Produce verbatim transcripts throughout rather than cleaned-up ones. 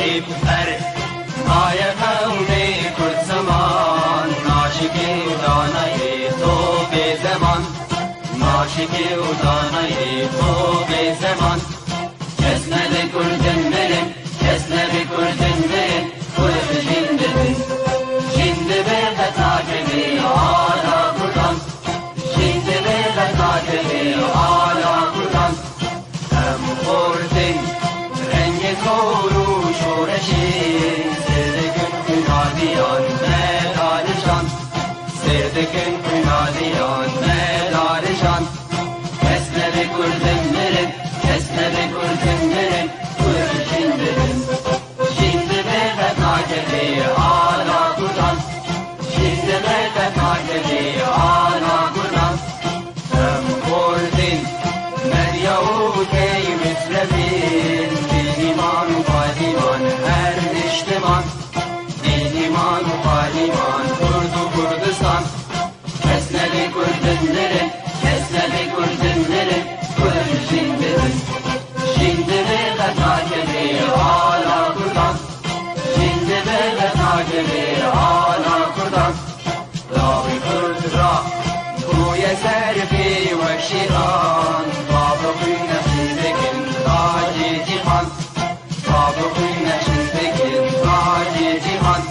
Ber maye qewmê Kurd ziman, naşikê û danayê to bê zeman, naşikê û danayê to bê zeman. Kes nebe Kurdin mirin, kes nebe Kurdin mirin, Kurd jin dibin. Jin dibe qet nakeve ala Kurdan. Jin dibe qet nakeve ala Kurdan. Em xortin rengê zor û şoreşê, sêr dikin xwîna diyan me darijan. Sêr dikin xwîna diyan me darijan. Kes nebe Kurdin mirin, kes nebe Kurdin mirin, Kurd jin dibin. Jin dibe qet nakeve ala Kurdan. Jin dibe qet nakeve ala Kurdan. Em Kurdin, medya û tey mislevin, bînîman û padîman her niştiman. Bînîman û padîman Kurd û Kurdistan. Kes nebe Kurdin mirin, kes nebe Kurdin mirin, Kurd jin dibin. Jin dibe qet nakeve ala Kurdan. Jin dibe qet nakeve ala Kurdan. Dawî Kurd ra bûye ser pê wek şêran. Bavê xwîna jin dikin tacê cîhan. Bavê xwîna jin dikin tacê cîhan.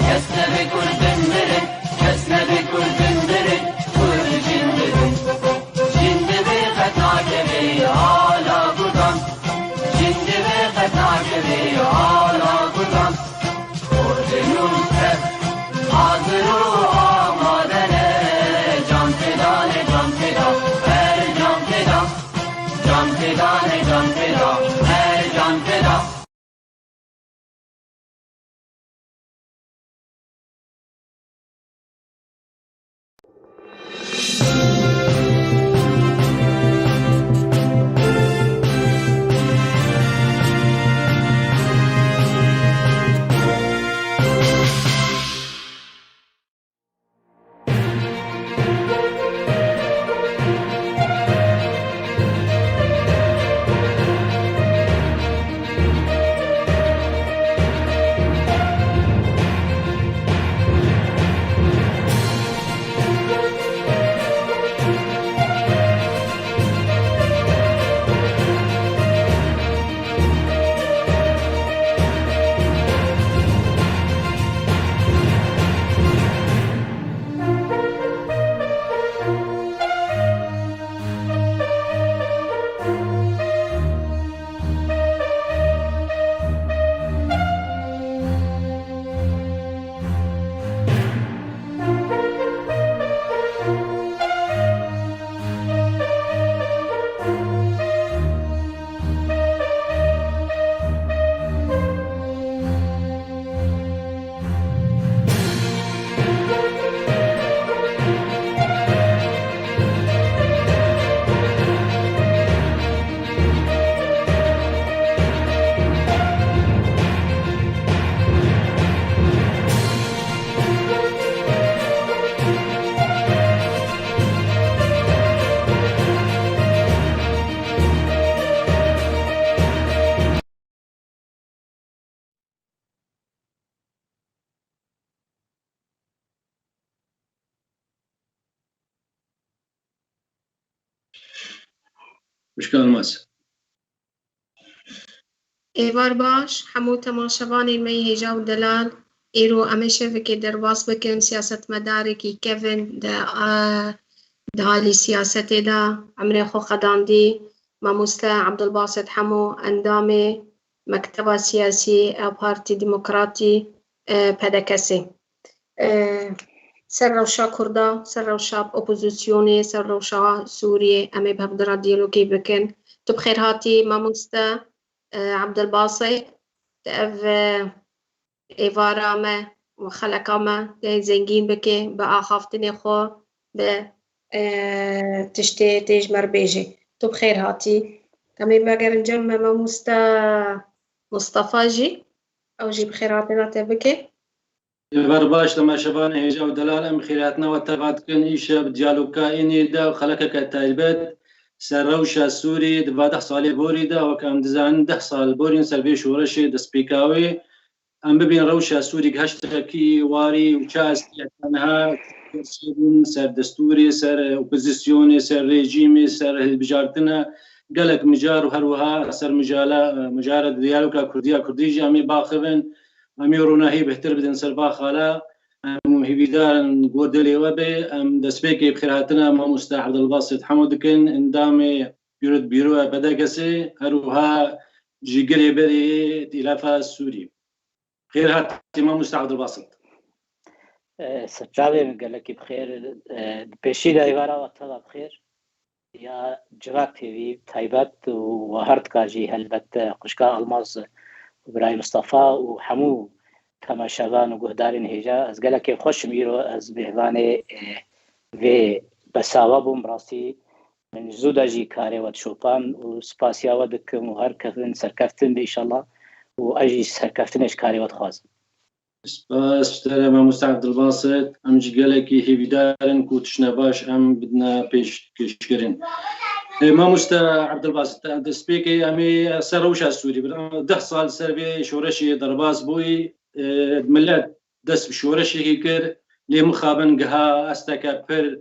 Kes nebe Kurdin mirin, kes nebe Kurdin mirin, Kurd jin dibin. Jin dibe qet nakeve ala Kurdan. Jin dibe qet nakeve ala Kurdan. Kurdin û tev hazir û amade ne. Can feda ne, can feda, her can feda. Can feda ne, can feda, her can feda. Wişka Elmas. Êvar baş, hemû temaşevanên me yê hêja û delal. Îro em ê şevikê derbas bikin, siyasetmedarekî kevin di, a, di alî siyasetê de emrê xwe qedandî, mamoste Abdulbasit Hemo, endamê Mekteba Siyasî ya Partî Demokratî, e, P D K S. E, ser rewşa Kurda, ser rewşa opozisyonê, ser rewşa Sûriyê em ê bi hev de re diyalogê bikin. Tu bi xêr hatî mamoste, e, Abdulbasit. Tu ev, e, êvara me û xeleka me tê zengîn bike, bi axaftinê xwe, bi, e, tiştê tê ji me re bêjê. Tu bi xêr hatî. Em ê vegerin cem me mamoste Mustafa jî. Ew jî bi xêrhatina te bike. Êvar baş, temaşevanê hêja û delal, em xêrhatina we teva dikin. Îşev diyaloga înî de xelekeke taybet ser rewşa Sûrî di va deh salê borî de, wek em dizanin deh sal borîn ser vê şoreşê destpêka wê. Em bibîn rewşa Sûrî gihiştekî warî û çi hestiye tenha bûn ser destûrê, ser opozisyonê, ser rejîmê, ser hilbijartine gelek mijar û her wiha ser mijala, mijara diyaloga Kurdiya Kurdî jî em ê baxivin. Em ê ronahî bêhtir bidin ser va xala. Em hêvîdar in ku dilê we be. Em destpêkê bi xêrhatina mamoste Evdilbasit Hemo dikin, endamê Bîro, Bîroya P D K'ê, her wiha jî girê berê Îtilafa Sûrî. Xêr hatî mamoste Evdilbasit. Serçavê min gelekî bi xêr. Di pêşî de êvara we teva bi xêr. Ya Civak T V taybet û we her tika jî helbet xwişka Almaz û birayê Mistefa û hemû temaşevan û guhdarên hêja, ez gelekê xweş im îro ez mêvanê vê besawa bûm. Rastî min ji zû de jî karê we dişopand û spasiya we dikim û her kevin serkeftin be înşallah û ez jî serkeftinê ji karê we dixwazim. Spas ji te re mamoste Evdilbasit. Em jî gelekî hêvîdar in ku tiştine baş em bidine pêşkêşkirin. Ê, mamoste Evdilbasit, destpêkê em ê ser rewşa Sûrî bin. Deh sal ser vê şoreşê derbas bûyî, ê, milet dest bi şoreşekî kir, lê mixabin giha asteke pir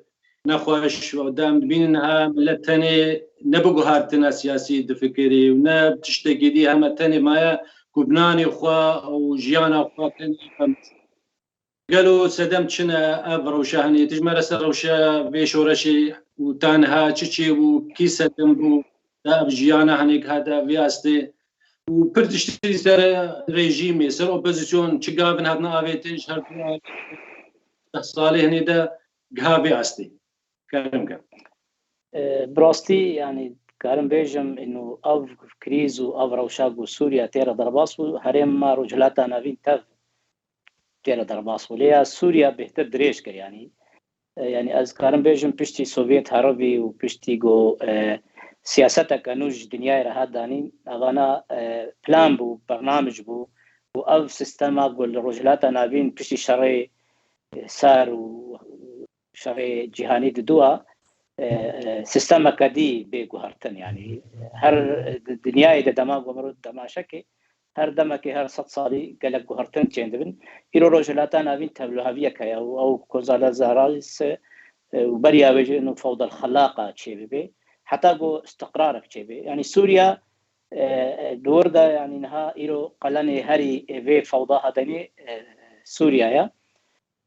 nexweş û dem dibînin niha millet tenê ne bi guhartina siyasî difikirê û ne tiştekî dî, heme tenê maye ku bi nanê xwe û jiyana xwe tenê xem. Gelo sedem çi ne ev rewşa hinê? Tu ji me re ser rewşa vê şoreşê û ta niha çi çêbû, kî sedem bû, da ev jiyana hinê giha da vê astê û pir tiştî ser rejîmê, ser opozîsyon çi gavin hatin avêtin ji her du deh salê hinê de giha vê astê. Kerem ke. E, bi rastî, yanî, karim bêjim, inu ev krîz û ev rewşa ku Sûriya tê re derbas bû, herêm me Rojhilata Navîn tev tê re derbas bû. Lê ya Sûriya bêhtir dirêj kir, yanî. E, yanî ez karim bêjim, piştî Sovyet heribî û piştî ku, e, siyaseteke nû ji dinyayê re hat danîn, evana, e, plan bû, bernamij bû û ev sistema ku li Rojhilata Navîn piştî şerê, e, sar û şerê cîhanî diduwa, e, e, sistemeke dî bê guhertin. Yanî her di dinyayê de dema ku mirov demaşekê, her demekê, her sed salî gelek guhertin çêndibin. Îro Rojhilata Navîn tevliheviyek heye û ew Gonzalez Arais, e, û beriya wê jî inu fewdel xelaqa çêbibe. Heta ku istiqrarek çêbe. Yanî Sûriya, e, e, di wir de, yanî niha îro qelenê herî, e, vê fewda hadenê, e, Sûriya ye.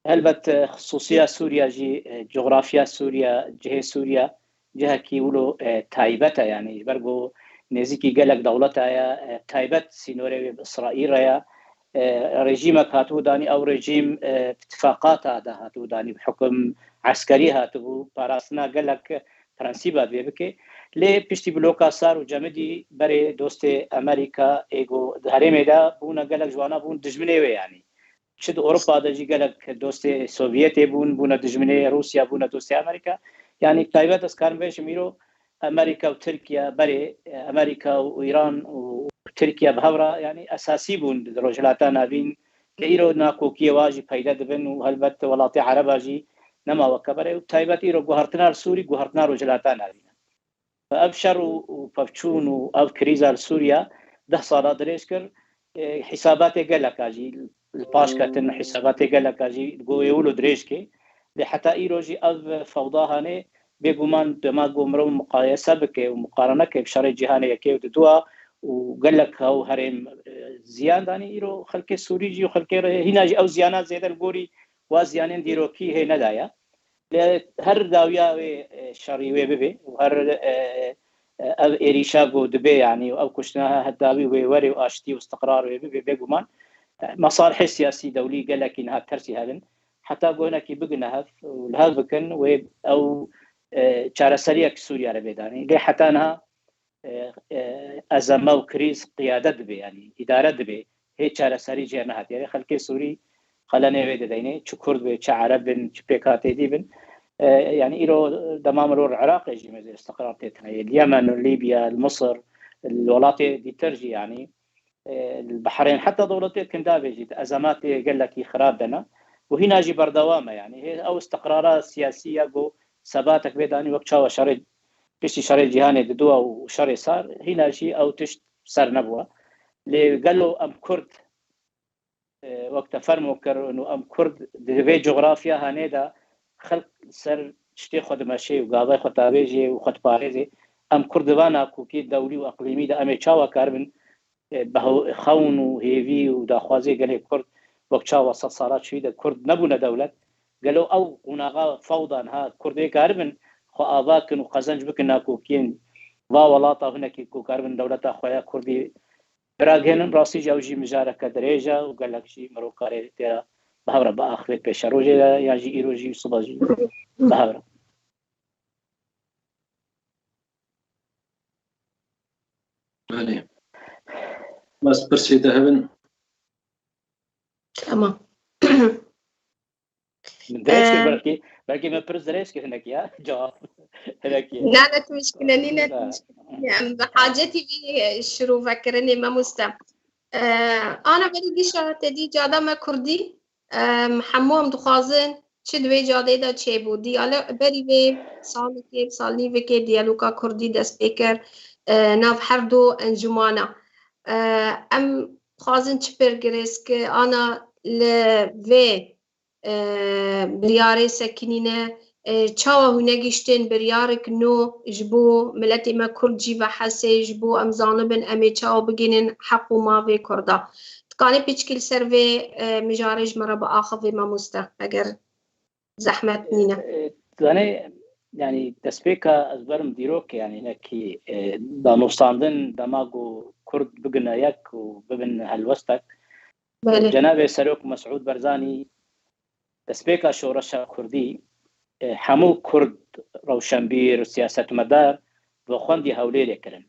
Helbet, e, xisûsiya Sûriya jî, e, coxrafya Sûriya, cihê Sûriya cihekî wilo, e, taybet e, yanî ji ber ku nêzîkî gelek dewleta ye, e, taybet sînorê wê bi Îsraîl re ye. E, rejîmek hatibû danî, ew rejîm, e, bi tifaqata de hatibû danî, bi hukum eskerî hatibû, parastina gelek prensîba divê bike. Lê piştî bloka sar û cemidî berê dostê Amerîka ê ku di herêmê de bûne gelek ji wana bûn dijminê wê, yanî. Çi di Ewropa de jî gelek dostê Sovyetê bûn, bûne dijminê Rûsya, bûne dostê Amerîka. Yanî taybet ez karim bêjim îro Amerîka û Tirkiye berê, e, Amerîka û Îran û Tirkiye bi hev re, yanî esasî bûn di Rojhilata Navîn, lê îro nakokiyê wa jî peyde dibin û helbet welatê Ereba jî nema weke berê û taybet îro guhertina li Sûrî, guhertina Rojhilata Navîn e. Ev şer û, û pevçûn û ev krîza li Sûriya deh sala dirêj kir, e, hîsabatê geleka jî li paş ketin, hîsabatê geleka jî go ê wilo dirêj kê. Lê heta îro jî ev fewda hanê, bêguman dema go mirov muqayese bike û muqarene ke bi şerê cîhanê yekê û didua û gelek ew herêm, e, ziyan danî, îro xelkê Sûrî jî û xelkê re hîna jî ew ziyana zêde li gorî wa ziyanên dîrokî hê nedaye. Lê her dawiya wê, e, şerî wê bibe û her, e, e, ev êrîşa ku dibe, yanî, û ev kuştina her dawî wê were û aştî û istiqrar wê bibe, bêguman, e, mesalihê siyasî dewlî gelekî niha tersî hebin. Heta ku hinekî bigine hev û li hev bikin wê ew, e, çareseriyek Sûriye re bê danî. Lê heta niha e, e, ezeme û krîz qiyade dibe, yanî îdare dibe. Hê çareserî jê nehatiye. Xelkê Sûrî xelenê wê dideyne, çi Kurd be, çi Ereb bin, çi P K K dî bin. E, yanî îro dema mirov li Iraqê jî mêze istiqrar tê tine. Li Yemen, li Lîbya, li Misir, li welatê dîtir jî, yanî, e, li Behrên, heta dewletê Kindavê jî di ezematê gelekî xirab de ne. Û hîna jî berdewam e, yanî. Hê ew istiqrara siyasî ya ku sebatek bê danî wek çawa şerê piştî şerê cîhanê diduwa û şerê sar, hîna jî ew tişt ser nebûwa. Lê gelo em Kurd, e, wek te fermo kir, û em Kurd di vê cografya hanê de xelk ser tiştê xwe dimeşê û gavay xwe tavêjê û xwe diparêzê, em Kurd di va nakokî dewlî û eqlîmî de em ê çawa karibin, e, bi hew-, xewn û hêvî û daxwazê gelê Kurd wek çawa sed sala çûyî de Kurd nebûne dewlet? Gelo ew qonaxa fewdan ha Kurd ê karibin xwe ava kin û qezenc bikin nakokiyên va welata hinekî ku karibin dewleta xwe ya Kurdî biragihênin? Rastî jî ew jî mijareke dirêj e û gelek jî mirov karê tê re bi hev re biaxivê pêşerojê de yan jî îro jî siba jî bi hev re. Belê. Bas pirsê de hebin. Tamam. Min dirêj kir Ee, belkî, belkî min pirs dirêj kir hinekî ya. Cevap. Hinekî. Ne, ne tu mişkile nîne, tu Ha. mişkile nîne. Em bi hacetî vî şirûvekirinê, mamoste. Ee, ana berî gişa te dî cada me kurdî. Em, hemû em dixwazin çi di vê cadê de çêbû. Diyalo-, berî vê salekê, salnîvekê diyaloga kurdî dest pê kir, e, nav her du encûmana. E, em dixwazin çi pêr girêz ki ana li vê, e, biryarê sekinîne, e, çawa hûn negihiştin biryarek nû ji bo miletê me Kurd jî ve hesê, ji bo em zanibin em ê çawa bigihînin heq û mavê Kurda. Dikanê piçkî li ser vê, e, mijarê ji me re biaxivê, mamoste, eger zehmet nîne. E, zanê, yanî destpêka ez berim dîrok, yanî hinekî, e, danûstandin dema ku Kurd bigine yek û bibin helwestek. Belê. Cenabê Serok Mesûd Barzanî destpêka şoreşa Kurdî, e, hemû Kurd rewşenbîr, siyasetmedar ve xwendî Hewlêrê kirin.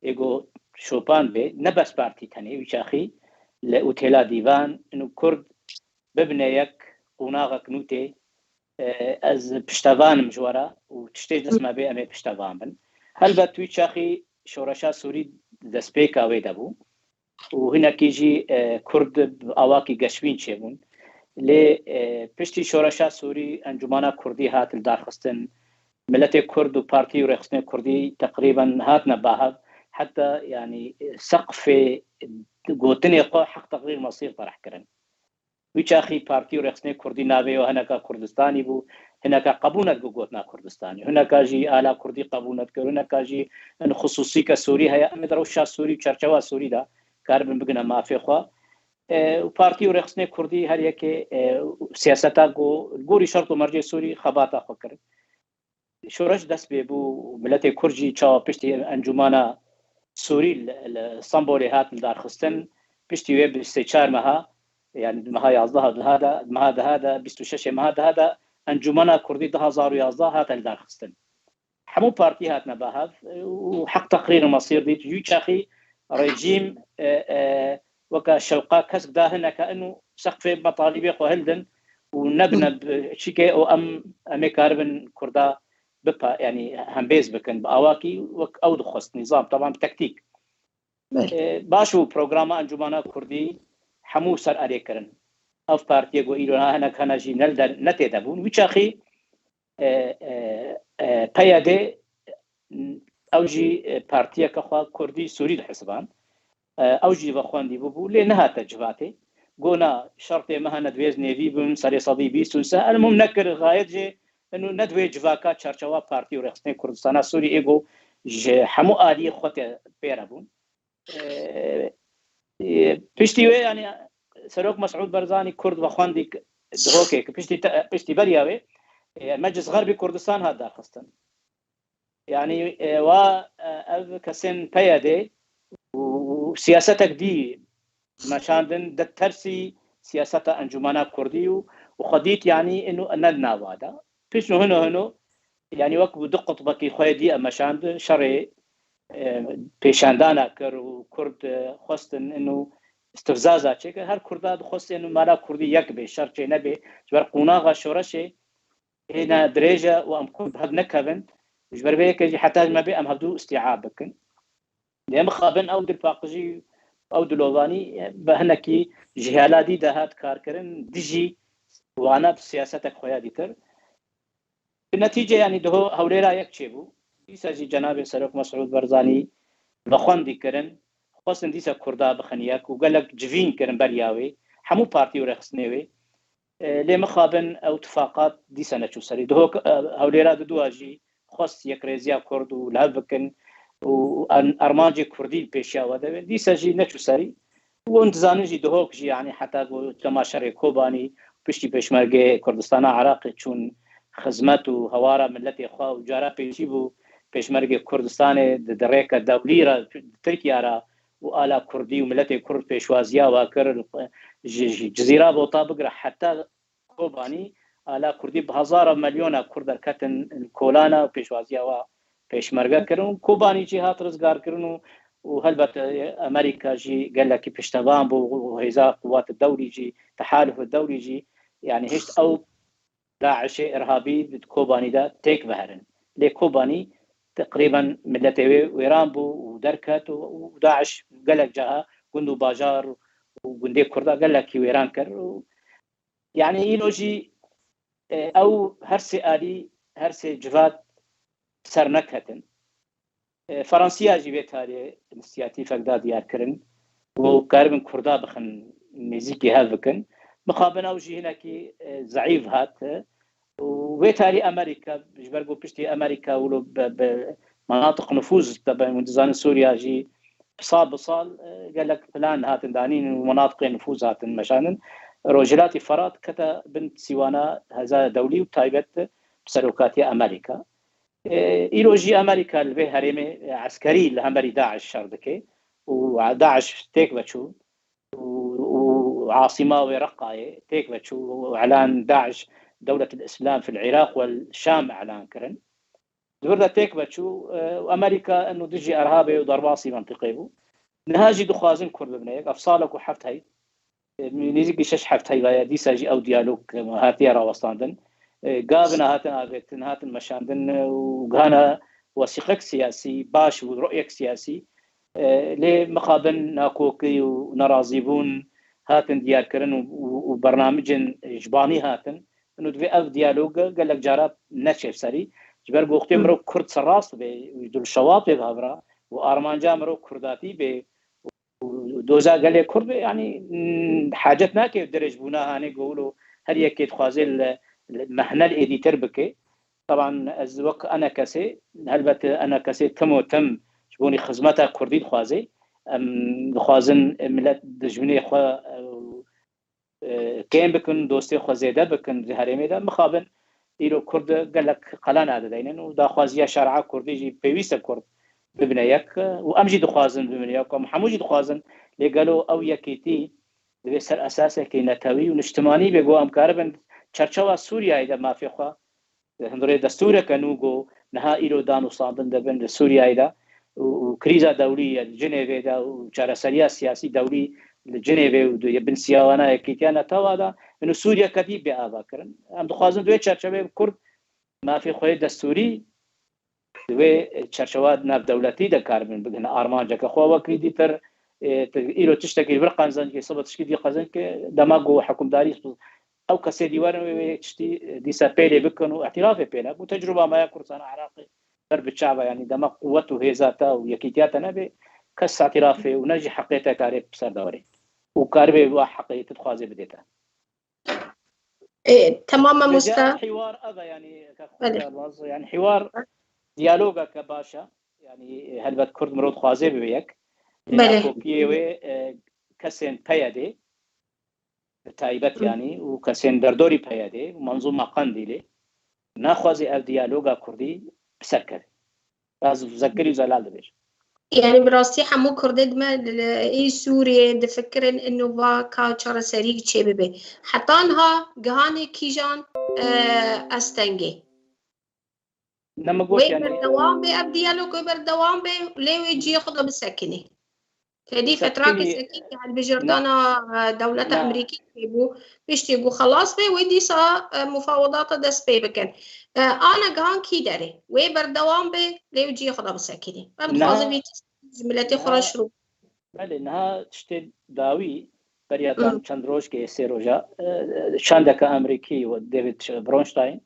Ê ku şopan bê, ne bes partî tenê, wî çaxî li otêla Dîvan, û Kurd bibine yek, qonaxek nû tê, e, ez piştevan im ji we re û tiştê dest me bê em ê piştevan bin. Helbet wî çaxî şoreşa Sûrî destpêka wê de bû û hinekî jî, e, Kurd bi awakî geşbîn çêbûn. Lê, e, piştî şoreşa Sûrî Encûmana Kurdî hat lidarxistin, miletê Kurd û partî û rêxistinê Kurdî teqrîben hatine bahev, heta, yanî, seqfê gotinê xwe heq teqrîr mesîr tereh kirin. Wî çaxî partî û rêxistinê Kurdî navê wê hineka Kurdistanî bû, hineka qebûl nedikir gotina Kurdistanî, hineka jî ala Kurdî qebûl nedikir, hineka jî in xisûsî ke Sûrî heye, em ê di rewşa Sûrî û çerçewa Sûrî de karibin bigine mafê xwe. E, û partî û rêxistinê Kurdî her yekê, e, siyaseta ku li gorî şert û mercê Sûrî xebata xwe kirin. Şoreş dest pê bû, miletê Kurd jî çawa piştî encûmana Sûrî li, li Stenbolê hat lidarxistin, piştî wê bi sê çar meha, yanî di meha yazdeh de, di meha deha de, bîst û şeş meha deha de, encûmena Kurdî du hazar û yazdeh hate lidarxistin. Hemû partî hatine bahev û heq teqrîr û mesîr dît. Jû çaxî rejîm, e, e, weke şewqa kesk da hineke in û seqfê metalîbê xwe hildin û nebine bi çîkê û em, em ê karibin Kurda bipa, yanî hembêz bikin bi awakî wek ew dixwest nîzam, teban bi tektîk. Belê. E, baş û programa Encûmana Kurdî hemû ser erê kirin. Ev partiyê ku îro na hinek hene jî ne li der, ne tê de bûn. Wî çaxî, e, e, e, P Y D, ew jî, e, partiyeke xwe Kurdî Sûrî dihesiband. E, ew jî ve xwendî bûbû, lê nehate civatê. Gona şertê me hene divêz nêvî bin, serê sedî bîst û se, elmûm nekir, xayet jê inu ne divê civaka çarçewa partî û rêxistinê Kurdistana Sûrî ê ku ji hemû aliyê xwe tê pê re bûn. E, e, piştî wê, yanî, Serok Mesûd Barzanî Kurd ve xwendî k-, dihokê ki piştî te-, piştî beriya wê, e, Meclis Xerbî Kurdistan hat darxistin. Yanî, e, wa, e, ev kesên P Y D û, û siyasetek dî meşandin, de tersî siyaseta Encûmena Kurdî û, û xwe dît, yanî, inu ne di nava de. Pişt û hino hino, yanî, wek bi du qutbekî xwe dî meşand, şerê, e, pêşandana kir û Kurd, e, xwestin inu istifzaza çêkir. Her Kurda dixwest inu mala Kurdî yek bê, şer çê nebê. Ji ber qonaxa şoreşê hêna dirêj e û em Kurd bi hev nekevin. Ji ber vê yekê jî heta me bê em hevdû îstîab bikin. Lê mixabin ew dilpaqijî, ew dilovanî bi hinekî ji hêla dî de hat karkirin, dijî wana bi siyasetek xwe ya dîtir. Bi netîce, yanî, diho Hewlêra yek çêbû. Dîsa jî cenabê Serok Mesûd Barzanî vexwendî kirin, xwestin dîsa Kurda bixin yek û gelek civîn kirin beriya wê, hemû partî û rêxistinê wê. E, lê mixabin ew tifaqat dîsa neçû serî. Dihok, e, Hewlêra didua jî xwest yekrêziya Kurd û li hev bikin û an-, armancê Kurdî pêşiya we de be. Dîsa jî neçû serî. Û hûn dizanin jî dihok jî, yanî heta ku dema şerê Kobanî piştî pêşmergê Kurdistana Iraqê çûn xizmet û hewara miletê xwe û cara pêşî bû pêşmergê Kurdistanê di, di rêka dewlî re, di Tirkiye re û ala Kurdî û miletê Kurd pêşwaziya wa kir, ji, ji Cizîra Bota bigire heta Kobanî, ala Kurdî bi hezara milyona Kurd derketin kolana û pêşwaziya wa pêşmerge kirin û Kobanî jî hat rizgarkirin û, û helbet, e, Amerîka jî gelekî piştevan bû û hêza quwat dewlî jî, tehaluf dewlî jî, yanî hişt ew DAIŞê irhabî di Kobanî de têk veherin. Lê Kobanî teqrîben miletê wê wêran bû û derket û, û DAIŞ gelek caha gund û bajar û gundê Kurda gelekî wêran kir û, yanî îro jî, e, ew her sê alî, her sê civat ser neketin. E, Feransiya jî vê tarê înisiyatîfek da diyar kirin û karibin Kurda bixin nêzîkî hev bikin. Mixabin ew jî hinekî, e, zeîf hat. Û vê tarî Amerîka, ji ber ku piştî Amerîka wilo bi, bi menatiq nufûz, teben hûn dizanin Sûriya jî sal bi sal, e, gelek plan hatin danîn û menatiqê nufûz hatin meşandin. Rojhilatî Ferat kete bin sîwana heza dewlî û taybet bi serokatiya Amerîka. E, îro jî Amerîka li vê herêmê, e, eskerî li hemberî DAIŞ şer dike û DAIŞ têk veçû û, û asîma wê Reqayê têk veçû û îlan DAIŞ Dewletul Îslam fil Iraq wel Şam îlan kirin. Di vir de têk veçû, e, û Amerîka eno dijî Erhabê û derbasî mentiqê bû. Niha jî dixwazin Kurd bibine yek. Ev salek û heft hey, e, nêzîkî şeş heft hey vaye, dîsa jî ew diyalog, e, hatiye rawestandin. E, gavina hatin avêtin, hatin meşandin, e, û gihana wesîqek siyasî baş û ru'yek siyasî. E, lê mixabin nakokî û nerazîbûn hatin diyarkirin û, û, û bernamicên ji banî hatin. Û divê ev diyalog gelek cara neçe serî. Ji ber ku wextê mirov Kurd serrast be û dilşewat be bi hev re û armanca mirov Kurdatî be û doza gelê Kurd be, yanî, mm, hacet nake dirêjbûna hanê ku wilo her yekê dixwaze li, li mehnel êdîtir bike. Taban ez wek enekesê, helbet enekesê tim û tim ji bonî xizmeta Kurdî dixwaze. Em dixwazin milet dijminê xwe, e, kêm bikin, dostê xwe zêde bikin di herêmê de. Mixabin îro Kurd gelek qala nadideynin û daxwaziya şer'a Kurdî jî pêwîst e Kurd bibine yek û em jî dixwazin bibine yek, em hemû jî dixwazin. Lê gelo ew yekîtî divê ser esasekî netewî û niştimanî be, ku em karibin çerçewa Sûriyeyê de mafê xwe hundirê destûreke nû ku niha îro dan û standin dibin li Sûriyeyê de û, û krîza dewlî ye li Cinêvê de û çareseriya siyasî dewlî li Cinêvê û di bin siyawana yekîtiya netewa de, û Sûriye kedî bê ava kirin. Em dixwazin di wê çerçeveyê Kurd mafê xwe yê destûrî di wê çerçewa navdewletî de karibin bigihine armanceke xwe wekî dîtir, e, îro tiştekî li vir qezenc ke, seba tişkî dî qezenc ke, dema ku hikûmdarî ew kesê dî werin wê, wê tiştî, e, dîsa pêlê bikin û îtirafê pê nekin. Tecrûba me ya Kurdistana Iraqê ber bi çav e, yanî dema quwet û hêza te û yekîtiya te nebe, kes îtirafê û ne jî heqê te karê bi ser de were. Û karibê wa heqê tu dixwazê bidê te. E, tamam mamoste. Hîwar ev e, yanî, ka Belê. Xwedê razî, yanî hîwar diyalogeke baş e. Yanî, e, helbet Kurd mirov dixwaze bibe yek. Lê Belê. Nakokiyê wê, e, kesên P Y D'ê, bi taybet Hı. yanî, û kesên derdorî P Y D'ê û Menzûma Qendîlê naxwaze ev diyaloga Kurdî bi ser keve. Ez Zekirî û Zelal dibêjim. Yani bi rastî hemû Kurdê dime li, li, ê Sûriyê difikirin ino va ka çareserî çê bibe. Heta niha gihanê kîjan, e, astengê. Ne min got, Wê yani, berdewam be, ev diyalog wê berdewam be, lê wê cihê xwe de bisekinî. Tedî Bisekinî, fetrake sekî ke hilbijartana, e, dewleta ne. Amerîkî çêbû, piştî ku xelas be, wê dîsa, e, mufawedata dest pê bikin. E, ana gihan kî derê? Wê berdewam be, lê wê cihê xwe de bisekinî. Em Ne. dixwazin vî tişt ji miletê xwe re Ne. şirû. Belê, niha tiştê dawî, beriya Hı. dan çend roj ke sê roja, e, şandeke Amerîkî, David Bronstein,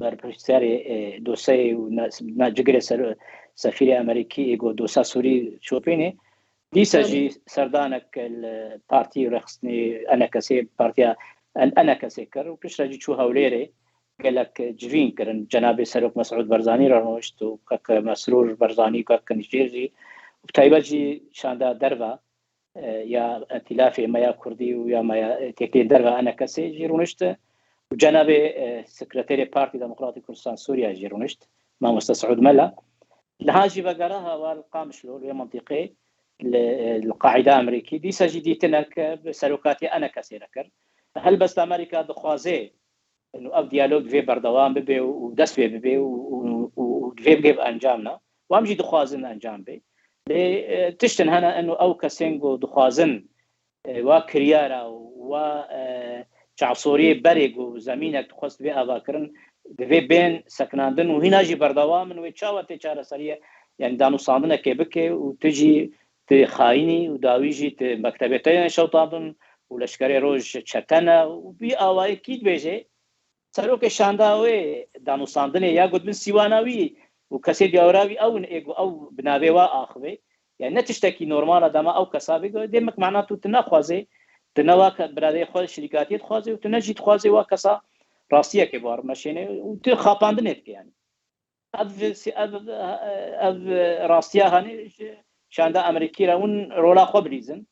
berpirsiyarê, e, dosyayê û na-, na cigirê ser, sefîrê Amerîkî ê ku dosya Sûrî şopînê. Dîsa Belê. jî serdanek li partî rêxistinê Enekesê, partiya En-, Enekesê kir û piştre jî çû Hewlêrê gelek civîn kirin. Cenabê Serok Mesûd Barzanî re rûnişt û kek Mesrûr Barzanî û kek Nijêr jî û bi taybet jî şanda derva, e, ya Îtîlafê me ya Kurdî û ya me ya, e, Têkiliyên Derve Enekesê jî rûnişt û cenabê, e, Sekreterê Partî Demokratî Kurdistan Sûriya jî rûnişt, Mamoste Siûd Mela. Niha jî vegera hewa li Qamişlo, li wê mintîqê, li, li Qaîda Amerîkî, dîsa jî dîtinek bi serokatiya Enekesê re kir. Helbest Amerîka dixwaze û ev diyalog divê berdewam bibe û, û dest pê bibe û, û, û, û divê bigê bi encam ne. Û em jî dixwazin encam bê. Lê, e, tiştin hene eno ew kesên ku dixwazin, e, wa kiryara û wa, e, çavsoriyê berê ku zemînek dixwest divê avakirin, divê bên sekinandin û hîna jî berdewam in wê çawa tê çareseriyê, yani danûsandinekê bike û tu jî tu xayinî û dawî jî tu mektebê te yên şewtandin û leşkerê roj çete ne û bî awayê kî dibêje, serokê şanda wê danûsandinê ya gotbin sîwana wî û kesê diyawira wî ew in ê ku ew bi navê wa axivê. Yani ne tiştekî normal e dema ew kesa bê, demek mana tu, tu naxwazê, tu ne wa ke-, biradeyê xwe şirîkatiyê dixwazê û tu ne jî dixwazê wa kesa rastiyekê bi war meşêne û tu xapandinê dike yani. Ev, ev, ev rastiya hanê ji şanda Amerîkî re hûn rola xwe bilîzin.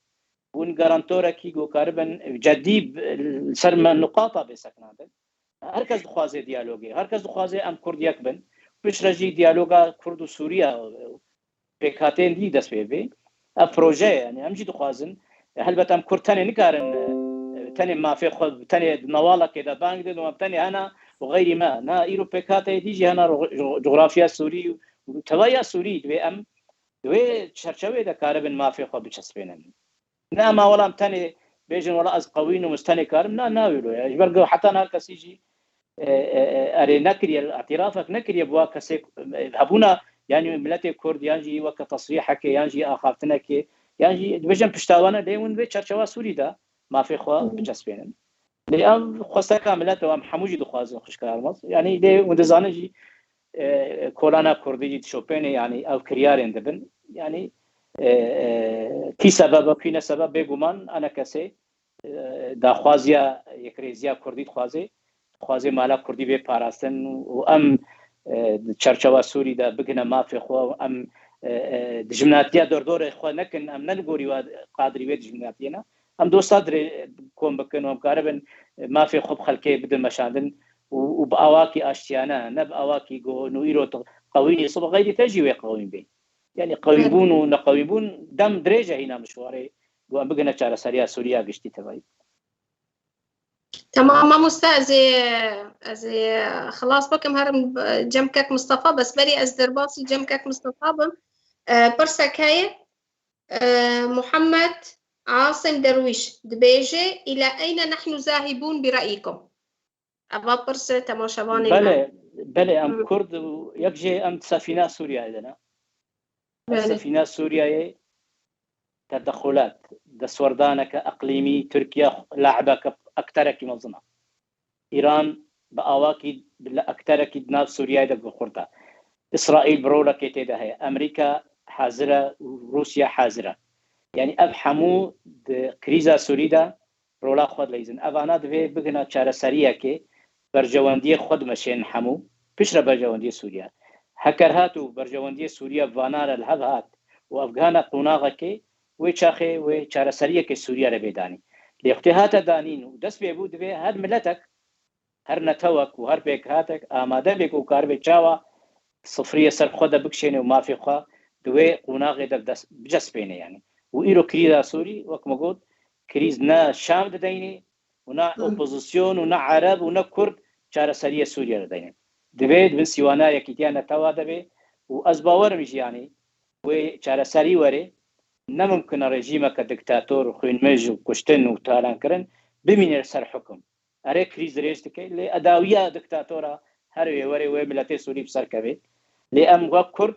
Hûn garantorekî ku karibin cedî b-, li ser me nuqata bê sekinandin. Her kes dixwaze diyalogê, her kes dixwaze em Kurd yek bin. Piştre jî diyaloga Kurd û Sûriya, pêkhateyên dî dest pê bê. Ev proje ye, yani em jî dixwazin. Helbet em Kurd tenê nikarin, e, tenê mafê xwe, tenê di newalekê de bang din û em tenê hene û xeyrî me. Na, îro pêkhateyê dî jî hene ro-, jo-, coğrafya Sûrî û tevahiya Sûrî divê em di wê çerçeveyê de karibin mafê xwe biçespênin. Ne, em a wela em tenê bêjin wela ez qewîn im, ez tenê karim. Na, na wilo ya. Ji ber ku heta niha kesî jî, e, e, e, erê nekiriye, îtirafek nekiriye bi wa kesê, e, hebûna, yani miletê Kurd yan jî weke tesrîhekê yan jî axaftinekê yan jî dibêjin piştawane lê hûn vê çerçewa Sûrî de mafê xwe Hı. biçespênin. Lê ev xwesteka milet e, em hemû jî dixwazin xwişka Elmas. Yani lê hûn dizanin jî, e, kolana Kurdî jî dişopêne, yani ev kiryarên dibin. Yani, e, e, kî sebeb e, kî ne sebeb, bêguman Enekesê, e, daxwaziya yekrêziya Kurdî dixwaze, dixwaze mala Kurdî bê parastin û em, e, di çerçewa Sûrî de bigine mafê xwe û em, e, e, dijminatiya dordorê xwe nekin, em ne li gorî wa qadrî wê dijminatiyê ne. Em dosta dirê kom bikin û em karibin mafê xwe bi xelkê bidin meşandin û, û bi awakî aştiyane, ne bi awakî ku nû îro tu qewîn î, sibe xeyrî te jî wê qewîn bê. Yani qewînbûn û neqewînbûn dem dirêj e hîna mişwarê ku em bigine çareseriya Sûriya giştî tevayî. Tamam, mamoste, ez ê, ez ê xilas bikim, herim, e, cem kek Mistefa, bes berî ez derbasî cem kek Mistefa bim. E, pirsek heye, e, Muhammed Asim Derwîş dibêje, "Îla eyne nehnu zahibûn bi re'yikum?" Eva pirs e temaşevanê me. Belê, belê, em Hı. Kurd û yek jê em sefîna Sûriyeyê de ne. Belê. Sefîna Sûriyeyê tedexulat, destwerdaneke eqlîmî, Tirkiye le'beke, ekterekî mezin e. Îran bi awakî, bi le-, ekterekî di nav Sûriyeyê de guxurta. Îsraîl bi rolekê tê de heye. Amerîka hazir e û Rûsya hazir e. Yani ev hemû di krîza Sûrî de rola xwe dileyzin. Evana divê bigina çareseriyekê, berjewendiyê xwe dimeşênin hemû, piştre berjewendiyê Sûriye. Heker hat û berjewendiyê Sûriye bi vana re li hev hat û ev gihana qonaxekê, wê çaxê wê çareseriyekê Sûriye re bê danî. Lê wextê hate danîn û dest pê bû, divê her miletek, her netewek û her pêkhatek amade bê ku karibe çawa sifriyê ser xwe de bikişêne û mafê xwe di wê qonaxê de dest, bicespêne yani. Û îro krîza Sûrî, wek me got, krîz ne Şam dideynê û ne Hı. opozîsyon û ne Ereb û ne Kurd çareseriyê Sûriye dideyne. Divê di bin sîwana yekîtiya netewa de bê û ez bawer im jî yani wê çareserî were, ne mimkun e rejîmeke diktator, xwînmij û kuştin û talankirin bimîne li ser hukum. Erê krîz dirêj dike, lê edawiya diktatora her wê were wê miletê Sûrî bi ser keve. Lê em wek Kurd,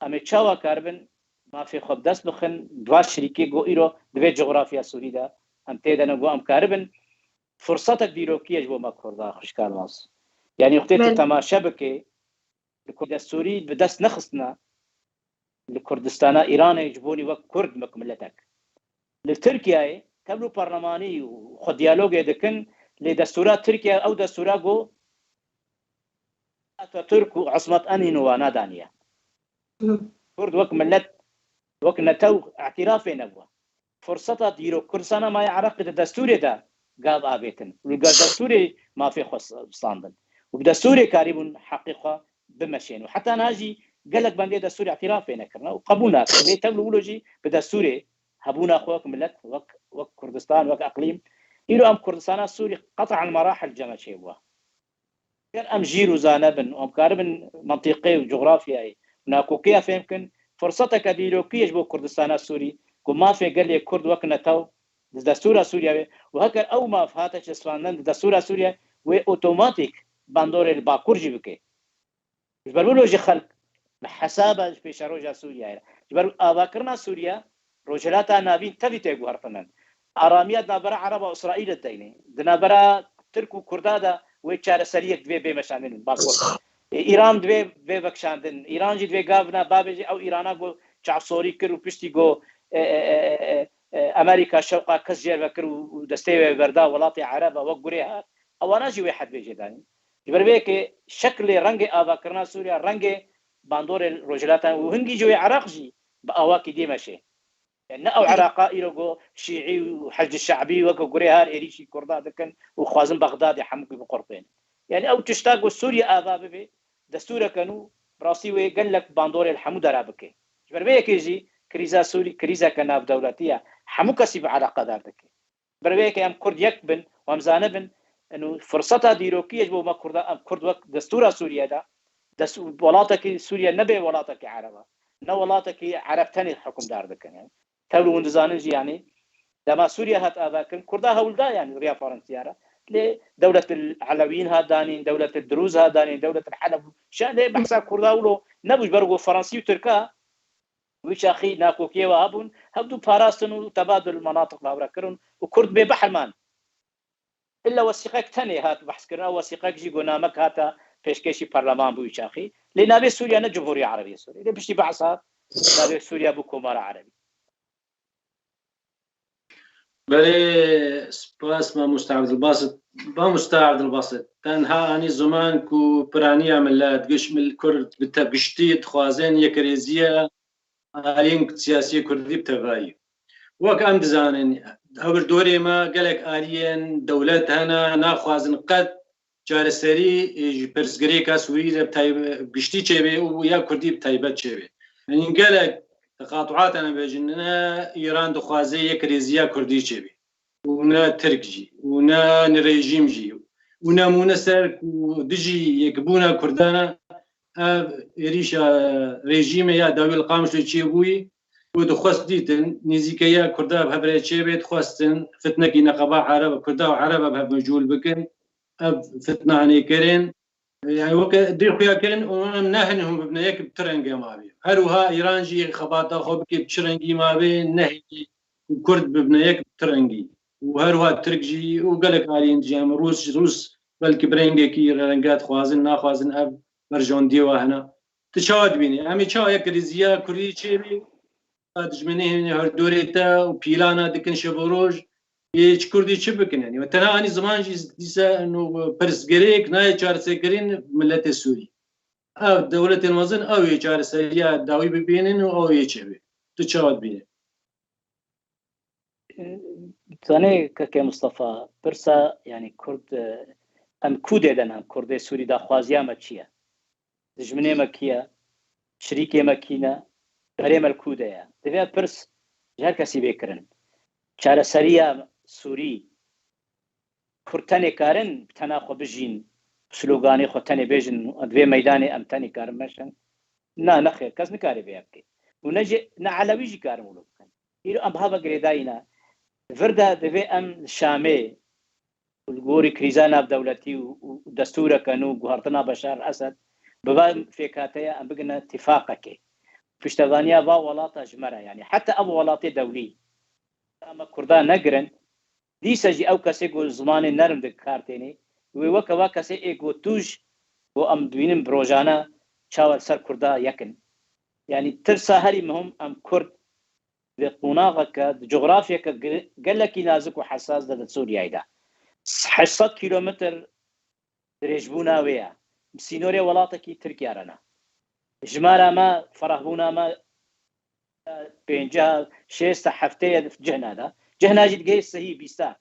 em ê çawa karibin mafê xwe bi dest bixin, di va şirîkê ku îro di vê coxrafiya Sûrî de em tê de ne, ku em karibin fursetek dîrokî ye ji bo me Kurda, xwişka Elmas. Yanî wextê tu temaşe bikê, li ku destûrî bi dest nexistine li Kurdistana Îranê ji bonî wek Kurd, wek miletek. Li Tirkiyeyê tevlû parlemanî û xwe diyalogê dikin, lê destûra Tirkiye ew destûra ku Atatürk û Ismet Enîn û wana daniye. Kurd wek milet, wek netew îtirafê nebû. Furseta dîrok Kurdistana maye Iraqê di destûrê de gav avêtin. Li gel destûrê mafê xwe standin. Û bi destûrê karîbûn heqê xwe bimeşên. Û heta niha jî gelek bendê destûrê îtirafê nekirine û qebûl nakin. Lê tevlû wilo jî bi destûrê hebûna xwe wek milet, wek, wek Kurdistan, wek eqlîm. Îro em Kurdistana Sûrî qet'an merahil ceme çêbûye. Ger em jîr û zane bin û em karibin mentiqê û cografyayê û nakokiya fêm kin, firseteke dîrokî ye ji bo Kurdistana Sûrî ku mafê gelê Kurd wek netew di destûra Sûriye ve û heger ew maf hate çespandan di destûra Sûriye, wê otomatîk bandorê li Bakur jî bike. Ji ber wilo jî xelk bi hesaba ji pêşeroja Sûriyeyê re. Ji ber avakirina Sûriye, Rojhilata Navîn tevî tê guhertinin. Aramiya di navbera Ereba û Îsraîlê de deyne. Di navbera Tirk û Kurda de wê çareseriyek divê bê meşandin. Bakur. E, Îran divê bê vekişandin. Îran jî divê gavina bavê jî ew Îrana ku çavsorî kir û piştî ku, e, e, e, e, e, Amerîka şewqa kes jê re vekir û, û destê wê berda welatê Ereba wek gurê hat. Ewana jî wê hed bê jê danî. Ji ber vê yekê şeklê rengê avakirina Sûriye, rengê bandorê Rojhilatan û hingî jî wê Iraq jî bi awakî dî meşe. Yani ne ew Iraqa îro ku Şîî û Heşd Şe'bî weke gurê har êrîşî Kurda dikin û xwazin Bexdadê hemûkî biqurpênin. Yani ew tişta ku Sûriye ava bibe, destûreke nû bi rastî wê gelek bandorê li hemû dera bike. Ji ber vê yekê jî krîza Sûrî krîzeke navdewletî ye. Hemû kesî bi eleqedar dike. Ber vê yekê em Kurd yek bin û em zanibin, eno firseta dîrokî ye ji bo me Kurda, em Kurd wek destûra Sûriye de, dest, welatekî Sûriye nebe welatekî Ereba. Ne welatekî Ereb tenê hukimdar dikin. Yani. Tevlî hûn dizanin jî, yani, dema Sûriye hat avakirin, Kurda hewl da, yani, riya Faransiya re. Lê dewletil Elewiyîn hat danîn, dewletil Dirûz hat danîn, dewletil Eleb. Şa lê behsa Kurda wilo nebû, ji ber ku Faransî û Tirka wî çaxî nakokiyê we hebûn, hevdû parastin û tebadul menatiq bi hev re kirin û Kurd bê behr man. Illa wesîqek tenê hat behskirin, ew wesîqek jî gonamek hate pêşkêşî parleman bû wî çaxî. Lê navê Sûriye ne Cumhuriye Erebî Sûriye. Lê piştî behs hat, navê Sûriye bû Komara Erebî. Belê, spas mamosta Abdulbasit. Mamosta Abdulbasit, tenha anî ziman ku piraniya millet, giş mil-, Kurd bi te-, giştî dixwazin yekrêziya aliyên siyasî Kurdî bi tevayî. Wek em dizanin, hevir dorê me gelek aliyên dewlet hene, naxwazin qet çareserî, e, ji pirsgirêka Sûrî re bi tayb-, giştî çêbe û ya Kurdî bi taybet çêbe. Yanî gelek teqatuat hene bêjin, ne Îran dixwaze yekrêziya Kurdî çêbe. Û ne Tirk jî, û ne, ne rejîm jî. Û nemûne ser ku dijî yekbûna Kurdan e, ev êrîşa rejîmê ya dawî li Qamişlo çêbûyî, ku dixwest dîtin, nêzîkeya Kurda bi hev re çêbe, dixwestin fitnekî neqeba Ereb, Kurda û Ereba bi hev mecûl bikin. Ev fitna hanê kirin. Yani weke dê xuya kirin û em nehin hûn bibine yek bi ti rengê mabê. Her wiha Îran jî xebata xwe bike bi çi rengî mabê, nehin Kurd bibine yek bi ti rengî. Û her wiha Tirk jî û gelek aliyên jî em Rûs, Rûs belkî bi rengekî renga dixwazin, naxwazin ev berjandiyê wa hene. Tu çawa dibînî? Em ê çawa yek rêziya Kurdî çêbî? Dijminê hene her dorê te û pîlana dikin şev û roj. Ê ji Kurdî çi bikin? Yani, tenha anî ziman jî dîse, no, pirsgirêk nayê çareserkirin miletê Sûrî. Ev dewletên mezin ew ê çareseriya dawî bibînin û ew ê çêbe. Tu çawa dibînî? Zanê keke Mustafa, pirsa, yani, Kurd, e, em ku dê de ne, em Kurdê Sûrî daxwaziya me çi ye? Dijminê me kî ye? Şirîkê me kî ne? Berê me li ku de ye? Divê ev pirs ji her kesî bê kirin. Çareseriya Sûrî, Kurd tenê karin bi tena xwe bijîn, sloganê xwe tenê bêjin, di vê meydanê em tenê karin meşin. Na, nexêr, kes nikare vê bike. Û ne jî, ne Elewî jî karin wilo bikin. Îro em bi hava girêdayî ne. Vir de divê em li Şamê û li gorî krîza navdewletî û, û destûreke nû, guhertina Beşar Esed, bi van fêkateya em bigine tifaqekê. Piştevaniya va welata ji me re, yani heta ev welatê dewlî, me Kurda negirin, dîse jî ew kesê ku zimanê nerm di kar tênê, wê weke va kesê ê ku tu ji Ku em dibînin bi rojane çawa li ser Kurda yek in. Yanî tirsa herî muhim em Kurd di qonaxeke, di cografyeke gi-, gelekî nazik û hesas de di Sûriyeyê de. Heşt sed kîlometr dirêjbûna wê ye. Sînorê welatekî Tirkiye re ne. Jimara me, ferehbûna me, pêncî, şêst, heftê ye cihna de. Cihna jî digihê sihî, bîsta.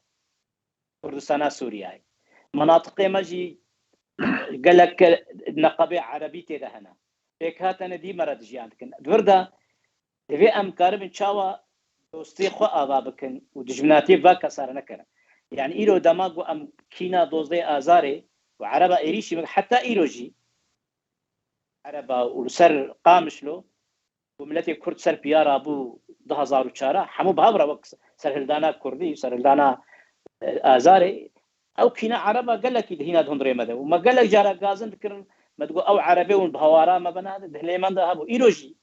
Kurdistana Sûriyeyê. Menatiqê me jî gelek neqebê erebî tê de hene. Pêkhatene dî me re dijiyan dikin. Di vir de divê em karibin çawa dostê xwe ava bikin û dijminatiyê va kesa re nekirin. Yani îro dema ku em kîna dozdeh Azarê û ereba êrîşî me heta îro jî ereba û li ser Qamişlo ku miletê Kurd ser piya rabû du hezar û çar, hemû bi hev re wek serhildana Kurdî, serhildana, e, Azarê, ew kîna ereba gelekî di hîna di hundirê me de bû. Me gelek cara gazin dikirin, me digot ew erebê hûn bi hawara me bina, di dilê me de hebû. Îro jî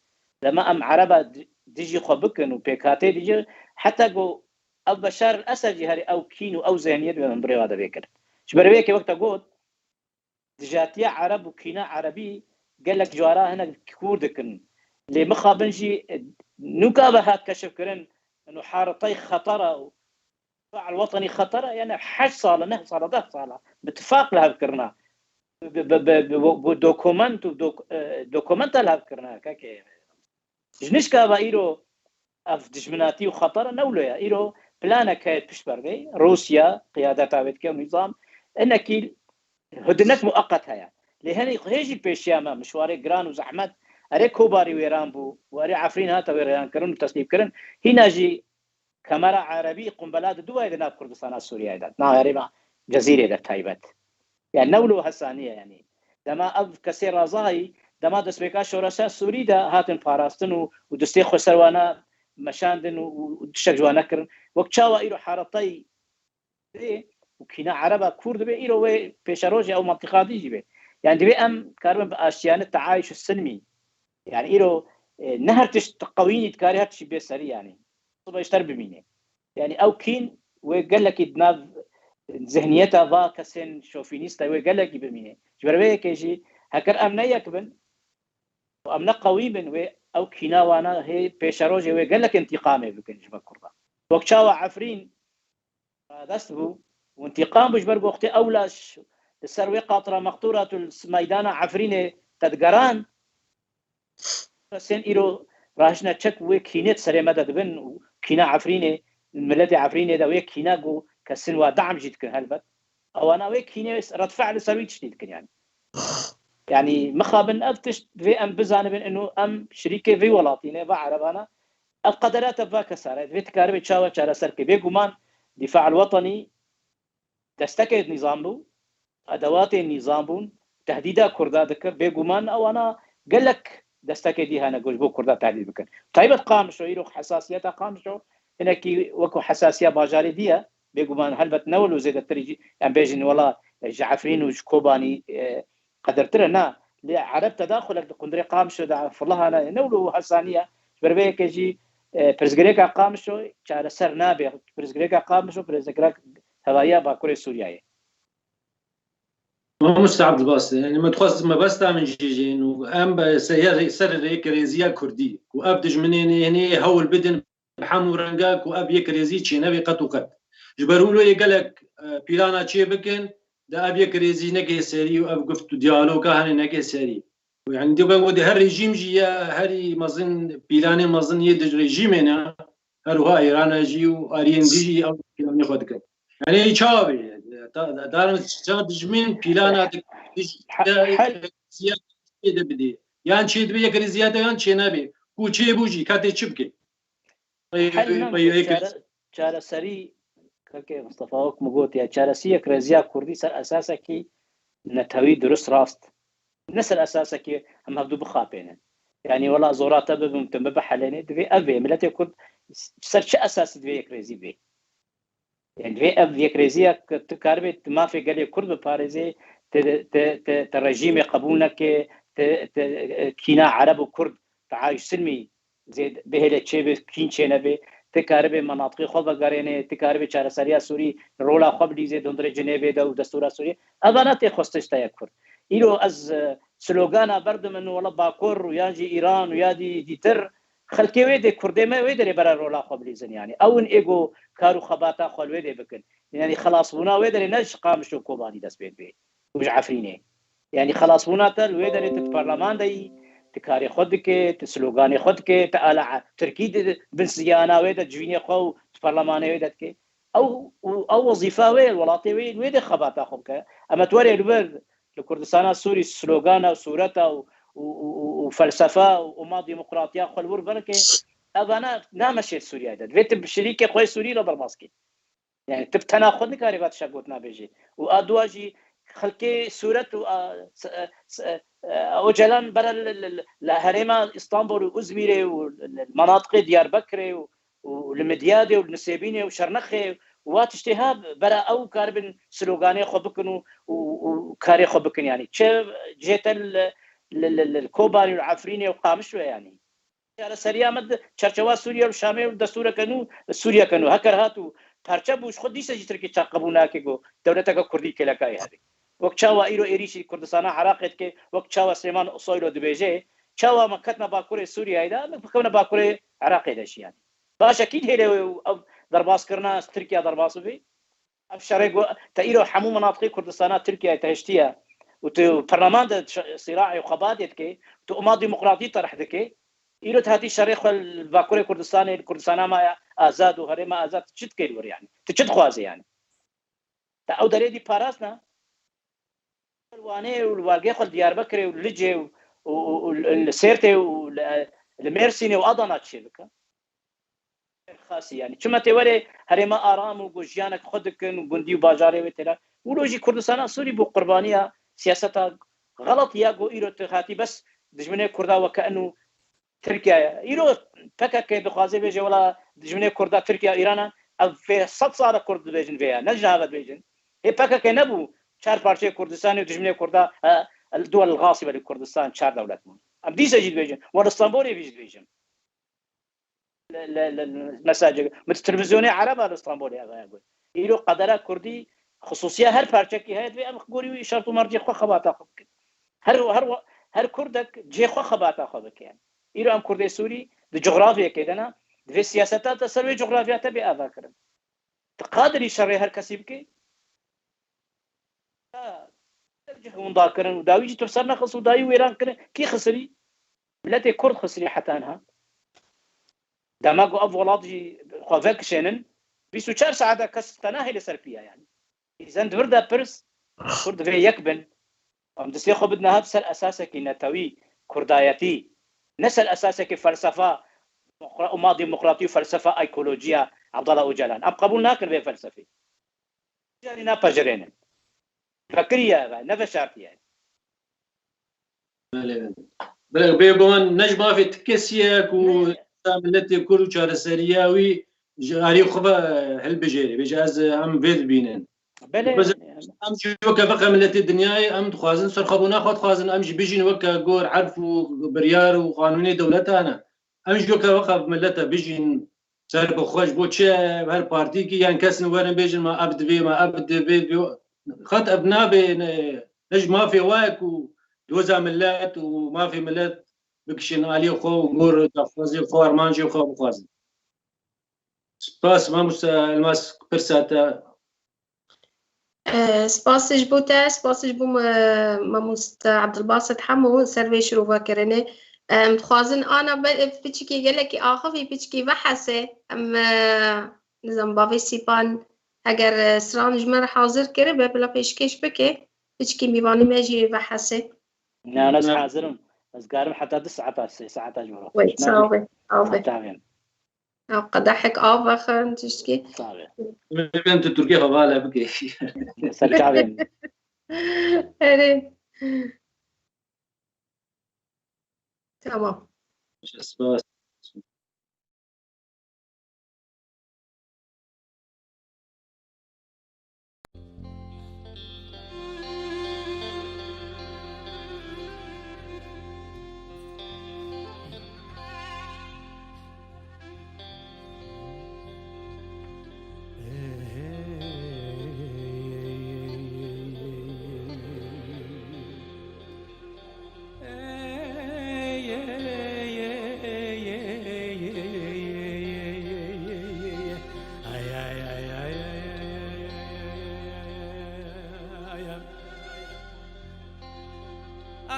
dema em ereba di-, dijî xwe bikin û pêkhatê dijî, heta ku ev Beşar el Esed jî herî ew kîn û ew zehniyet wê hundirê we de vê kirin. Ji ber vê yekê wek te got, dijatiya ereb û kîna erebî gelek cara hinek kûr dikin. Lê mixabin jî, e, nûka ve hat keşifkirin, ino haritay xetera û difaa el-wetenî xetera, yani heşt sala, neh sala, deh sala bi tifaq li hev kirina. Bi, bi, bi, bi, bi dokument û dok-, e, dokumenta li hev kirina, kekê. Ji nişka ve îro ev dijminatî û xetera ne wilo ye. Îro planek heye pişt perdeyê. Rûsya qiyadeta wê dike û nîzam. Hinekî hudinek mueqet heye. Lê henî hê jî pêşiya me mişwarê giran û zehmet. Erê Kobarî wêran bû û erê Efrîn hate wêrankirin û teslîmkirin. Hîna jî kemera erebî qumbela di duwayê di nav Kurdistana Sûriyeyê de, di nav herêma Cezîrê de taybet. Yani ne wilo hesanî ye yani. Dema ev kesê razayî, dema destpêka şoreşa Sûrî de hatin parastin û, û destê xwe ser wana meşandin û, û, û tiştek ji wan nekirin. Wek çawa îro haretayî dê û kîna ereba kûr dibe, îro wê pêşerojê ew mentiqa dî jî be. Yani divê em karibin bi aştiyane teayş û silmî. Yani îro, e, ne her tişt qewînî dikarî her tiştî bê serî yani. Sibe ji ter bimîne. Yani ew kîn wê gelekî di nav zihniyeta va kesên şofînîst de wê gelekî bimîne. Ji ber vê yekê jî heker em ne yek bin û em ne qewî bin wê ew kîna wana hê pêşerojê wê gelek întîqamê bikin ji me Kurda. Wek çawa Efrîn radest bû û întîqam bû ji ber ku wextê ew laş li ser wê qatra mextûra tu li meydana Efrînê te digeran, kesên îro rahiştine çek wê kînê di serê me de dibin û kîna Efrînê, miletê Efrînê de wê kîna ku kesin wa de'm jî dikin helbet. Ewana wê kînê redfe'l li ser wî tiştî dikin yani. Yani mixabin ev tişt divê em bizanibin ino em şirîkê vê welatî ne, va erebana. Ev qederata va kesa re divê tu karibê çawa çareser bike. Bêguman Dîfa el-Wetenî destekê nîzam bû, edewatê nîzam bûn, tehdîda Kurda dikir. Bêguman ewana gelek destekê dî hene ku ji bo Kurda tehdîd bikin. Taybet Qamişlo, îro hesasiyeta Qamişlo hinekî wekû hesasiya bajarê dî ye. Bêguman helbet ne wilo zêdetirî jî em bêjin wela ji Efrîn û ji Kobanî, e, qedirtir e, na. Lê Ereb te daxilek di qundirê Qamişlo de firlahane ne wilo hesanî ye. Ji ber vê yekê jî, e, pirsgirêka Qamişlo çareser nabe. Pirsgirêka Qamişlo pirsgirêk hevayiya Bakurê Sûriyeyê. Mamoste Abdulbasit, yani me dixwest mebesta min jî jîn û em be se-, ya rê-, ser rêk rêziya Kurdî û ev dijminên ê hênê hewl bidin bi hemû renga ku ev yek rêzî çênebe qet û qet. Ji ber wilo yê gelek, e, pîlana çê bikin, de ev yek rêzî neke serî û ev guft û diyaloga hene neke serî. Yani dê ben wede her rejîm jî ya herî mezin, pîlanê mezin yê dij rejîmê ne, her wiha Îrana jî û ariyên dî jî ew pîlanê xwe dikin. Yani çawa bê? Da-, da-, darin ça dijmin pîlana dik-, dij-, He-, hel- ziyade de bidê. Yan çê dibe yek rê ziyade yan çê nabê. Ku çê bû jî katê çi bike? Hel nan çare-, çareserî, Kekê Mistefa, wek min got, ya çareserî yekrêziya Kurdî ser esasekî netewî durist rast. Ne ser esasekî em hevdu bixapênin. Yani wela zora te bibim, tu bibihelênê, divê ev bê. Miletê Kurd ser çi esasî divê yekrêzî bê? Yani divê ev yekrêziya ku tu karibê tu mafê gelê Kurd biparêzê, tu, tu, tu, tu rejîmê qebûl neke, tu, tu, e, kîna Ereb û Kurd, teayuş silmî zêd bihêle çêbe, kîn çênebe, tu karibê menatiqê xwe vegerênê, tu karibê çareseriya Sûrî, rola xwe bilîzê di hundirê Cinêvê de û destûra Sûrî. Evana tê xwestiş te ye Kurd. Îro ez e, slogana berdim min wela Bakur û yan jî Îran û ya dî dîtir, xelkê wê dê, kurdê me wê derê bera rola xwe bilîzin, yanî ew in êgo kar û xebata xwe li wê dê bikin. Yanî xelasbûna wê derê ne ji Qamiş û Kobanî dest pê dibê û ji Efrînê. Yanî xelasbûna te li wê derê, tu di parleman de yî, tu karê xwe dike, tu sloganê xwe dike, tu ala tirkî di bin siyana wê de civînê xwe û di parlemanê wê de dike. Ew û ew wezîfa wê ye, welatê wê, wê dê xebata xwe bike. Ema tu werê li wir li Kurdistana Sûrî slogana û sûreta û, û, û, û, û felsefa û, û ma demokratiya xwe li wir verke, evana nameşê Sûriyeyê de. Divê tu bi şirîkê xwe Sûrî re derbas kî. Yani tu bi tena xwe nikarî va tişa gotina bêjî. Û a dua jî xelkê sûret û a, s-, e, s-, e, e, Ocalan bera li, li, li, li herêma Îstanbul û Izmîrê û li, li, li menatiqê Diyarbekirê û, û li Midyadê û li Nisêbînê û Şernexê û wa tiştê ha bera ew karibin sloganê xwe bikin û, û, û karê xwe bikin. Yani çi cihê te li, li, li, li Kobanî û Efrînê û Qamişlo yani. Çareseriya me di çerçewa Sûriye û Şamê û destûreke nû Sûriyeke nû heker hat û parçe bû, ji xwe dîsa jî Tirkî çax qebûl nake ku dewleteke Kurdî kêlekayê hebe. Wek çawa îro êrîşî Kurdistana Iraqê dike, wek çawa Silêman Soylo dibêje, çawa me ketna Bakurê Sûriyeyê de, em bikevine Bakurê Iraqê de jî yani. Baş e kî dihêle wê û ev derbaskirina Tirkiye derbas bibe? Ev şerê ku te îro hemû menatiqê Kurdistana Tirkiyeyê te hiştiye û tu perleman de ş-, sîraê û xebatê dike, tu ûma demokratî terh dike, îro tu hatî şerê xwe li Bakurê Kurdistanê, li Kurdistana me ya azad û herêma azad, tu çi dikê li wir yani? Tu çi dixwazî yani? Te ew derê dî parastina? Li Wanê û li wargê xwe li Diyarbekirê û li Licê û, û, û, û li Sêrtê û li, li Mêrsînê û Adana çê bike? Xasî yani. Çima tê werê herêma aram û ku jiyanek xwe dikin û gundî û bajarê wê têra. Wilo jî Kurdistana Sûrî bû qurbaniya siyaseta xelet ya ku îro tu hatî bes dijminê Kurda weke eno Tirkiye ye. Îro P K K dixwaze bêje wela dijminê Kurda Tirkiye û Îran e. Ev vê sed sal e Kurd dibêjin vê ya. Ne ji niha ve dibêjin. Hê P K K nebû çar parçeyê Kurdistanê û dijminê Kurda, e, el duwel el xasîbe li Kurdistan çar dewlet bûn. Em dîsa jî dibêjin. Wer li Stenbolê vî jî dibêjin. Li, li, li, li, mesela, min di televîzyonê Ereba li Stenbolê ev heye got. Îro qedera Kurdî xisûsiya her parçekî heye, divê em gorî wî şert û mercê xwe xebata xwe bikin. Her, her, her Kurdek cihê xwe xebata xwe bike. Îro em Kurdê Sûrî di cografyekê de ne, divê siyaseta te ser wê cografya te bê avakirin. Tu qadirî şerê her kesî bikî? Ha, cih winda kirin û dawî jî tu ser nexist û dawî wêran kirin. Kî xisirî? Miletê Kurd xisirî heta niha. Dema ku ev welat jî xwe vekişênin, bîst û çar saeta kes te nahêle ser piya yani. Îzen di vir de pirs, Kurd divê yek bin. Em destê xwe bidine hev ser esasekî netewî, kurdayetî, ne ser esasekî felsefa demokra-, ûma demokratî û felsefa ekolojiya Abdullah Ocalan. Em qebûl nakin vê felsefê. Carî napejirênin. Vekiriye ve, neveşartiye. Belê, belê. Belê, bêguman ne ji mafê ti kesî ye ku Ne. Miletê Kurd û çareseriya wî ji alî xwe ve hilbijêrê. Bêje ez, em vê dibînin. Belê. Em jî weke veqe miletê dinyayê, em dixwazin serxwebûna xwe dixwazin, em jî bijîn weke gor, herf û biryar û qanûnê dewleta ne. Em jî weke veqe milete bijîn, ser bi xwe ji bo çi her partîkî yan kesin werin bêjin ma ev divê, ma ev divê, divê. Xet ev nabê ne, ne ji mafê we ye ku doza milet û mafê milet bikişin aliyê xwe û gor daxwazê xwe, armancê xwe bixwazin. Spas, mamoste Elmas, pirsa te. Eh, spas ji bo te, spas ji bo me-, mamoste Abdulbasit hemû ser vê şirovekirinê. Em dixwazin ana be-, piçikê gelekî axivî, piçikî vehesê. Em, eh, nizam bavê Sîpan, eger, eh, stran ji me re hazir kiribe, bila pêşkêş bike, piçikî mîvanî me jî vehesê. Na, ez hazir im. Ez karim heta du saeta, sê saeta ji we re xweş. Wê, sağ ol, sağ ol. Heta wê. Ew qedehek av vexin, tiştkî. Sağ ol. Min tu Tirkî hevala bike. Ser çavên. Erê. Tamam. Spas.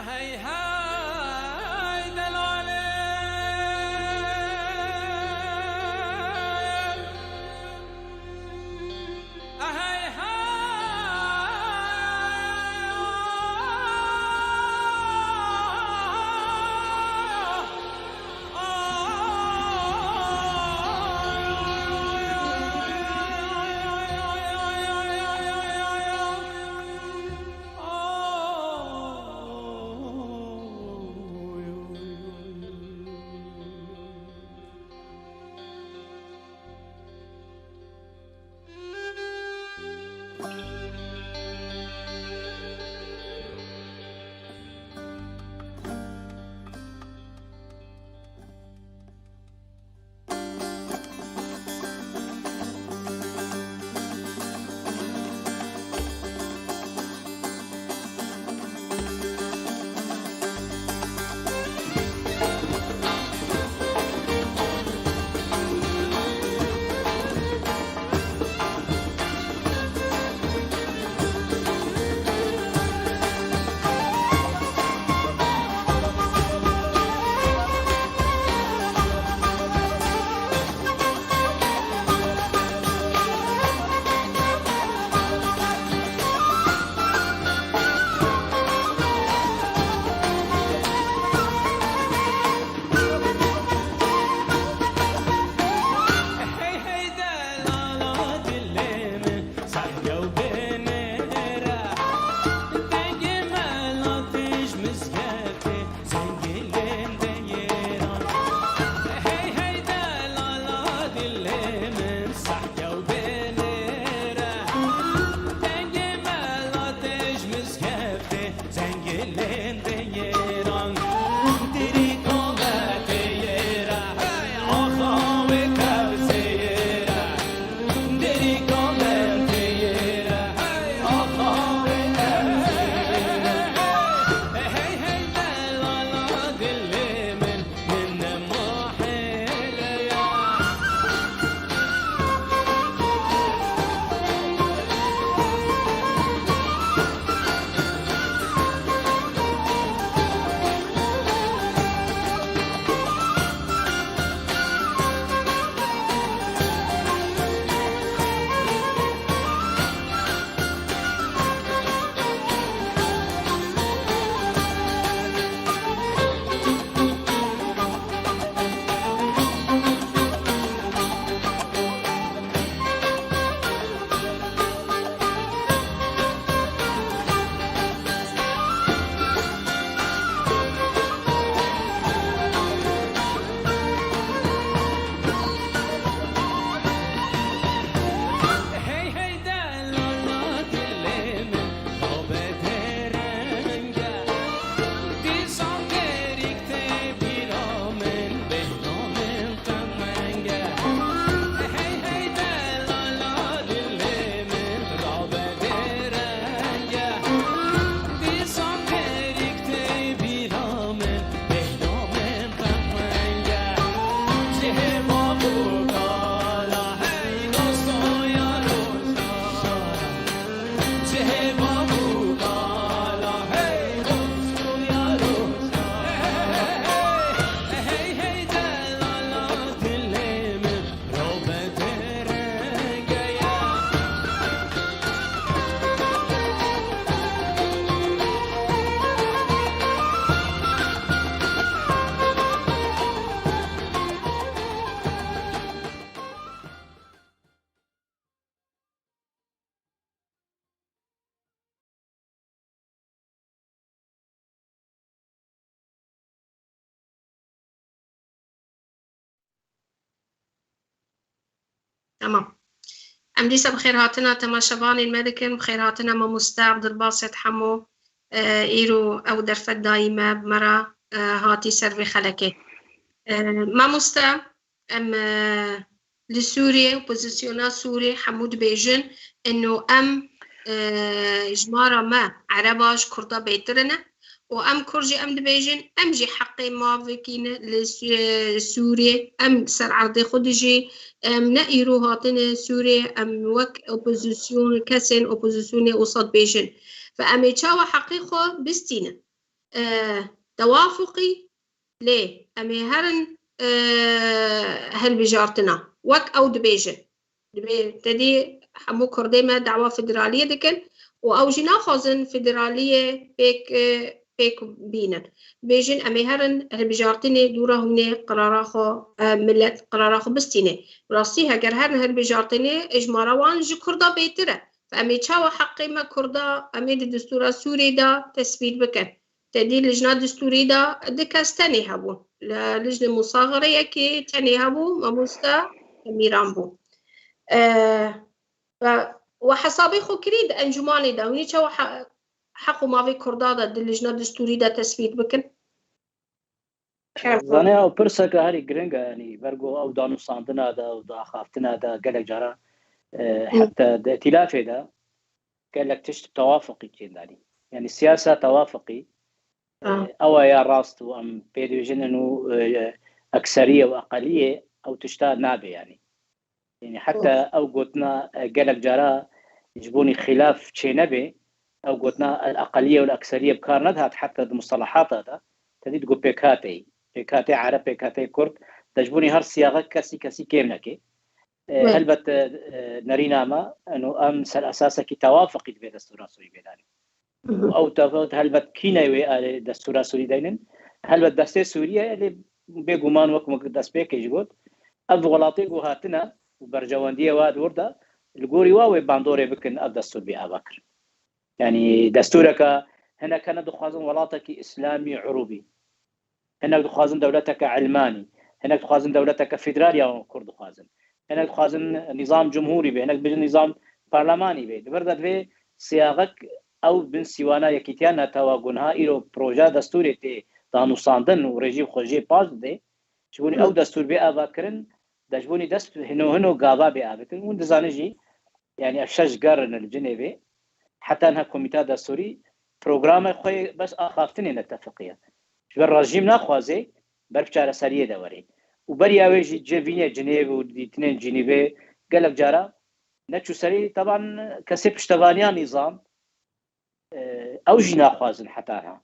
Hey hey delalê. Hey hey. Tamam. Em dîsa bi xêrhatina temaşevanên me dikin, bi xêrhatina mamoste Abdulbasit Hemo, e, îro ew derfet dayî me bi me re, e, hatî ser vê xelekê. E, mamoste, em, e, li Sûriyê, opozisyona Sûriyê hemû dibêjin, ino em, e, ji ma re me Ereba ji Kurda bêtir in e û em Kurd jî em dibêjin, em jî heqê ma vekî ne li Sü-, Sûriyê, em ser erdê xwe dijî, em ne îro hatine Sûriyê, em wek opozisyon, kesên opozisyonê wisa dibêjin. Ve em ê çawa heqê xwe bistînin? e, tewafuqî, lê em ê herin, e, hilbijartina. Wek ew dibêjin. Dibê tedî hemû Kurdê me dawa federaliyê dikin û ew jî naxwazin federaliyê pêk, e, pêk bînin. Dibêjin em ê herin hilbijartinê dûra hûnê qirara xwe, e, milet qirara xwe bistîne. Rastî heger herin hilbijartinê, ijmara wan ji Kurda bêtir e. Em ê çawa heqê me Kurda em ê di destûra Sûrê de tesbît bikin? Tedî lijna destûrî de du kes tenê hebûn. Li lijnê musaxireyekê tenê hebû, mamoste Mîran bû. E, ve, we hesabê xwe kirî di encûmanê de. Hûn ê çawa he-, heq û mavê Kurda de di lijna destûrî de tesbît bikin? Zane ew pirseke herî giring e, yanî ber ku ew danûsandina de û di axaftina de gelek cara, e, heta di îtîlafê de gelek tişt tewafuqî çêndanî. Yanî siyasa tewafuqî, e, ew e ya rast û em pê dibêjin û, e, ekseriye û eqeliyê ew tişta nabe yanî. Yanî heta ew gotina, e, gelek cara ji bonî xîlaf çênebe, ew gotina el eqeliye û el ekseriye bi kar nedihat heta di mustelahata de, tedî digot pêkhateyî. Pêkhateyê Ereb, pêkhateyê Kurd, de ji bonî her siyaxek kesî kesî kêm neke. E, Wê. Helbet, e, e, nerîna me, eno em ser esasekî tewafuqî divê destûra Sûrî bê danîn. Hı hı. Ew tefawut helbet kî ne wê alê destûra Sûrî deynin. Helbet destê Sûriye, lê bêguman wek min destpêkê jî got, ev welatê ku hatine û berjewendiyê wa di wir de, li gorî wa wê bandorê bikin ev destûr bê ava kirin. Yanî destûreke, hinek hene dixwazin welatekî îslamî urûbî. Hinek dixwazin dewleteke ilmanî, hinek dixwazin dewleteke federal ya Kurd dixwazin. Hinek dixwazin nîzam cumhûrî be, hinek dibêjin nîzam parlemanî be. Di vir de divê siyaxek ew bin sîwana yekîtiya netewa ku niha îro projeya destûrê tê danûsandin û rejîm xwe jê paş dide. Ji bo ew destûr bê avakirin, de ji bo dest hino hino gava bê avêtin. Hûn dizanin jî, yanî ev şeş ger in li Cinêvê, heta niha Komîta Destûrî programa xwe bes axaftinê netefiqiye. Ji ber rejîm naxwaze ber bi çareseriyê de were. Û beriya wê jî civînê Cinêv û dîtinên Cinîvê gelek cara neçû serî, teban kesê piştevaniya nîzam, e, ew jî naxwazin heta niha.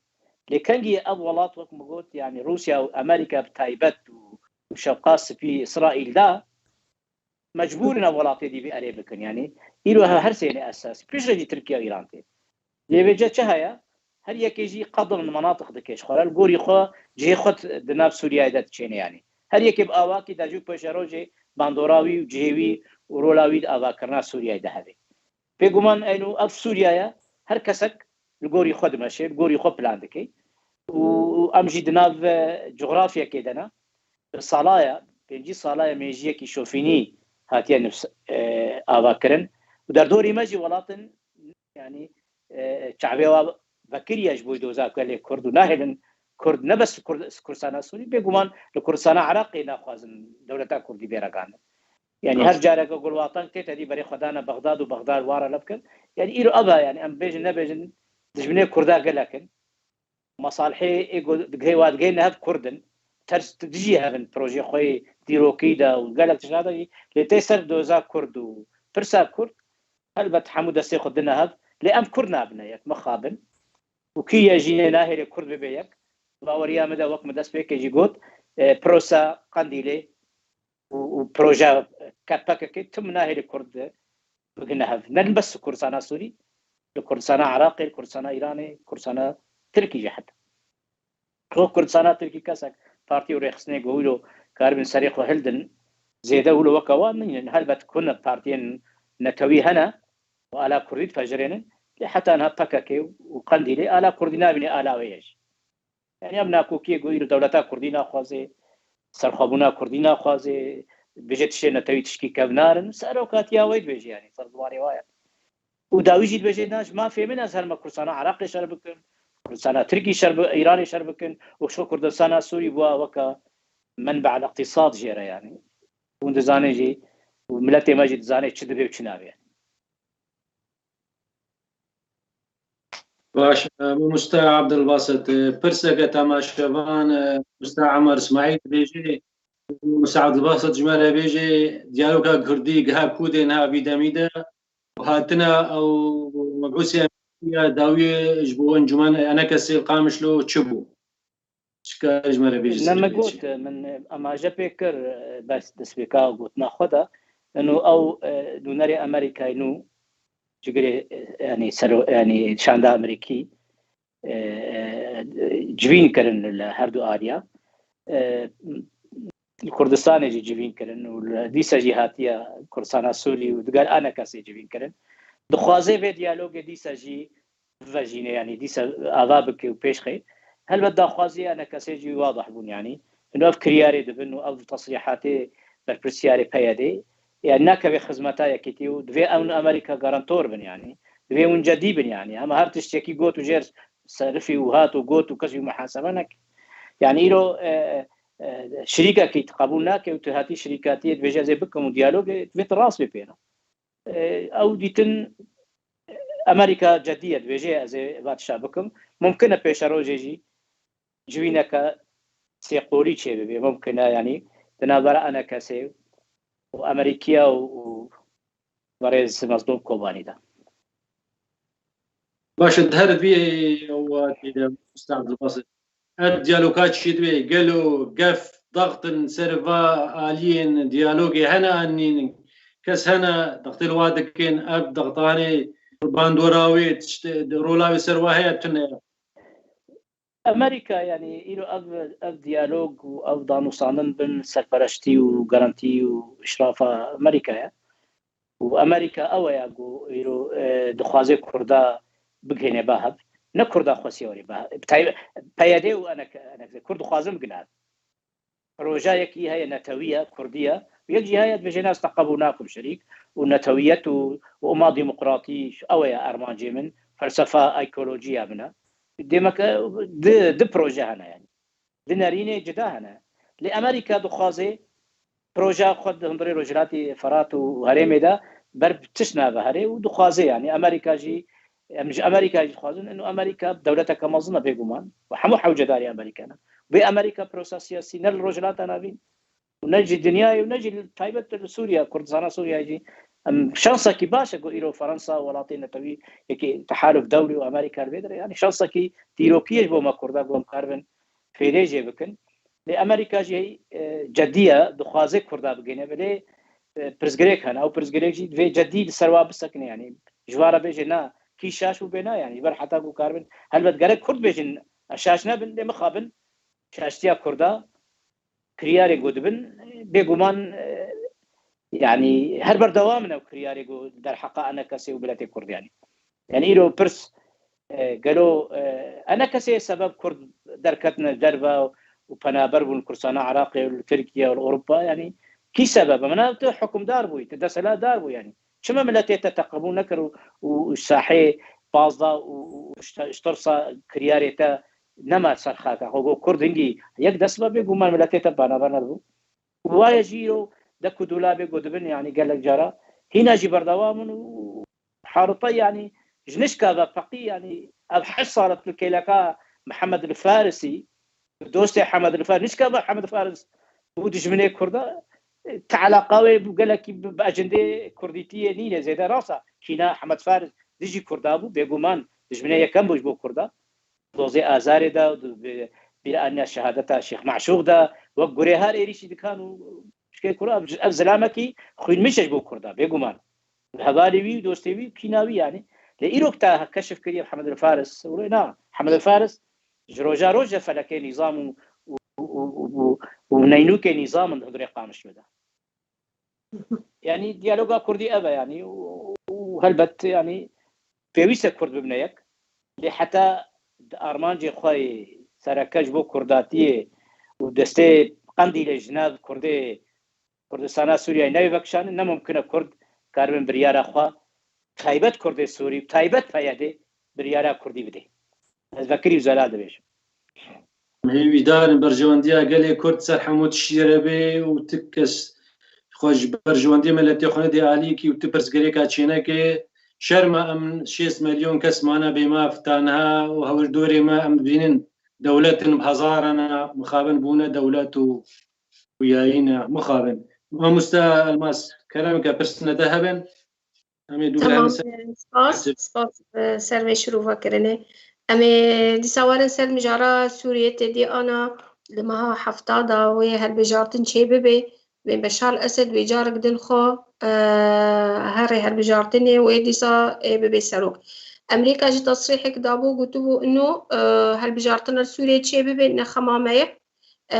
Lê kengî ev welat, wek min got, yanî Rûsya û Amerîka bi taybet û, û şewqa spî Îsraîl da, mecbûr in ev welatê dî vê erê bikin. Yanî îro he-, her sênê esas. Piştre jî Tirkiye û Îran tê. Lê vêce çi heye? Her yekê jî qedin menatiq dike ji xwe re. Li gorî xwe cihê xwe di nav Sûriyeyê de diçêne yanî. Her yekê bi awakî dajû pêşerojê bandora wî û cihê wî û rola wî di avakirina Sûriyeyê de hebe. Bêguman eynû ev Sûriye ye, her kesek li gorî xwe dimeşe, li gorî xwe plan dike. Û, û em jî di nav, e, cografyekê de ne. Bi sala ye, pêncî sala ye mêjiyekî şofînî hatiye nifs-, e, avakirin. Û derdorî me jî welatin, yanî, e, çavê wa vekiriye ji bo doza gelê Kurd û nahêlin Kurd, ne bes Kurd, Kurdistana Sûrî, bêguman li Kurdistana Iraqê naxwazin dewleta Kurdî bê ragihandin. Yanî her careke ku li Watan tê, tedî berê xwe dane Bexdad û Bexdad wara lê bikin. Yanî îro ev e, yanî em bêjin nebêjin dijminê Kurda gelek in. Mesalihê ê ku digihê wa digihê ne hev Kurd in. Ters dijî hev in, projeyê xwe yê dîrokî de û gelek tişta de jî. Lê tê ser doza Kurd û pirsa Kurd, helbet hemû destê xwe dine hev. Lê em Kurd nabine yek, mixabin. Û kî ye jî nahêle Kurd bibe yek? Baweriya min de, wek min destpêkê jî got, e, prosa Qendîlê û, û proje K P K K tim nahêle Kurd bigine hev. Ne bes Kurdistana Sûrî, li Kurdistana Iraqê, li Kurdistana Îranê, Kurdistana Tirkî jî heta. Xwe Kurdistana Tirkî kesek partî û rêxistinê ku wilo karibin serê xwe hildin, zêde wilo weke wan nînin. Helbet ku ne partiyên netewî hene û ala Kurdî difejirênin, lê heta niha P K K û Qendîlê ala Kurdî nabîne, ala wê ye jî. Yanî ev nakokiyê ku îro dewleta Kurdî naxwaze, serxwebûna Kurdî naxwaze, bêje tiştê netewî tişkî kevnar in, serokatiya wê dibêje, yanî ser zimanê wa ye. Û dawî jî dibêje, na, ji mafê min ez herime Kurdistana Iraqê şer bikim, Kurdistana Tirkî şer bi-, Îranê şer bikin û şu Kurdistana Sûrî bûa weke menbe'el iqtîsad jê re, yanî. Hûn dizanin jî û miletê me jî dizane çi dibe û çi nabe. Baş, e, Mamoste Abdulbasit, e, pirseke temaşevan, e, Mamoste Emer Ismaîl dibêje, Mamoste Abdulbasit ji me re bêje, diyaloga Kurdî giha ku de niha vî demî de, û hatine ew mebûsê ya dawiyê ji bo encûmen enekesê li Qamişlo çi bû? Çi karî ji me re bêjî? Ne, me got, min amaje pê kir, bes destpêka gotina xwe de. Ino ew, e, nûnerê Amerîkayê nû, cigirê, e, yanî sero-, yanî şanda Amerîkî, e, e, civîn kirin li her du aliya. E, li Kurdistanê jî civîn kirin û li, dîsa jî hatiye Kurdistana Sûrî û digel anekesê civîn kirin. Dixwaze vê diyalogê dîsa jî bivejîne, yanî dîsa ava bike û pêş xe. Helbet daxwaziya anekesê jî wadih bûn, yanî. Ino ev kiryarê dibin û ev tesrîhatê berpirsiyarê P Y D'ê, yanî nakeve xizmeta yekîtî û divê ew Amerîka garantor bin, yanî. Divê hûn cedî bin, yanî. Hema her tiştekî got û jêr serifî û hat û got û kes wî muhasebe neke. Yanî îro, e, e, şirîkekî tu qebûl nake û tu hatî şirîkatiyê dibêje ez ê bikim û diyalogê, divê tu rast bê pê re. E, ew dîtin Amerîka cedî ye, dibêje ez ê va tişta bikim. Mumkin e pêşerojê jî civîneke sêqolî çêbibe. Mumkin e, yanî di navbera enekesê û Amerîkiya û, û berêz Mezlûm Kobanî de. Baş e, di her vî watê de, Usta Abdulbasit, ev diyaloga çi dibe? Gelo gef daxtin ser va aliyên diyalogê hene an nîn? Kes hene daxtê li wa dikin, ev daxtanê bandora wê tiştê, rola wê ser wa heye tune? Amerîka, yanî îro ev, ev diyalog û ev danûstandin bin serpereştî û garantî û îşrafa Amerîka ye. Û Amerîka ew e ya ku îro, e, dixwaze Kurda bigihêne ba hev. Ne Kurda xwesiya werê ba hev. Tay-, P Y D û enek, enek Kurd dixwazin bigihne hev. Proje yekî heye netewî ye, Kurdî ye. Û yek jî heye dibêje ne ez te qebûl nakim şerîk. Û netewiyet û, û oma demokratî ew e ya armancê min. Felsefa, ekolojî ya min e. Demek e di, di proje hene yanî. Di nerînê cida hene. Lê Amerîka dixwaze projeya xwe di hundirê Rojhilatê Ferat û herêmê de ber bi tişt nave herê û dixwaze, yanî Amerîka jî, em ji Amerîka jî dixwazin, ino Amerîka dewleteke mezin e bêguman û hemû hewcedarî Amerîka ne. Bê Amerîka prosa siyasî ne li Rojhilata Navîn û ne jî dinyayê û ne jî taybet li Sûriye, Kurdistana Sûriye jî, em şansekî baş e ku îro Fransa, welatê netewî, yekê tehaluf dewlî û Amerîka li vê derê, yanî şansekî dîrokî ye ji bo me Kurda ku em karibin fêrê jê bikin. Lê Amerîka jî, e, cedî ye, dixwaze Kurda bigihîne, belê, e, pirsgirêk hene. Ew pirsgirêk jî divê cedî li ser wa bisekine, yanî ji wa re bêje na, kî şaş bû bê na, yanî ji ber heta ku karibin, helbet gerek Kurd bêjin, e, şaş nebin, lê mixabin şaştiya Kurda, kiryarên ku dibin, bêguman, e, yanî her berdewam in ew kiryarê ku derheqa enekesê û miletê Kurd, yanî. Yanî îro pirs, e, gelo, e, enekesê sebeb Kurd derketine derve û penaber bûn Kurdistana Iraqê û li Tirkiye û li Ewropa, yanî kî sebeb e? Min tu hukimdar bûyî, tu desthilatdar bûyî, yanî. Çima miletê te te qebûl nekir û, û, û sahê pazda û, û, û ji te, ji tirsa kiryarê te nema ser xaka xwe? Got Kurd hingî yek dest be, bêguman miletê te penaber nedibû. Û waye jî îro dek û dolabê ku dibin, yanî gelek cara hîna jî berdewam in û harita, yanî ji nişka ve peqî, yanî ev heşt sal e tu kêleka Mihemed el Farisî, dostê Hemed el Faris, nişka ve Hemed Faris bû dijminê Kurda, e, te eleqa wê bû gelekî bi, bi ecindê Kurdîtiyê nîne zêde. Rasa kîna Hemed Faris dijî Kurda bû, bêguman dijminê yekem bû ji bo Kurda. Dozê Azarê de, bi, bîra aniya şehadeta Şêx Meşûq de, wek gurêhar êrîşî dikan û şikê Kurda, ev, ev zilamekî xwînmiş e ji bo Kurda, bêguman. Hevalê wî û dostê wî û kîna wî, yanî. Lê îro te keşif kiriye Hemed el Faris, û na, Hemed el Faris ji roja roj de felekê nîzam û, û, û, û, û, û neynûkê nîzam in di hundirê Qamişlo de. Yanî diyaloga Kurdî ev e, yanî, û, û helbet, yanî, pêwîst e Kurd bibine yek. Lê heta di armancê xwe yê sereke ji bo Kurdatiyê û destê Qendîlê ji nav Kurdê Kurdistana Sûriyeyê neyê vekişandin, ne mumkin e Kurd karibin biryara xwe, taybet Kurdê Sûrî, taybet P Y D biryara Kurdî bidê. Ez vekirî û zelal dibêjim. Em hêvîdar in berjewendiya gelê Kurd ser hemû tiştî re be û ti kes xwe ji berjewendiya miletê xwe nedê alîkî û ti pirsgirêka çêneke. Şerm e em şêst milyon kes mane bêmaf ta niha û hewir dorê me em dibînin dewlet in bi hezaran e, mixabin bûne dewlet û xuyayî ne, mixabin. Mamoste Elmas, kerem ke pirsine te hebin. Em ê dû Tamam, ser spas, spas, e, ser vê şirova kirinê. Em ê dîsa werin ser mijara Sûriyê tê dî ana li meha hefta de wê hilbijartin çê bibe. Wê Beşar Esed wê carek din xwe, e, herê hilbijartinê wê dîsa ê bibe serok. Amerîka jî tesrîhek dabû, gotibû ino, e, hilbijartina Sûriyê çê bibe ne xema me ye. E,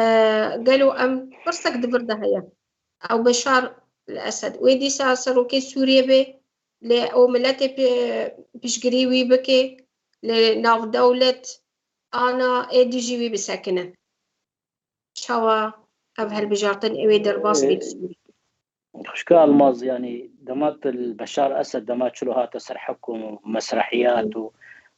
gelo em pirsek di vir de heye. Ew Beşar li Esed. Wê dîsa serokê Sûriyê bê, lê ew miletê pê-, piştgirî wî bike, lê navdewlet ana ê dijî wî bisekinin. Çawa ev hilbijartin ê wê derbas bê li Sûriyê? Xwişka Elmaz, yanî dema tu li Beşar Esed dema çilo hate ser hikûm û mesrehiyat û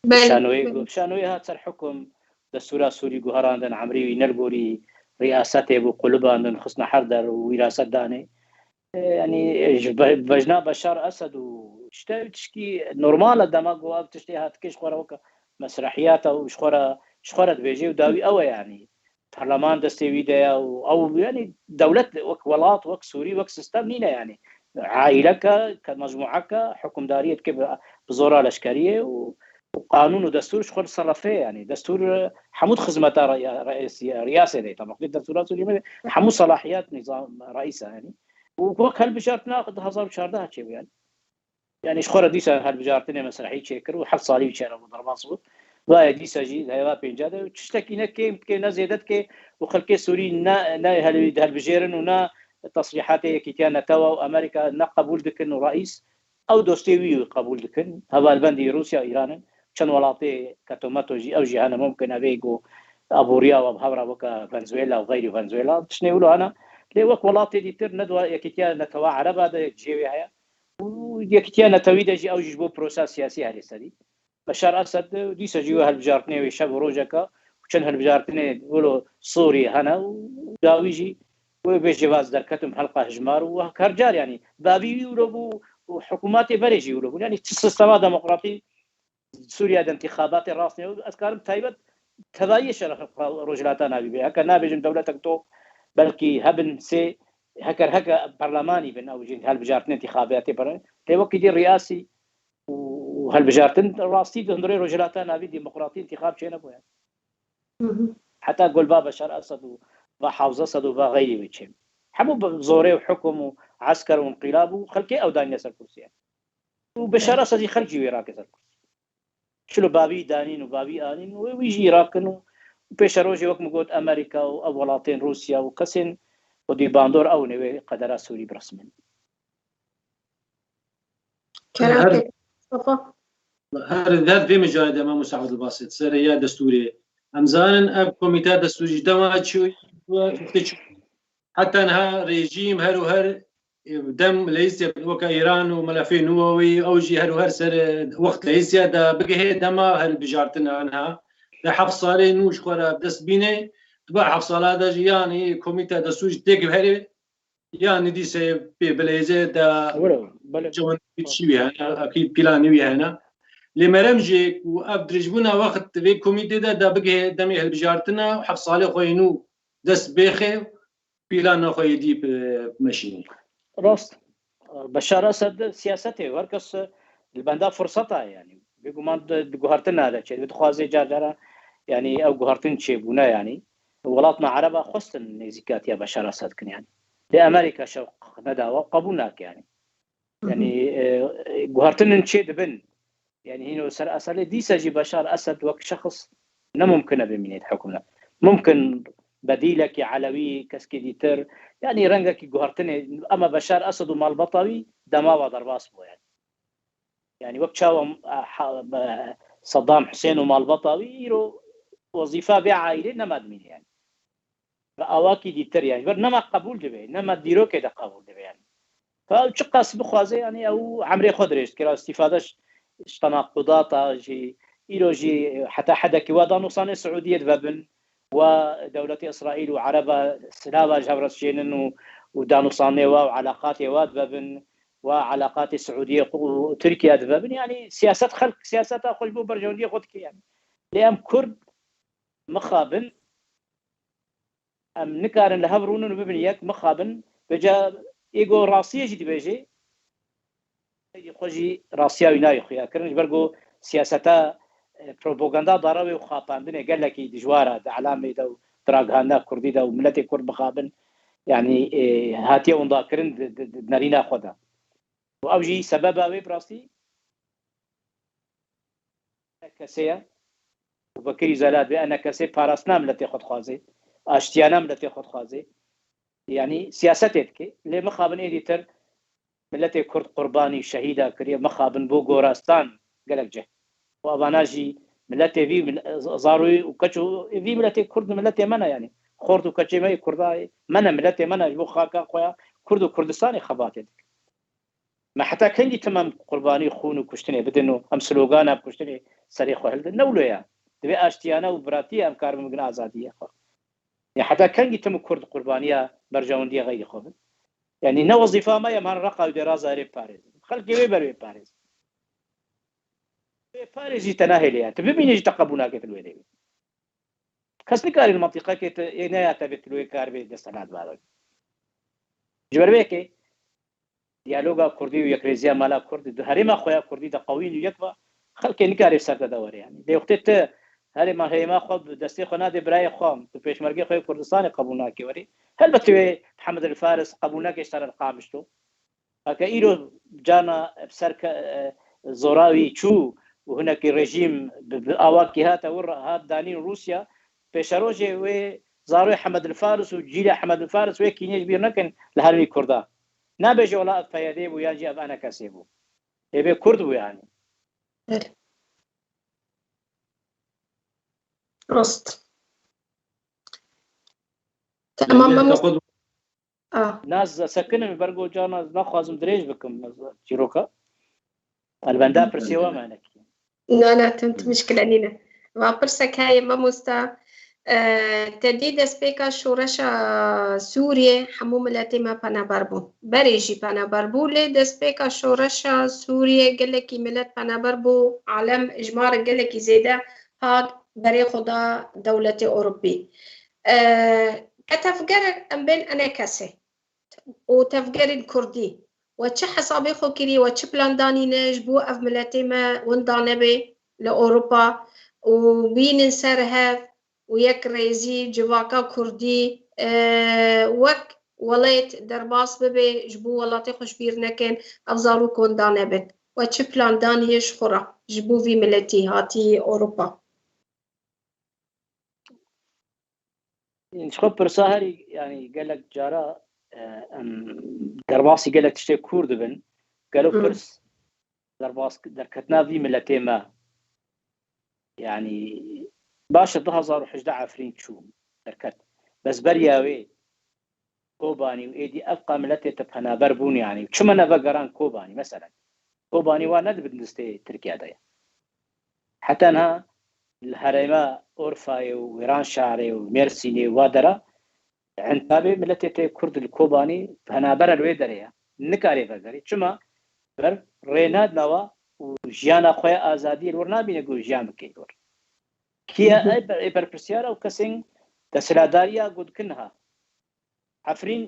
Belê, şanoyê belê. Got, şanoyê hat ser hikûm, destûra Sûrî guherandin, emrî wî ne li gorî riyasetê bû, qulibandin, xistine her der û wîraset danê. E, yanî, e, ji be-, bejna Beşar Esed û işte tişkî normal e, dema ku ev tiştê hatike ji xwe re weke mesrehiyata û ji xwe re, ji xwe re dibêje û dawî ew e, yanî. Perleman destê wî de ye û ew, yanî, dewlet wek welat, wek Sûrî, wek sistem nîne, yanî. Aîleke, ke mecmueke, hukimdariyê dike bi, bi zora leşkeriyê û, û qanûn û destûr ji xwe diserefê, yanî. Destûr, e, hemû di xizmeta re-, reîsî-, riyasê de ye. Tamam, destûra Sûrî me hemû selahiyet nîzam reîs e, yanî. Û wek hilbijartina du hezar û çardeh çêbû, yanî. Yanî ji xwe re dîsa hilbijartinê mesrehî çêkir û heft salî wî çêre bû, derbas bû. Vaye dîsa jî di heva pênca de tiştekî ne kêm dike, ne zêde dike û xelkê Sûrî ne, ne hel-, helbijêrin û ne tesrîhatê Yekîtiya Netewa û Amerîka ne qebûl dikin û reîs ew dostê wî qebûl dikin. Hevalbendî Rûsya û Îran in. Çend welatê ketometo jî ew jî hene, mumkin e vê ku aboriya we bi hev re weke Venezuela û xeyrî Venezuela. Tiştê wilo hene. Lê wek welatê dîtir ne di Yekîtiya Netewa Ereba de cihê wê heye. Û Yekîtiya Netewî de jî ew jî ji bo prosa siyasî herê serî. Beşar Esed dîsa jî wê hilbijartinê wê şev û rojeke û çend hilbijartinê wilo sorî hene û dawî jî wê bê civaz derketim helqa hijmar û her car, yanî, bavî wî wilo bû û hikûmatê berê jî wilo bû. Yanî çi sistema demokratî Sûriye de întîxabatê rastî ne. Ez karim taybet tevayî şeref Rojhilata Navî bê. Heke nabêjim dewletek to belkî hebin sê heker heke perlemanî bin ew jî hilbijartinê întîxabatê birin. Lê wekî dî riyasî û hilbijartin rastî di hundirê Rojhilata Navî demokratî întîxab çênebûye. Hı hı. Heta gol va Beşar Esed û va Hafız Esed û va xeyrî wê çê. Hemû bi zorê û hukm û esker û înqîlab û xelkê ew danîne ser kursiyê. Û Beşar Esed jî xelk jî wê rake ser kursî. Çilo bavî danîn û bavî anîn û wî jî rakin û pêşerojê wek min got Amerîka û ev welatên Rûsya û kesên xwedî bandor ew ne wê qedera Sûrî biresmin. Kerem Her- Mustafa. Her, her vê mijarê de Mamoste Abdulbasit, ser ya destûrê. Em zanin ev komîteya destûrî ji dema çû, çû, heta niha rejîm her û her, e, dem leyîsiya weke Îran û melefê nû wî, ew jî her û her ser, e, wext leyîsiya de bigihê dema hilbijartina niha. Di heft salê nû ji xwe re dest bîne, di ber heft sala de jî yanî komîteya destûrî têk herê, yanî dîse pê bileyze de Wilo, belê. Cewin çi wî hene, akî planî wî hene. Lê merem jî ku ev dirêjbûna wext vê komîtê de, de bigihê demê hilbijartina, heft salê xwe yê nû dest bêxe, plana xwe yê dî bi-, bimeşîne. Rast. Beşar Esed siyasetê, her kes li benda firseta ye, yanî. Bêguman di, di guhertina de çê, dixwaze car cara, yanî ew guhertin çêbûne, yanî. Welatna Ereba xwestin nêzîkatiya Beşar Esed kin, yanî. Lê Amerîka şewq nedawa, qebûl nake, yanî. Hı hı. Yanî, e, guhertinin çê dibin. Yanî hîn û ser eselê dîsa jî Beşar Esed wek şexs ne mumkin e bimîne di hukmê. Mumkin bedîlekî Elewî, keskî dîtir, yanî rengekî guhertinê, ama Beşar Esed û malbata wî dema wa derbas bû, yanî. Yanî wek çawa, e, ha-, e, Saddam Husên û malbata wî îro wezîfa vê aîlê nema dimîne, yanî. Bi awakî dîtir, yanî. Ji ber nema qebûl dibe, nema dîrokê de qebûl dibe, yanî. Ka ew çiqas bixwaze, yanî, ew emrê xwe dirêj dikir, ew îstîfade ji, ji tenaqudata jî, îro jî heta hedekî wa danûsanê Siûdiyê dibe bin, wa dewletê Îsraîl û Ereba silava ji hev re dişênin û, û danûsanê wa û eleqatê wa dibe bin, wa eleqatê Siûdiyê û Tirkiye dibe bin. Yanî siyaset xelk, siyaseta xwe ji bo berjewendiyê xwe dike, yanî. Lê em Kurd mixabin, em nikarin li hev rûnin û bibin yek, mixabin. Vêca êgo rastiyê jî dibêje, Xwe jî rastiya wî nayê xuya kirin, ji ber ku siyaseta, e, propaganda dara wê û xapandinê gelekî dijwar e di elamê de û di ragihandina kurdî de û miletê kurd bixabin, yanî, e, hatiye windakirin di, di, di nerîna xwe de. Û ew jî sebeba wê bi rastî kesê ye. Û Bekirî Zelat vê enekesê parastina miletê xwe dixwaze, aştiyana miletê xwe dixwaze. Yanî siyasetê dike. Lê mixabin êdî tir miletê kurd qurbanî şehîda kiriye, mixabin bo gorastan gelek cih. Û avana jî miletê vî mil-, zaroyê û keç û vî miletê kurd miletê me ne yanî. Xort û keçê me yê kurda me ne, miletê me ne, ji bo xaka xwe ya kurd û Kurdistanê xebatê dike. Me heta kengî tim em qurbanî xûn û kuştinê bidin û em slogana kuştinê serê xwe hildin? Ne wilo ye. Divê aştiyane û biratiyê em karibin bigin azadiyê xwe. Ya heta kengî tim û kurd qurbaniya berjewendiya xeyrî xwe bin? Yanî ne wezîfa me ye em han reqa û dêraza erê biparêzin. Xelkê wê ber wê parêzin. Wê parêz jî te nahêle ya. Tu bimînî jî te qebûl nake tu li wê derê. Kes nikarî li mantîqekê tu ê neya te bê tu li wê karibê desthilat baro. Ji ber vê yekê diyaloga kurdî û yekrêziya mala kurdî di herêma xwe ya kurdî de qewîn û yek ve, xelkê nikarê ser te de were yanî. Lê wextê tu herêma herêma xwe bi destê xwe nadê birayê xwe, tu pêşmergê xwe yê Kurdistanê qebûl nakê werê. Helbet tu wê Mihemed El Faris qebûl nake ji te re li Qamişlo. Heke îro cana bi ser ke-, e, zora wî çû û hinekî rejîm bi, bi awakî hate wir hat danîn Rûsya, pêşerojê wê zarokê Hemed El Faris û cîlê Hemed El Faris wê kînê ji bîr nekin li hermî Kurda. Nabêje wela ev P Y D bû yan jî ev enekesê bû. Ê bê Kurd bû yanî. Belê. Rast. Tamam, Belê, mamoste. Teqo- Ah. Naz, sekinim, ber ku cana naxwazim dirêj bikim, çîroka. Elbenda pirsê we me nekî. Na, na, tim, tim mişkile nîne. Va pirsek heye, mamosta. E, te dî destpêka şoreşa Sûriyê hemû miletê me penaber bûn. Berê jî penaber bû, lê destpêka şoreşa Sûriyê gelekî milet penaber bû, alem ji ma re gelekî zêde hat berê xwe da dewletê Ewropî. E, ke tevger em bên enekesê û tevgerên kurdî, we çi hesabê xwe kirî, we çi plan danîne ji bo ev miletê me winda nebe li Ewropa û bînin ser hev û yek rêzî civaka kurdî, e, wek welêt derbas bibe, ji bo welatê xwe ji bîr nekin, ev zarok winda nebin. We çi plan danî ji xwe re ji bo vî miletî hatî Ewropa? Ji xwe pirsa herî, yanî gelek cara, e, em derbasî gelek tiştê kûr dibin. Gelo Hmm. pirs derbas, derketina vî miletê me. Yanî baş e, du hezar û hejdeh Efrîn çû derket. Bes beriya wê Kobanî û êdî ev qa miletê te penaber bûn yanî. Çima nevegeran Kobanî mesela? Kobanî wa ne di bin destê Tirkiye de ye. Heta niha li herêma Urfayê û Wêranşarê û Mêrsînê û wa dera Entabê miletê te Kurd li Kobanî penaber e li wê derê ye. Nikarê vegerê. Çima? Ber rê nadina wa û jiyana xwe ya azadiyê li wir nabîne ku jiyan bike li wir. Kî ye? Ê ber-, ê berpirsiyar e û kesên desthilatdariya ku dikin niha. Efrîn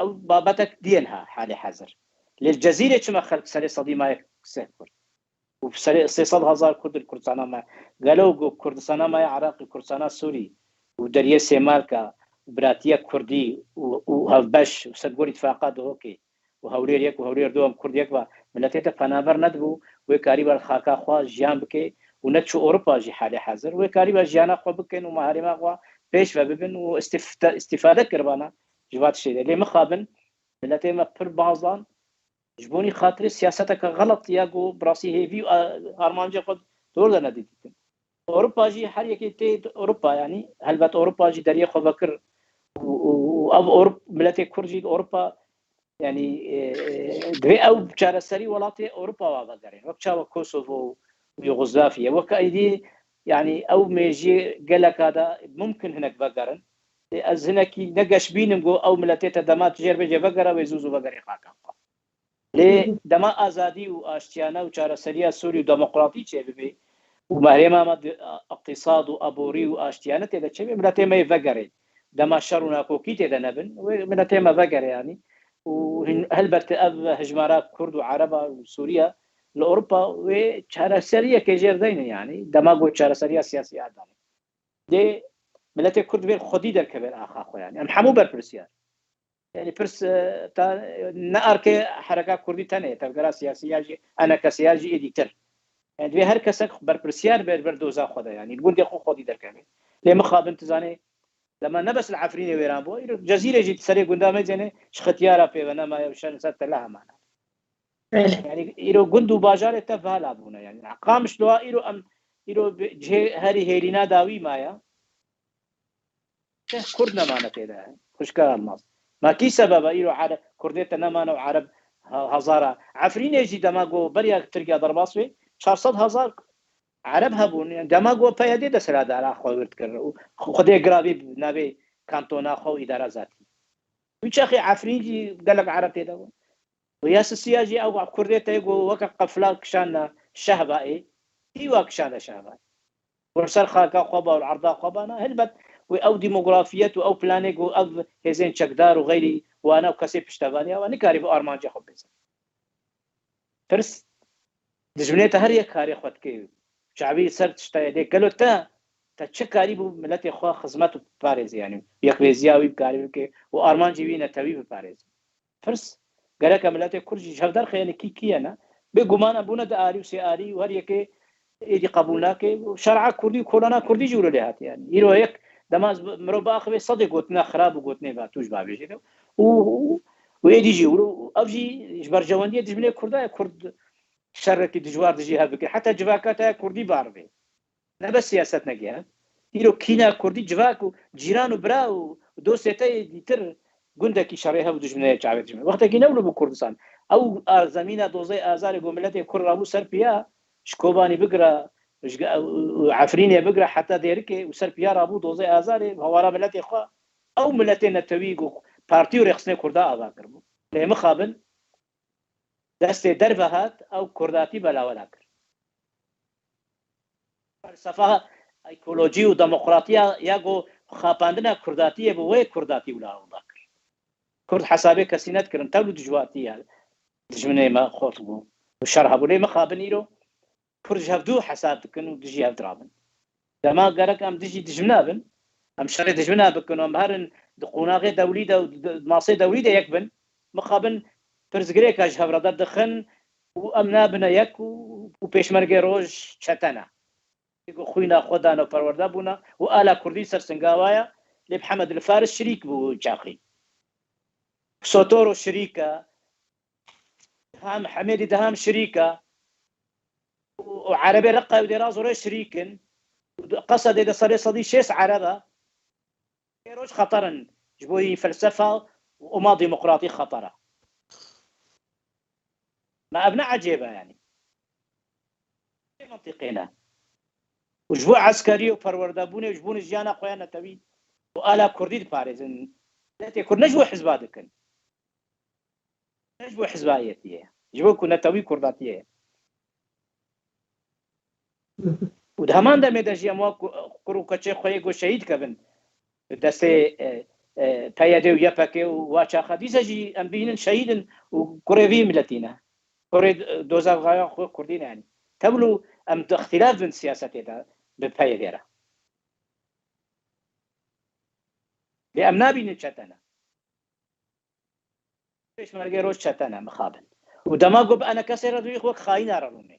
ew babetek dî ye niha halê hezir. Lê li Cezîrê çima xelk serê sedî maye seh Kurd? Û serê sê sed hezar Kurd li Kurdistana me. Gelo ku Kurdistana me ya Iraqî, Kurdistana Sûrî û deriyê Sêmalka, biratiya Kurdî û, û hevbeş û ser gorî tifaqa Duhokê û Hewlêr yek û Hewlêr du em Kurd yek ve, miletê te penaber nedibû, wê karîba li xaka xwe jiyan bike û neçû Ewropa jî halê hezir. Wê karîba jiyana xwe bikin û me herêma xwe pêş ve bibin û istifte-, îstîfade kiribana ji va tiştê de. Lê mixabin, miletê me pir bazan, ji bonî xatirê siyaseteke xelet ya ku bi rastî hêvî û, a, armancê xwe dor de nedîtin. Ewropa jî her yekê tê Ewropa, yanî helbet Ewropa jî deriyê xwe vekir û, û, û ev Ewrop-, miletê Kurd jî li Ewropa, yanî, e, e, divê ew çareserî welatê Ewropa wa vegerên. Wek çawa Kosovo û Yugoslavya. Wek êdî, yanî ew mêjiyê geleka de mumkin hinek vegerin. Lê ez hinekî ne geş bînim ku ew miletê te dema tu jê re bêje vegere, wê zû zû vegerê xaka xwe. Lê dema azadî û aştiyane û çareseriya Sûrî û demokratî çêbibe û me herêma me di iqtîsad û aborî û aştiyane tê de çêbe, miletê me yê vegerê. Dema şer û nakokî tê de nebin, wê miletê me vegere yanî. û hin-, helbet ev hijmara Kurd û Ereba û Sûriya li Ewropa wê çareseriyekê jêr deyne, yanî dema ku çareseriya siyasî ya danê. Dê miletê Kurd vê xwedî derkeve axa xwe, yanî em hemû berpirsiyar. Yanî pirs, e, ta, ne arkê hereka Kurdî tenê, tevgera siyasî ya jî, enekesiya jî êdî tir. Yanî divê her kesek berpirsiyar be ber doza xwe de, yanî li gundê xwe xwedî derkeve. Lê mixabin tu zanê, dema ne bes li Efrînê wêran bû, îro Cezîrê jî serê gunda me cêne ji xitiyara pê ve nemaye û şer ser tela hemana. Belê. Yanî îro gund û bajarê te vala bûne. Yanî Qamişlo îro em, îro bi cihê herî hêrîna dawî maye. Te Kurd nemane tê de. Xwişka Elmas. Ma kî sebeba îro Ereb, Kurdê te nemane û Ereb ha-, hezara. Efrînê jî dema ku beriya Tirkiya derbas wê, çar sed hezar Ereb hebûn. Yanî dema ku P Y D desthilatdara xwe gird kir û xwedê giravî navê kantona xwe û îdara zatî. Wî çaxê Efrîn jî gelek Ereb tê de bûn. Û ya sisiya jî ew Kurdê te ku weke qefla kişanna Şehbayê, hî wa kişande Şehbayê. Wer ser xaka xwe ba û erda xwe ba na, helbet wê ew demografiyet û ew planê ku ev hêzên çekdar û xeyrî wana û kesê piştevaniya wan nikarî bi armanca xwe bêze. Pirs, dijminê te her yek karê xwe dike. Çavî ser tişta ye dê gelo te, te çi karî bû miletê xwe xizmet û biparêzî, yanî yekrêziya wî bikarî bike û armancî wî netewî biparêzî. Pirs, gereke miletê Kurd jî ji hev derxe, yanî kî kî ye ne? Bê guman em bûne di alî û sê alî û her yekê êdî qebûl nake. Şer'a Kurdî û kolana Kurdî jî wilo lê hatiye. Yanî îro yek dema mirov biaxive sedê gotina xirab û gotinê ve tûj bavêjê de. Û, û, û êdî jî wilo, ev jî ji berjewendiyê dijminê Kurda ye. Kurd şerekî dijwar dijî hev bike. Heta civaka te ya Kurdî barive. Ne bes siyaset neke. Îro kîna Kurdî civak û cîran û bira û dostê te yê dîtir gundekî şerê hev û dijminê ye çavê dijmin. Wextekî newlo bû Kurdistan. Ew a-, zemîna dozê Azarê ku miletê Kurd rabû ser piya, ji Kobanî bigire, ji ge-, û Efrînê bigire heta Dêrikê û ser piya rabû dozê Azarê, hewara miletê xwe. Ew miletê netewî ku partî û rêxistinê Kurda ava kiribû. Lê mixabin, destê derve hat, ew kurdatî belawela kir. Felsefa ekolojî û demokratiya ya ku xapandina kurdatiyê bi wê kurdatî wila wila kir. Kurd hesabê kesî nedikirin, tevlû dijwatî ya dijminê me xort bû û şer hebû. Lê mixabin îro Kurd ji hevdû hesab dikin û dijî hev dirabin. Dema gerek em dijî dijmina bin, em şerê dijmina bikin û em herin di qonaxê dewlî de û di masê dewlî de yek bin, mixabin pirsgirêka ji hev re derdixin û em nabine yek û, û pêşmergê roj çete ne. Ku xwîna xwe dane û perwerde bûne û ala Kurdî ser singa wa ye, lê bi Hemed li Faris şirîk bû çaxî. Sotoro şirîk e, Deham, Hemêdî Deham şirîk e. Û, û Erebê Reqa û Dêra Zorê şirîk in. Û di Qesedê de serê sedî şêst Ereb e. Ê roj xeter in. Ji bo yî felsefa û oma demokratî xeter e. Me ev ne ecêb e, yanî. Vê mentiqê ne. Û ji bo eskerî û perwerdebûnê û ji bo jiyana xwe ya netewî û ala Kurdî diparêzin. Miletê Kurd ne ji bo hizba dikin. Ne ji bo hizbayetiyê ye. Ji bo ku netewî kurdatiyê ye. Û di heman demê de jî em wa ku-, kur û keçê xwe yê ku şehîd kevin. Destê, e, e, P Y D û Y P G û wa çaxa dîsa jî em bînin şehîd in û kurê vî miletî ne. Kurê, e, dozavxaya xwe Kurdî ne yanî. Tevlû em di ixtîlaf bin siyasetê de bi P Y D re. Lê em nabînin çete ne. Pêşmergê roj çete ne mixabin. Û dema ku bi enekesê re dûyî xwe xayîna re rûnê.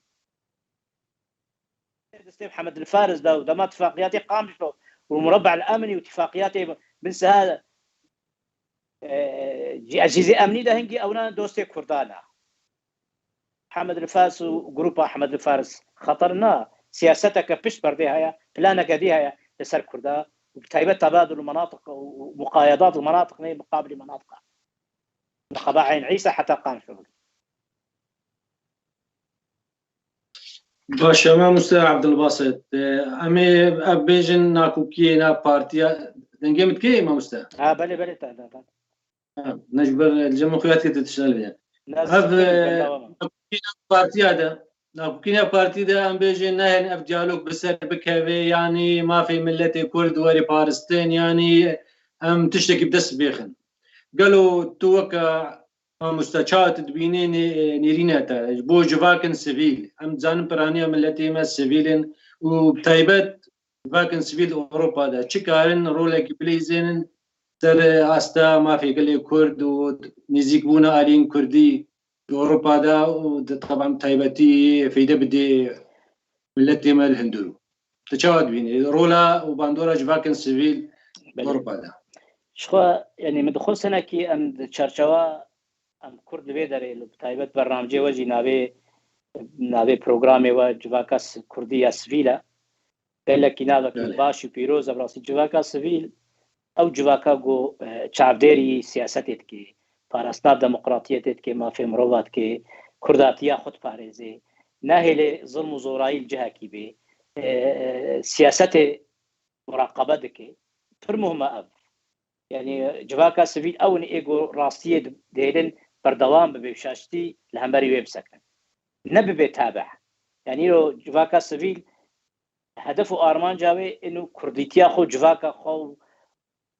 Destê Mihemed El Faris de û dema tifaqiyatê Qamişlo û Murabba El Emnî û tifaqiyatê bin siha, e, cî-, cîzê emnî de hingî ewna dostê Kurdan e. Hemed El Faris û grupa Hemed El Faris xeter na siyaseteke pişt perdê heye, planeke dî heye li ser Kurda û bi taybet tebadul menatiq û, û muqayedat û menatiq nê muqabilî menatiq. Li Qeba Eyn Îsa heta Qanşo. Baş e, mamoste Abdulbasit. Em ê ev bêjin nakokiyê nav partiya. Dengê min dikê, mamoste? Ha, belê, belê, ta, ta, ta. Ha, ne ji ber li cem xuyatê tu tişta lê. Ne, ev, zikir, e, bendava me. Nakokiyê nav partiya de, nakokiyê nav partî de em bêjin nehên ev diyalog bi ser bikeve, yanî mafê miletê Kurd were paristin, yanî em tiştekî bi dest bêxin. Gelo tu weke Mamoste, çawa tu dibînî nê-, nêrîna te ji bo civakên sivîl? Em dizanin piraniya miletê me sivîl in û bi taybet civakên sivîl di Ewropa de çi karin rolekî bilîzênin ser asta mafê gelê Kurd û nêzîkbûna aliyên Kurdî di Ewropa de û di, teban, taybetî feyde bidê miletê me li hundir. Tu çawa dibînî rola û bandora civakên sivîl di Ewropa de? Ji xwe, yanî min dixwest hinekî em di çarçewa em Kurd li vê derê, li taybet bernamcê we jî navê, navê programê we civaka si-, Kurdî ya sivîl e. Gelekî navekî Belê. baş û pîroz e, bi rastî civaka sivîl, ew civaka ku, e, çavdêrî siyasetê dike, parastina demokratiyetê dike, mafê mirova dike, kurdatiya xwe diparêze, nahêle zilm û zorayî li cihekî bê, e, e, siyasetê muraqebe dike. Pir muhim e ev. Yanî civaka sivîl ew in ê ku rastiyê di-, dihêlin berdewam bibe û şaştî li hemberî wê bisekinin. Ne bibe tabe. Yanî îro civaka sivîl hedef û armanca wê ino kurdîtiya xwe, civaka xwe û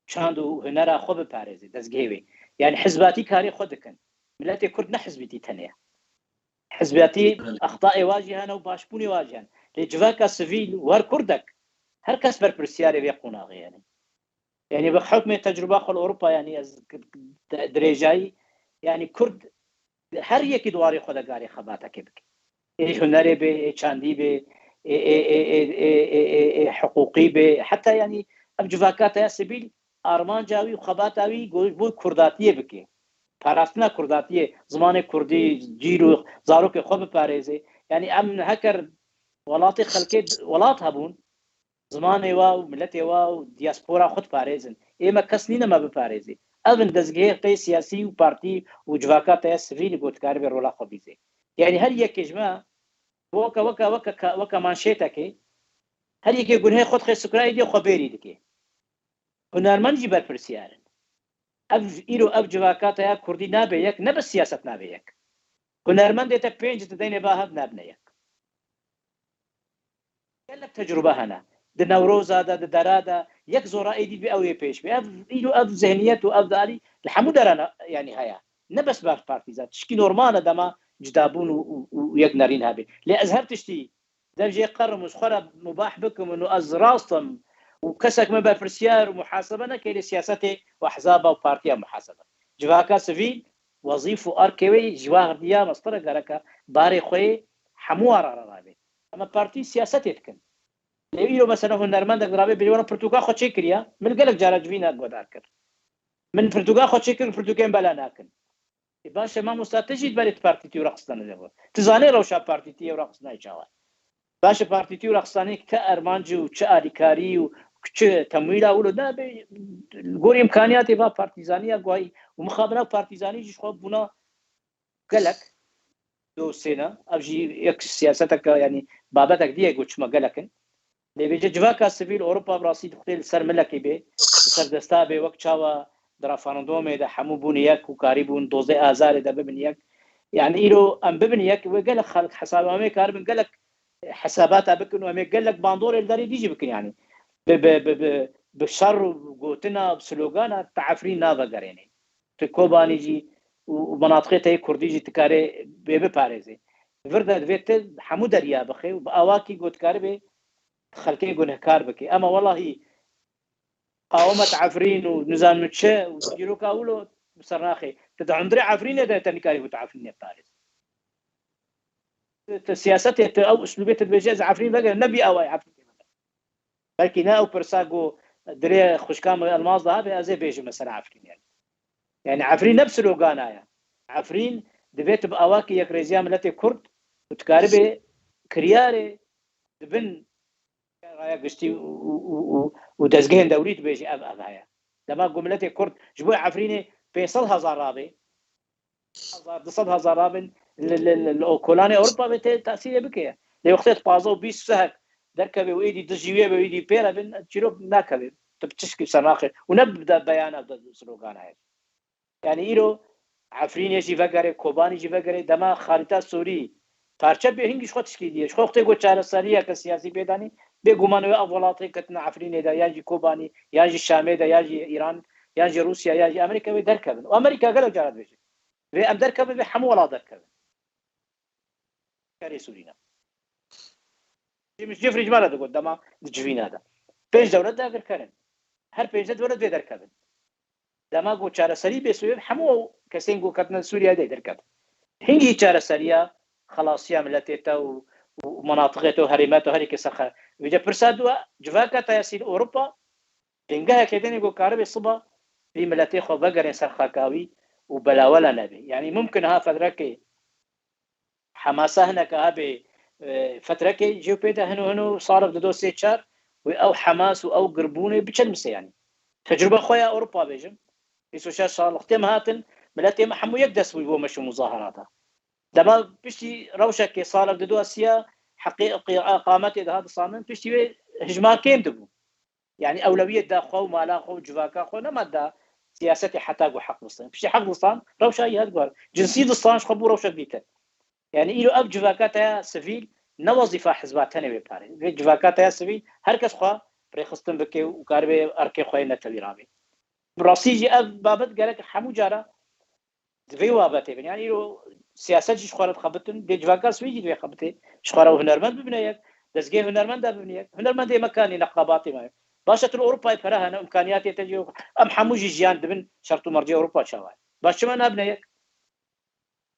çand û hunera xwe biparêze, dezgehê wê. Yanî hizbatî karê xwe dikin. Miletê Kurd ne hizbîtî tenê ye. Hizbiyatî Belê. extayê wa jî hene û başbûnê wa jî hene. Lê civaka sivîl wer kurdek, her kes berpirsiyarê vê qonaxê ye. Yanî bi hukmê tecrûba xwe li Ewropa, yanî ez di-, dirêjayî, yanî Kurd her yekî di warê xwe de karê xebatekê bike. Ê hunerê bê, ê çandî bê, ê, ê, ê, ê, ê, ê, ê, ê, ê hiqûqî bê, heta yanî ev civaka te ya sivîl armanca wî û xebata wî go-, bo kurdatiyê bike. Parastina kurdatiyê, zimanê kurdî, cîl û zarokê xwe biparêze. Yanî em heker welatê xelkê welat hebûn, zimanê wa û miletê wa û diaspora xwe diparêzin. Ê me kes nîne me biparêzî. Ev in dezgehê pey siyasî û partî û civaka te ya sivîlî ku dikaribe rola xwe bîzê. Yanî her yekê ji me weke, weke, weke ka-, weke manşêtekê, her yekê gunhê xwe dixê sikrayê dê xwe bêrî dike. Hunermend jî berpirsiyar in. Ev, îro ev civaka te ya kurdî nabe yek, ne bi siyaset nabe yek. Hunermendê te pênc dideynê ba hev nabine yek. Gelek tecrûbe hene. Di Newroza de, di dera de, yek zora êdî bi ew ê pêş be. Ev, îro ev zihniyet û ev darî li hemû deran, yanî, heye. Ne bes ber partî zat. Tişkî normal e dema cidabûn û, û, û yek nerîn hebe. Lê ez her tiştî dev jê qerim û ji xwe re mubah bikim û ez rast im û kesek me berpirsiyar û muhasebe neke, lê siyasetê û ehzaba û partiya muhasebe. Civaka sivîl, wezîf û erkê wê ji wa hevdiya mestir e, gereke barê xwe yê hemû ara re rabe. Em ê partî siyasetê dikin. Lê îro mesela hunermendek dirabe bêje, were pirtûka xwe çêkiriye, min gelek cara civîna guhdar kir. Min pirtûka xwe çêkir, pirtûkên bela nakin. E, baş e, mamosta, tu jî berê tu partîtî û reqistan de bû. Tu zanê rewşa partîtî û reqistan çawa ye? Baş e, partîtî û reqistan ki te armanc û çi alîkarî û çi temwîla wilo ne be, li gorî îmkaniyatê va partîzaniya guhayî û mixabina partîzanî jî ji xwe bûna gelek dostê ne. Ev jî yek siyaseteke, yanî babetek diye ku çima gelek in. Lê bêje civaka sivîl Ewropa bi rastî dixwê li ser milekê bê, li ser desta bê, wek çawa di referandomê de hemû bûn yek û karîbûn dozê azarê de bibin yek. Yanî îro em bibin yek, wê gelek xelk hesaba em ê karibin gelek hesabata bikin û em ê gelek bandorê li derê dî jî bikin yanî. Bi, bi, bi, bi, bi şer û gotina, bi slogana te Efrîn navegerênê. Tu Kobanî jî û, û menatiqê te yê Kurdî jî tu karê bê biparêzê. Vir de divê tu hemû derya bixê û bi awakî ku tu karibê xelkê gunehkar bikê. Ema welahî qawimet Efrîn û nizanim çi û çîroka wilo bi ser naxê. Tu di hundirê Efrînê de te nikarî ku tu Efrînê biparêzî. Tu, tu siyasetê, tu ew uslûbê tu dibêjî ez Efrîn vegerim, ne vî awayî Efrînê vegerim. Belkî ne ew pirsa ku dilê xwişka min Elmaz de habe, ez ê bêjim mesela Efrîn yani. Yani Efrîn ne bi slogana ye. Efrîn divê tu bi awakî yekrêziya miletê Kurd û tu karibê kiryarê di bin raya giştî û, û, û, û, û dezgehên dewrî dibêjî ev, ev heye. Dema ku miletê Kurd ji bo Efrînê pênc sed hezar rabê, hezar, du sed hezar rabin li, li, li, li kolanê Ewropa ve te-, tesîrê bike. Lê wextê tu pazdeh û bîst sehek derkeve û êdî dijî wê ve û êdî pê re bin, çîrok nakeve. Tu bi çişkî ser naxe. Û ne bi de-, beyana de slogana ye. Yani îro Efrînê jî vegere, Kobanî jî vegere, dema xarîta Sûrî parçe bê, hingî ji xwe tişkî diye. Ji xwe wextê ku çareseriyeke siyasî pê danî, bêguman wê ev welatê ketine Efrînê de, yan jî Kobanî, yan jî Şamê de, yan jî Îran, yan jî Rûsya, yan jî Amerîka wê derkevin. Û Amerîka gelek cara dibêje. Vê em derkevin, vê hemû welat derkevin. Kerê Sûrî ne. James Jeffrey ji me re digot dema di civîna de. Pênc dewlet dagirker in. Her pênc de dewlet vê derkevin. Dema ku çareserî bê Sûriyê, hemû ew kesên ku ketine Sûriyeyê dê derkevin. Hingî çareseriya xelasiya miletê te û, û menatiqê te û herêma te û herî ke serxe. Vêca pirsa dua, civaka te ya sî li Ewropa, bingehekê denê ku karibê siba vî miletê xwe vegerên ser xaka wî û belawela nebe. Yanî mumkin ha fedrekê Hemasa hineka hebê, e, fetrekê jê pê de hino hino salek dido sê çar û ew Hemas û ew girbûnê biçelmise yanî. Tecrube xwe ya Ewropa bêjim. Bîst û şeş sal wextê me hatin, miletê me hemû yek dest bû bo meş û muzaherata. Dema piştî rewşekê salek dido siya heqê qî-, qametê dihat disanin, piştî wê hijmar kêm dibû. Yanî ewlewiyet da xwe û mala xwe û civaka xwe, nema da siyasetê heta ku heq distan. Piştî heq distan, rewşa yî hat guhar. Cinsî distan ji xwe bû rewşek dîtin. Yanî îro ev civaka te ya sivîl ne wezîfa hizba tenê wê parê. Vê civaka te ya sivîl her kes xwe rêxistin bike û karibe erkê xwe yê netewî rabê. Bi rastî jî ev babet gerek hemû cara di vê babetê bin. Yanî îro siyaset jî ji xwe re dixebitin, dê civaka sivîl jî divê xebitê. Ji xwe re hunermend bibine yek, dezgehê hunermend de bibine yek. Hunermendê me kanî neqabatê me. Baş e, tu li Ewropayê pere hene, imkaniyatê te jî yok. Em hemû jî jiyan dibin şert û mercê Ewropa çawa ye. Baş çima nabine yek?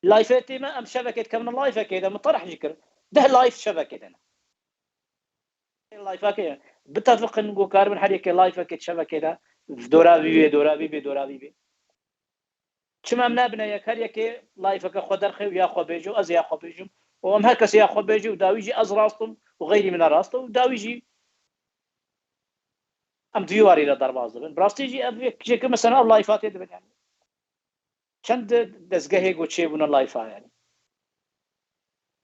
Layfetê me, em şevekê dikevin layfekê de, min terh jî kir. Deh layf şevekê de ne. Layfekê, bitefiqin ku karibin her yekê layfekê şevekê de, dora vî bê, dora vî bê, dora vî bê. Çima em nabine yek, her yekê layfeke xwe derxe û ya xwe bêje û ez ya xwe bêjim û em her kesê ya xwe bêje û dawî jî ez rast im û xeyrî min e rast e û dawî jî em di wî warî re derbas dibin. Bi rastî jî ev yek jê ki mesela ev layfa tê dibin yani. Çend dezgehê ku çêbûne layfa yani.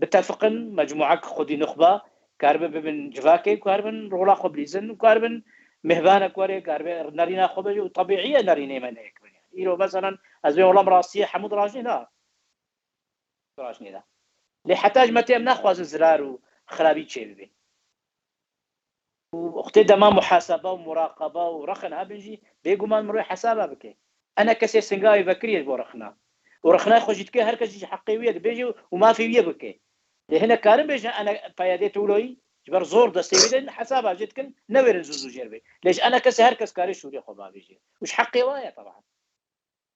Bitefiqin, mecmuek xwedî nuxba, karibin bibin civakê, karibin rola xwe bilîzin û karibin mêhvanek were, karibe nerîna xwe bêje û tebîî ye nerînê me neyek bin. Îro, meselen, ez vê welam rastiyê hemû dirajnê da. Dirajnê da. Lê heta ji me tê em naxwazin zirar û xirabî çêbibe. Û wextê dema muhasebe û muraqebe û rexin hebin jî, bêguman mirov hesaba bike. Ene kesê singavê vekirî ye ji bo rexina. Û rexina xwe jî dike, her kes jî heqê wî ye dibêje û mafê wî ye bike. Lê hinek karin bêjin, ene peyadê tewloyî, ji ber zor destê wî de hesaba jê dikin, newêrin zû zû jêr bê. Lê ji ene kesê her kes kare şûrê xwe bavêje. Û ji heqê wa ye, teban.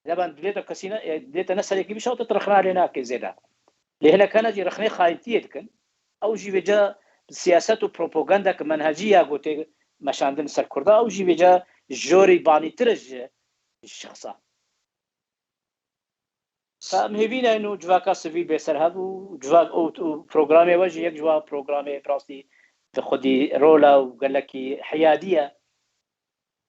Leban divê te kesî ne, e, divê te ne serekî bişewte, tu rexna lê nake zêde. Lê hinek hene jî rexnê xayintiyê dikin. Ew jî vêca siyaset û propagandeke menhecî ya gotê meşandin ser Kurda, ew jî vêca jorî banîtir e ji, ji şexsa. Ka em hêvî ne û civaka sivîl bê ser hev û civak û, û programê we jî yek ji wa programê bi rastî di xwedî rol e û gelekî heyadî ye.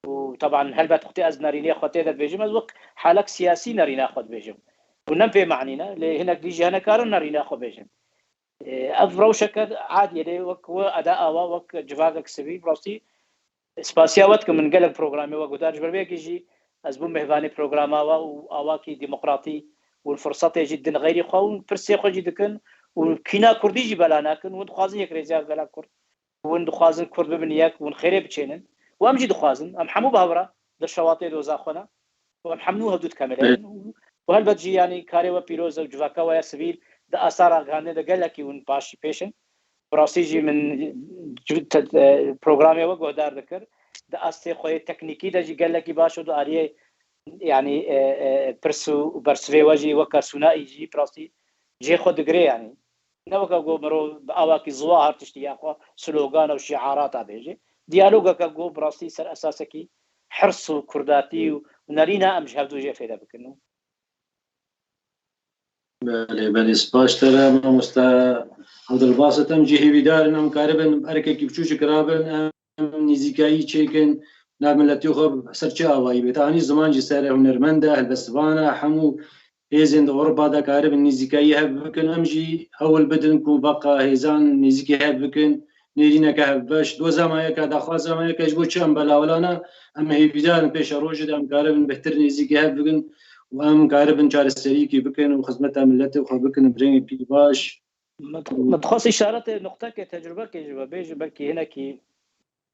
Û teban helbet wextê ez nerînê xwe tê de dibêjim, ez wek halek siyasî nerîna xwe dibêjim. Û ne pê manî ne, lê hinek dî jî hene karin nerîna xwe bêjin. Ê, ev rewşeke adî ye, lê wek we eda awa, wek civakek sivîl, bi rastî spasiya we dikim, min gelek programê we guhdar, ji ber vê yekê jî ez bûm mêvanê programa we û awakî demokratî û firsetê jî din xeyrî xwe û pirsê xwe jî dikin û kîna kurdî jî bela nakin û dixwazin yekrêziya gela kurd. Hûn dixwazin Kurd bibin yek, hûn xêrê biçênin. Û em jî dixwazin, em hemû bi hev re di şewatê doza xwe ne. Û em hemû hevdû dikemilin. Û, û helbet jî, yanî karê we pîroz e û civaka we ya sivîl di asta ragihandinê de gelekî hûn paş pêş in. Bi rastî jî min ci-, te-, e, programê we guhdar dikir. Di astê xwe yê teknîkî de jî gelekî baş û di aliyê, yanî, e, e, pirs û bersivê we jî weke sûnaî jî bi rastî cihê xwe digire, yanî. Ne weke ku mirov bi awakî ziwa her tiştî ya xwe slogana û şiarata bêje. Diyalogeke ku bi rastî ser esasekî hirs û kurdatî û nerîna em ji hevdû jê fêde bikin. Belê, belê, spas te re, mamosta Abdulbasit. Em jî hêvîdar in, em karibin erkekî biçûçik rabin, em nîzîkayî çêkin, nav miletî xwe ser çi awayî bê. Te anî ziman jî ser e, hunermend e, helbestvan e, hemû hêzên di Ewropa de karibin nîzîkayî hev bikin, em jî hewl bidin ku beqa hêzan nêzîkî hev bikin, nêrîneke hevbeş, doza me yek e, daxwaza me yek e, ji bo çi em belawela ne, em hêvîdar in pêşerojê de em karibin bêhtir nêzîkî hev bikin û em karibin çareseriyekî bikin û xizmeta miletê xwe bikin bi rengekî baş. Min, min dixwest îşaretê nuqtekê, tecrubekê ji we bêjim, belkî hinekî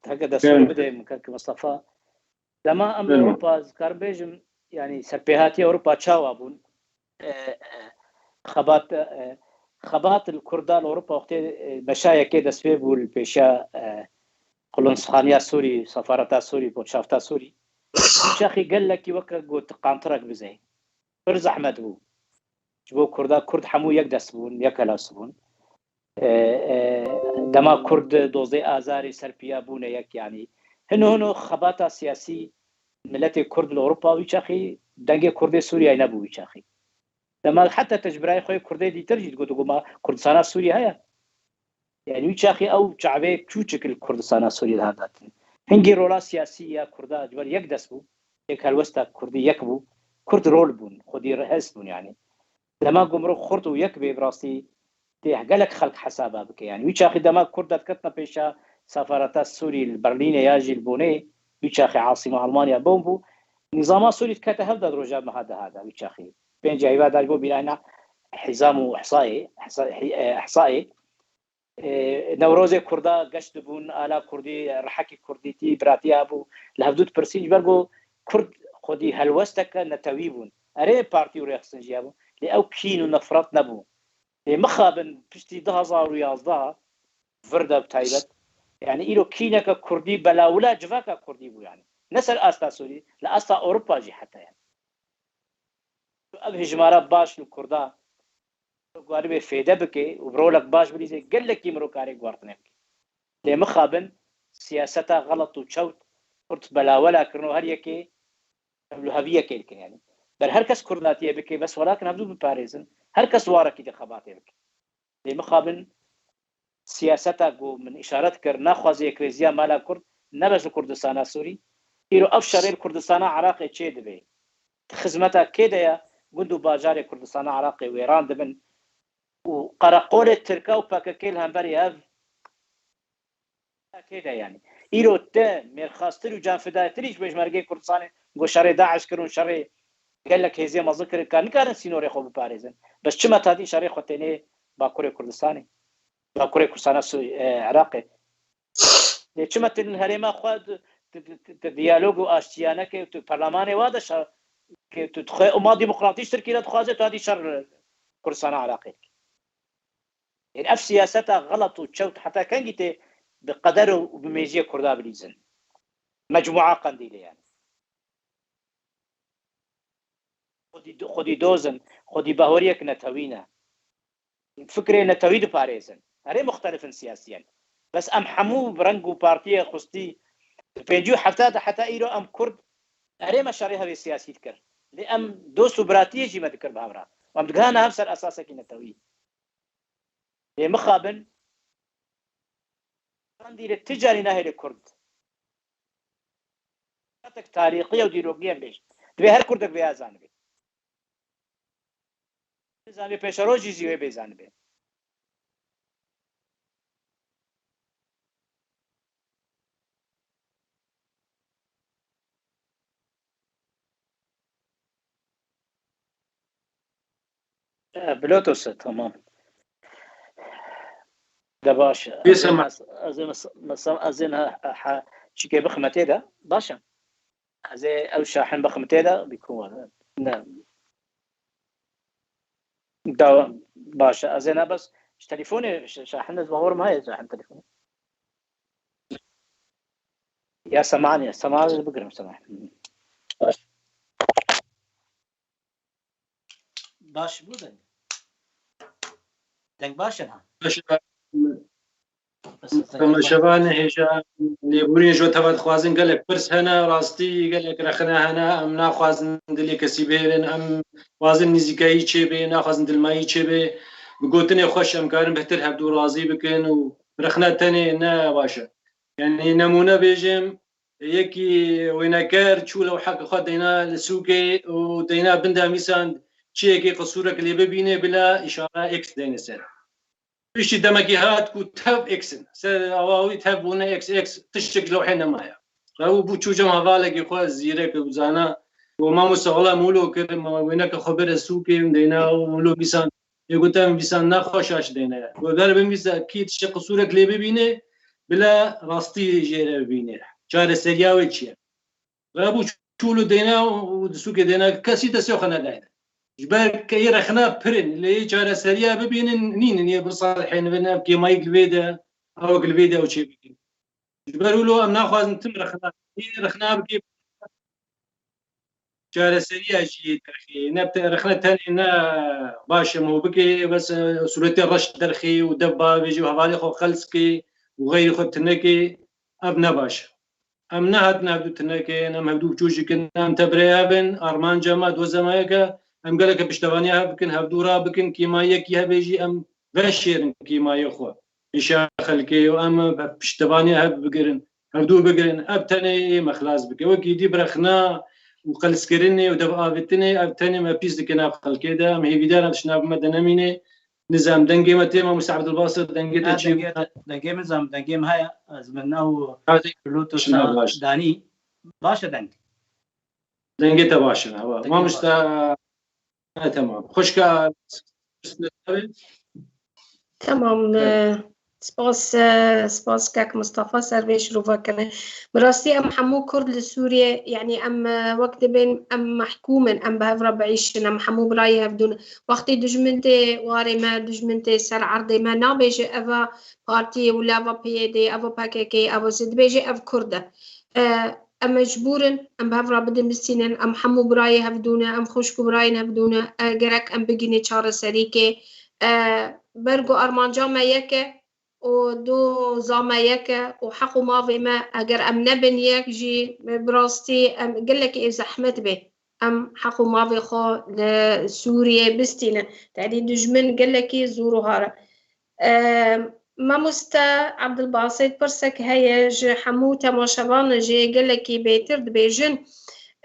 heke destûrê bidê min, kek Mistefa. Dema em li Ewropa, ez karim bêjim, yanî serpêhatiya Ewropa çawa bûn? e, e, xebat, e, xebat li Kurda li Ewropa wextê, e, meşa yekê dest pê bû li pêşiya, e, qulonsxaniya Sûrî, sefareta Sûrî, boçafta Sûrî. Çaxî gelekî weke got qantirek bizê. Pir zehmet bû. Ji bo Kurda, Kurd hemû yek dest bûn, yek helas bûn. E, e, dema Kurd dozdeh Azarê ser piya bûne yek, yanî hino hino xebata siyasî miletê Kurd li Ewropa wî çaxî dengê Kurdê Sûriyeyê nebû wî çaxî. Dema heta te ji birayê xwe yê Kurdê dîtir jî digot, digot ma Kurdistana Sûriyê heye. Yani wî çaxî ew çavê çûçik li Kurdistana Sûriyê de hevdatin. Hingî rola siyasî ya Kurda ji ber yek dest bû. Yek helwesta Kurdî yek bû. Kurd rol bûn, xwedî hez bûn yani. Dema ku mirov xurt û yek bê, bi rastî tê gelek xelk hesaba bike. Yani wî çaxî dema Kurd diketine pêşa sefareta Sûrî li Berlînê ya jî li Bonê, wî çaxî asîma Almanya Bon bû. Nîzama Sûrî dikete hev de di roja meha de hada wî çaxî. Pênc heyva dar bo bînayna hizam û ihsayê, ihsa-, hi-, e, ihsayê. E, Newrozê Kurda geş dibûn, ala Kurdî, rihekî Kurdîtî, biratiya bû. Li hevdû dipirsîn ji ber ku Kurd xwedî helwesteke netewî bûn. Erê partî û rêxistin jî hebûn. Lê ew kîn û nefret nebû. Lê mixabin piştî du hazar û yazdeh vir de bi taybet. Yani îro kîneke Kurdî belawila civaka Kurdî bû yani. Ne ser asta Sûrî, li asta Ewropa jî heta yani. Ev hejmara baş li Kurda guharibê fêde bike û bi rolek baş bilîze gelekî mirov karê guhartinê bike. Lê mixabin siyaseta xelet û çewt Kurd belawela kirin û her yekê ev li hevî yekê dikin yani. Ber her kes Kurdatiyê bike, bes welakin hevdû biparêzin. Her kes warekî di xebatê bike. Lê mixabin siyaseta ku min îşaret kir, naxwaze yekrêziya mala Kurd, ne bes li Kurdistana Sûrî. Îro ev şerê li Kurdistana Iraqê çê dibe. Di xizmeta kê de ye? Gund û bajarê Kurdistana Iraqê wêran dibin û qereqolê Tirka û P K K li hemberî hev kê de yani. Îro te mêrxastir û canfidayetirî ji pêşmergeyê Kurdistanê ku şerê DAIŞ kirin û şerê gelek hêzê mezin kirin ka nikarin sînorê xwe biparêzin. Bes çima tadî şerê xwe tênê Bakurê Kurdistanê? Bakurê Kurdistana Sû-, e, Iraqê. Lê çima tu li herêma xwe tu, tu, tu, tu diyalog û aştiyane ke tu perlemanê wa de şa-, ke tu dixwe umma demokratîk Tirkî re dixwaze, tu hadî şer Kurdistana Iraqê dikî. Ên ev siyaseta xelet û çewt heta kengî tê bi qeder û bi mêjiyê Kurda bilîzin? Mecmua Qendîlê yani. Xwedî, xwedî doz in, xwedî bahoriyek netewî ne. Fikrê netewî diparêzin. Erê muxtelif in siyasiyen. Bes em hemû bi reng û partiyê xwistî di pêncî û hefta de heta îro em Kurd erê me şerê hevê siyasî dikir. Lê em dost û biratiyê jî me dikir bi hev re. Û em digihana hev ser esasekî netewî. Lê mixabin, Qendîlê ti carî nahêle Kurd. Qatek tarîxiye û dîrokî em bêjin. Divê her Kurdek vêya zanibe. Zanibê pêşerojî jî wê bê zanibe. E, Bluetooth, tamam. De baş e. Bê Ez ê sema. mes-, ez ê mes-, mes-, ez ê ha, ha, çikê bixime tê de. Baş e. Ez ê ew şahin bixime tê de, bî ku ne. Da, baş e. Ez ê ne bes ji telefonê ş-, şahin ez bahor ma ye şahin telefonê. Ya semaniye, semaniye bigirim semaniye. Baş. Baş bû deng. Deng baş e ha. Baş e. Bes ez deng Meşevan hêja lêborîn ji we teva dixwazin gelek pirs hene, rastî gelek rexne hene, em naxwazin dilê kesî bihêlin, em dixwazin nîzîkayî çêbe, naxwazin dilmayî çêbe. Bi gotinê xweş em karin bêhtir hevdû razî bikin û rexne tenê ne baş e. Yanî nemûne bêjim, yekî wêneker çû lewheke xwe deyna li sûkê û deyna bin de nivîsand, çiyekê qisûrek lê bibîne bila îşara X deyne ser. Piştî demekî hat ku tev X in. Ser awa wî tev bûne X X, tiştek lewhê nemaye. Re û bû çû cem hevalekî xwe zîrek û zana. Û mamoste wela mûlo kir, ma wêneke xwe bire sûkê û deyna û mûlo bîsan. Ê gote em bîsan naxwe şaş deyne. Û ber bin bîsa kî tiştê qisûrek lê bibîne, bila rastî jê re bibîne. Çareseriya wê çi ye? Re bû çûlo deyna û di sûkê deyna kesî destê xwe nedayne. Ji ber keyê rexna pir in, lê yê çareseriya bibînin nînin, yê bin salihên bin ev kêmayî li vê de, ew li vê de ew çê bikin. Ji ber wilo em naxwazin tim rexna, yê rexna bike çareseriya jî yê derxê. Ne te-, rexne tenê ne baş e, mo bike, bes, e, sûretê reş derxê û dev bavêjî û hevalê xwe qels ke û xeyrê xwe tineke, ev ne baş e. Em nehatin hevdû tinekên, em hevdû biçû jî kin, em tevbirê hev in, armanca me, doza me yek e, em geleke piştevaniya hev bikin, hevdû rabikin, kêmayiyekî hebe jî em veşêrin kêmayê xwe. Pêşiya xelkê û em piştevaniya hev bigirin, hevdû bigirin, ev tenê ê me xilas bike. Wekî dî birexna û qelskirinê û dev avêtinê, ev tenê me pîs dike nav xelkê de, em hêvîdar in tişt nav me de nemîne. Nizam dengê me tê, Mamoste Abdulbasit, dengê te Ha, çi? dengê, dengê min zam, dengê min heye. Ez min ew Hadi, Bluetooth şuna baş. danî. Baş e deng. Dengê te baş e, ha. Dengê Mamoste, baş. Ha, tamam. Xwişka, Tamam, Evet. e, spas, e, spas kek Mustafa ser vê şirova kirin. Bi rastî em hemû Kurd li Sûriyê, yanî em, e, wek dibên em mehkûm in, em bi hev re biîşin, em hemû birayê hevdû ne. Wextê dijmin tê warê me, dijmin tê ser erdê me, nabêje eva partiyê wila, eva P Y D, eva P K K, eva zê, dibêje ev Kurd e. E, em mecbûr in, em bi hev re bidin bistînin, em hemû birayê hevdû ne, em xwişk û birayên hevdû ne, e, gerek em bigînê çareserîkê. E, ber ku armanca me yek e, û doza me yek e û heq û mavê me, eger em nebin yek jî, bi rastî em gelekî ê zehmet bê. Em heq û mavê xwe li Sûriyê bistînin. Tenê dijmin gelekî zor û har e. E, Mamoste Abdulbasit, pirsek heye ji hemû temaşevanan jê gelekî bêtir dibêjin.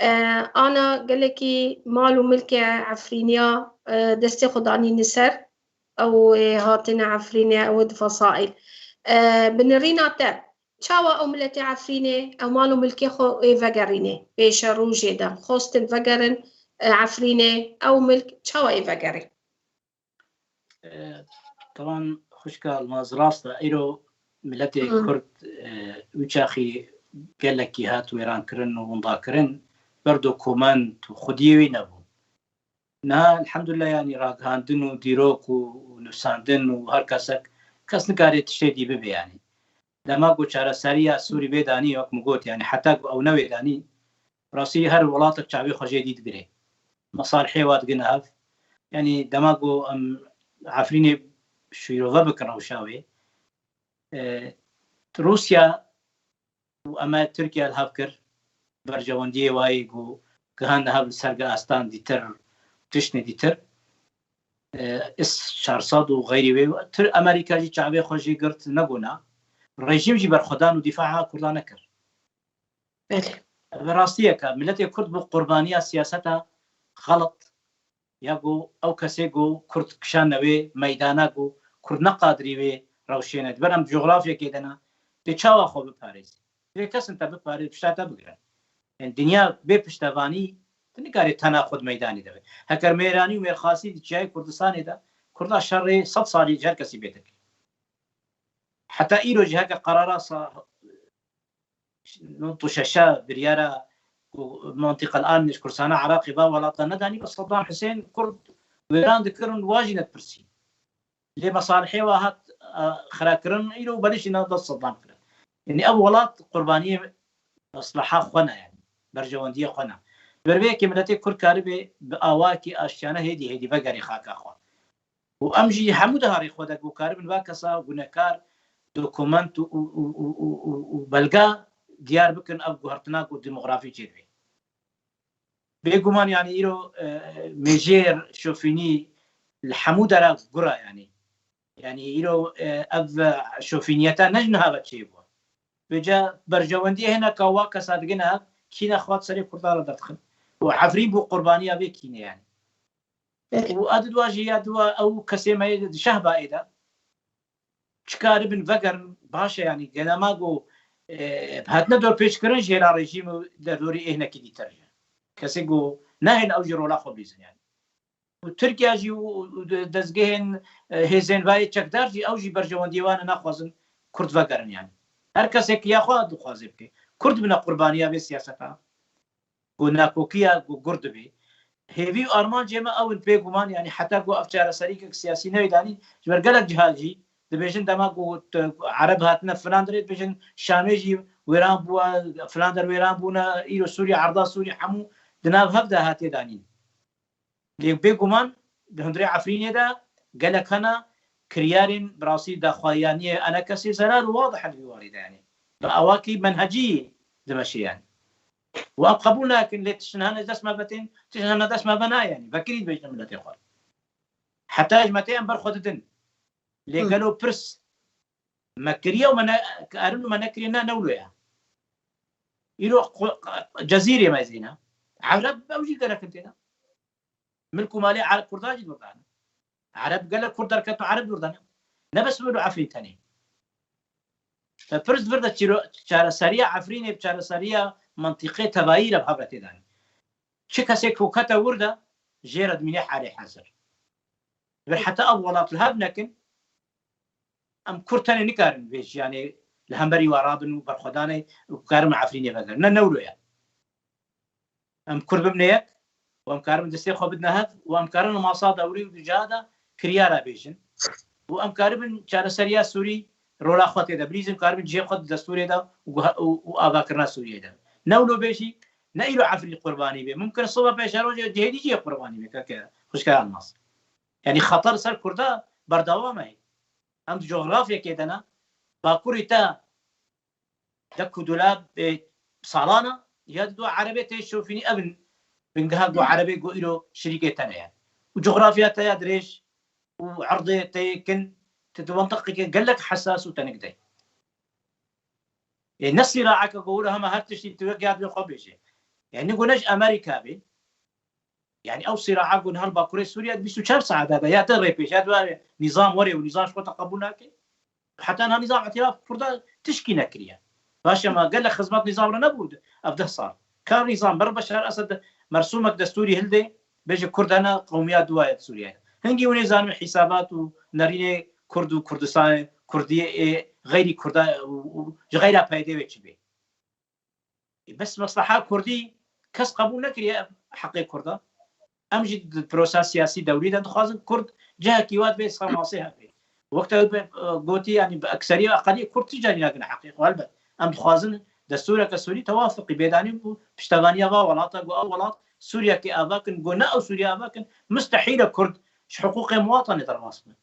E, ana gelekî mal û milkê Efrîniya, e, destê xwe danîne ser. Ew ê hatine Efrînê, ew ê di fesaîl. E, bi nirîna te, çawa ew miletê Efrînê, ew mal û milkê xwe ê vegerînê? Pêşerojê de xwestin vegerin, e, Efrînê, ew milk çawa ê vegerê? E, Tevan xwişka Elmaz, rast e. Îro miletê Hı. Kurd, e, wî çaxî gelekî hat wêrankirin û windakirin, ber dokument û xwediyê wî nebû. Niha elhamdulillah, yanî ragihandin û dîrok û, û nivîsandin û her kesek, kes nikare tiştê dî bibe yanî. Dema ku çareseriya Sûrî vê danî, wek min got, yanî heta ku ew ne wê danî, rastî her welatek çavê xwe jê dî digire. Mesalihê wa digine hev. Yanî dema ku em Efrînê şîrove bikin rewşa wê, e, Rûsya û em e Tirkiye li hev kir, berjewendiyê wayî ku gihand hev li ser astan dîtir, tiştê dîtir. E, is çar sed û xeyrî wê, Tir-, Amerîka jî çavê xwe jî girt, negona. Rejîm jî berxwedan û dîfaa Kurdan nekir. Belê. Bi rastiyeke, miletê Kurd bû qurbaniya siyaseta xelet. Ya ku ew kesê ku Kurd kişane wê meydana, ku Kurd neqadirî wê rewşêne. Diber em cografyekê de ne, tê çawa xwe biparêzî? Vê kesin te biparê, pişta te bigire. Yani dinya bê piştevanî, tu nikarê tena xwe di meydanê de be. Heker mêranî û mêrxasî di çiyayê Kurdistanê de, Kurda şerê sed salî ji her kesî bêtir kir. Heta îro jî heke qerara sa-, nod û şeşa biryara ku Mantiqa al-Amn ji Kurdistana Iraqê va welata nedanî, bes Saddam Husên Kurd wêran dikirin, wa jî nedipirsî. Lê mesalihê wa hat, a, xirakirin, îro belê jî nav dest Saddam kirin. Yani ev welat qurbaniyê mesleha xwe ne, yani berjewendiyê xwe ne. Ber vê yekê miletê Kurd karibe bi awakî aştiyane hêdî hêdî vegerê xaka xwe. Û em jî hemû deharê xwe de ku karibin va kesa gunekar dokument û, û, û, û, û, û, û belga diyar bikin ev guhertina ku demografî çêdibe. Bêguman, yani îro, e, mêjêr şofînî li hemû dera gura, yani. Yani îro, e, ev, e, şofîniyeta ne ji niha ve çêbû. Vêca berjewendiyê hineka wa kesa digine kîne xwe di serê Kurdan re derdixin. Û Efrîn bû qurbaniya vê kînê, yani. Belê. Û a didwa jî ya dwa ew kesê me yê di şehba ê de çi karibin vegerin, baş e, yani, gelema ku, e, hatine dorpêçkirin ji hêla rejîm û derdorî ê hinekî dîtir jî. Kesê ku nehên ew jî rola xwe bilîzin, yani. Û Tirkiye jî û, û de-, dezgehên, e, hêzên vayê çekdar jî, ew jî berjewendiyê wan e, naxwazin Kurd vegerin, yani. Her kesek ya xwe dixwaze bike. Kurd bine qurbaniya vê siyaseta. Ku nakokiya ku gur dibe. Hêvî û armancê me ew in bêguman, yanî heta ku ev çareserîkek siyasî neyê danîn, ji ber gelek ciha jî dibêjin dema ku t-, Ereb hatine filan derê, dibêjin Şamê jî wêran bûye, filan der wêran bûne, îro Sûrî, erda Sûrî hemû di nav hev de hatiye danîn. Lê bêguman di hundirê Efrînê de gelek hene kiryarên bi rastî daxuyaniyê enekesê zerar û wadih in di vî warî de, yanî bi awakî menhecî dimeşe, yanî. Û em qebûl nakin, lê tiştin hene dest me ve tên, tiştin hene dest me ve nayê, yanî vekirî dibêjin miletê xwe. Heta ji me tê em ber xwe didin. Lê Hı. gelo pirs me kiriye û me ne, karin û me nekiriye, ne, ne wilo ye. Îro xwe-, Cezîrê me zîne. Ereb ew jî gelek in têne. Milk û malê Ereb Kurdan jî dûr dane. Ereb gelek Kurd derket û Ereb dûr dane. Ne bes wilo Efrîn tenê. Te pirs vir de çîro-, çareseriya Efrînê bi çareseriya mentiqê tevayî re bi hev re tê danî. Çi kesê ku kete wir de jê re dimîne halê hezir. Vir heta ev welat li hev nekin, em Kurd tenê nikarin vê jiyanê li hemberî we rabin û berxwedanê û karin me Efrînê vegerin. Ne, ne wilo ye. Em Kurd bibine yek û em karin destê xwe bidine hev û em karin masa dewrî û di ciha de kiryara bêjin. Û em karibin çareseriya Sûrî rola xwe tê de bilîzin, karibin cihê xwe di destûrê de û guha-, û, û avakirina Sûriyê de. Ne wilo bêjî, ne îro Efrîn qurbanî bê. Mumkin sibe pêşerojê cihê dî jî qurbanî bê, keke xwişka Elmas. Yanî xeter ser Kurda berdewam e. Em di cografyekê de ne, Bakurî te dek û dolab, e, salana, ya di do Erebê tê şofînî, ev in bingeha go Erebê go îro şirîkê te ne ye. Û cografya te ya dirêj û erdê te yê kin, tu di mentiqeke gelek hesas û tenik de. Ê, ne sîraeke go wira hema her tiştî tu wek ya divê xwe bêje. Yanî go ne ji Amerîka bê. Yanî ew sîraa ku niha li Bakurê Sûriye di bîst û çar saeta de ya te rê pêş, ya di nîzam were û nîzam ji xwe te qebûl nake. Heta niha nîzam îtîlaf Kurda tişkî nekiriye. Baş e, ma gelek xizmet nîzam re nebû ev deh sal. Ka nîzam ber Beşar Esed mersûmek destûrî hildê, bêje Kurd hene, qewmiya duwaye di Sûriye. Hingî hûn ê zanin hîsabat û nerînê Kurd û Kurdistanê, Kurdiyê ê xeyrî Kurda û, û ji xeyra P Y D'ê wê çi bê. Bes mesleha Kurdî kes qebûl nekiriye ev heqê Kurda. Em jî di prosa siyasî dewrî de dixwazin Kurd cihekî wat bê ser masê hebe. Wek te be, e, gotî, yanî bi ekseriya eqelî Kurd ti carî nagine heqê xwe. Helbet em dixwazin destûreke Sûrî tewafiqî bêdanî bû piştevaniya va welata, go ew welat Sûriyekê ava kin, go ne ew Sûriye ava kin, mustehîl e Kurd ji hiqûqê muwatanê derbas bin.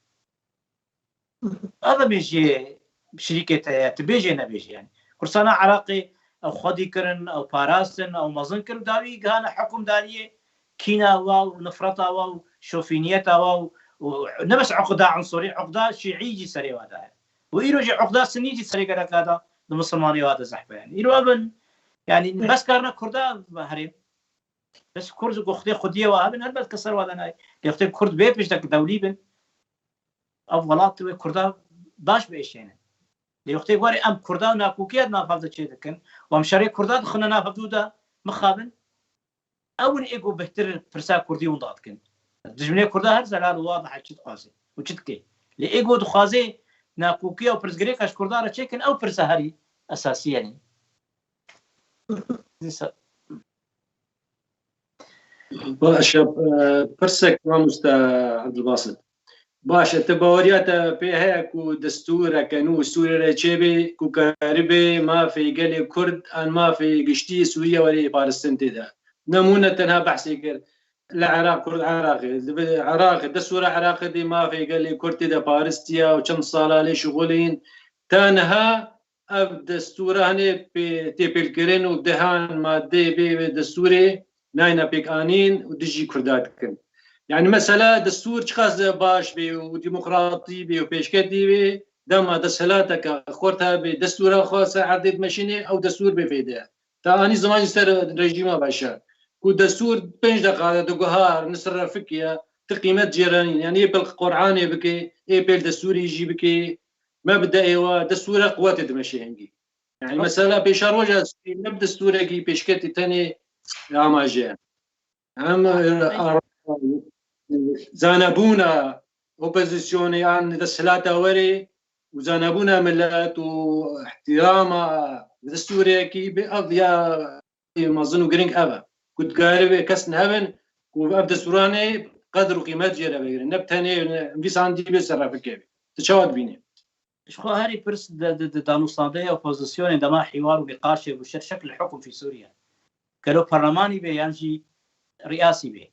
Ev e mêjiyê şirîkê te ye, tu bêjê nebêjê, yanî. Kursana Iraqê ew xwedî kirin, ew parastin, ew mezin kir û dawî gihane hukimdariyê kîna wa û nifreta wa û şofîniyeta wa û, û ne bes uqda unsurî, uqda şîî jî serê wa de ye. Û îro jî uqda sinî jî serê geleka de di misilmanê wa de zehf e, yanî. Îro ev in, yanî, bes karine Kurda herêm. Bes Kurd ji xwedê xwediyê wa hebin, helbet ke ser wa de nayê. Lê wextê Kurd bê piştek dewlî bin, ev welat wê Kurda baş biêşêne. Lê wextê warê em Kurda û nakokî ya di nav hev de çê dikin û em şerê Kurda dixine nav hevdû de mixabin, ew in ê ku bêhtir pirsa Kurdî winda dikin. Dijminê Kurda her zelal û wadih e çi dixwaze û çi dike. Lê ê ku dixwaze nakokiya û pirsgirêka ji Kurda re çêkin, ew pirsa herî esasî ye. Dîsa- Baş e, e, pirsek mamoste Ebdulbasit. Baş e, te baweriya te pê heye ku destûreke nû Sûriyê re çêbê ku karibê mafê gelê Kurd an mafê giştî Sûriye were paristin tê de. Nemûne tenha behsê kir. Li Iraq, Kurd Iraqê, li Iraqê, destûra Iraqê dê mafê gelê Kurd tê de paristiya û çend sala lê şixulîn. Tenha ev destûra hene pê, tê pêlkirin û dehan madeyê vê, vê destûrê nayne pêk anîn û dijî Kurda dikin. Yani mesela destûr çiqas baş bê û demokratî bê û pêşketî bê, dema desthilateke xurt hebe destûra xwe ser erdê dimeşînê, ew destûr bê fêde. Ta anî ziman jî ser rejîma Beşar. Ku destûr pênc deqa de diguhar, nisir refikiye, ti qîmet cêrenîn. Yani yê pêl Qur'anê bike, yê pêl destûrê jî bike, me bi de êwa destûra quwetê dimeşe hingî. Yani mesela pêşeroja Sûrî ne bi destûrekî pêşketî tenê amaje. Em, e, ara-, zanebûna opozîsyonê yan desthilata werê û zanebûna milet û ihtirama destûrekî bi ev ya mezin û giring ev e. Ku dikaribê kes nehevin, ku ev destûranê qedr û qîmet jê re vegirin. Ne bi tenê, ne, vîsan dî bê serrefike bê. Tu çawa dibînî? Ji xwe herî pirs di, di, di danûstandeya opozisyonê dema hîwar û nîqaşê bû şer şekil hukm fî Sûriye. Gelo parlemanî bê yan jî riyasî bê.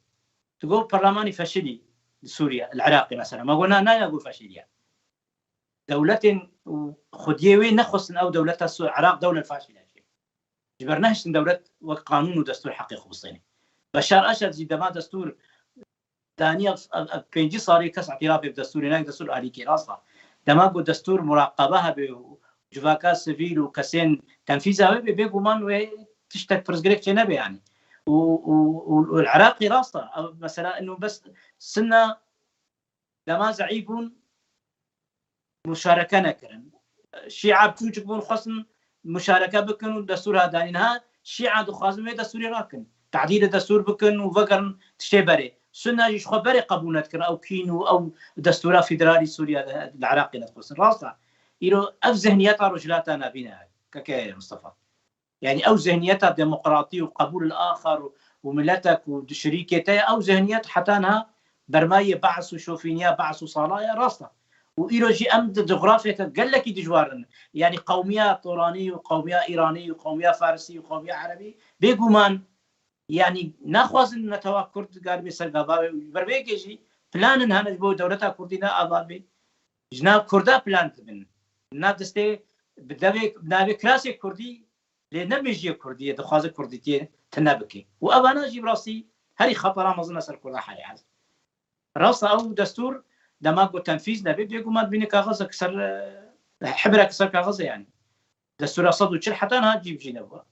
Tu got parlemanî feşilî li Sûriye, li Iraqê mesela. Ma got na, na, na got feşiliye. Dewletên û xwediyê wê nexwestin ew dewleta Sû-, Iraq dewlet faşile jî. Ji ber nehiştin dewlet wek qanûn û destûr heqê xwe bistêne. Beşar Esed jî dema destûr daniya ev, ev, ev pêncî salî kes îtirafê bi destûrê nake, destûr alîkê rast e. Dema ku destûr muraqebe hebe û civaka sivîl û kesên tenfîza wê bê, bêguman wê tiştek pirsgirêk çê nebe yani. Û, û, û, û li Iraqê rast e. Ev mesela inu bes Sunna dema zeîf bûn, muşareke nekirin. Şîa biçûçik bûn, xwestin muşareke bikin û destûr hadanî. Niha Şîa dixwazin wê destûrê rakin. Tadîlê destûr bikin û vegerin tiştê berê. Sunna jî ji xwe berê qebûl nedikirin ew kîn û ew destûra federalî Sûriye li, li Iraqê nedixwestin. Rast e. Îro ev zihniyeta Rojhilata Navîn e, keke Mustafa. Yani ew zihniyeta demokratî û qebûl al-axar û, û miletek û di şirîkê te ye, ew zihniyet heta niha bermayê behs û şofîniya behs û sala ye, rast e. Û îro jî em di cografyeke gelekî dijwar in. Yani qewmiya Toranî û qewmiya Îranî û qewmiya Farisî û qewmiya Erebî bêguman yani naxwazin netewa Kurd garibê ser gava wê û ji ber vê yekê jî plan in hene ji bo dewleta Kurdî ne ava bê. Ji nav Kurda plan dibin. Nav destê bi devê, bi navê kirasê Kurdî lê ne mejiyê Kurdiyê dixwaze Kurdîtiyê tune bike. Û evana jî bi rastî herî xetera mezin e ser Kurda herê ez. Rast e ew destûr dema ku tenfîz nebe, bêguman dibîne kaxizek ser, e, hibirek ser kaxizê yani. Destûra sed û çil heta niha cîbicî nebû.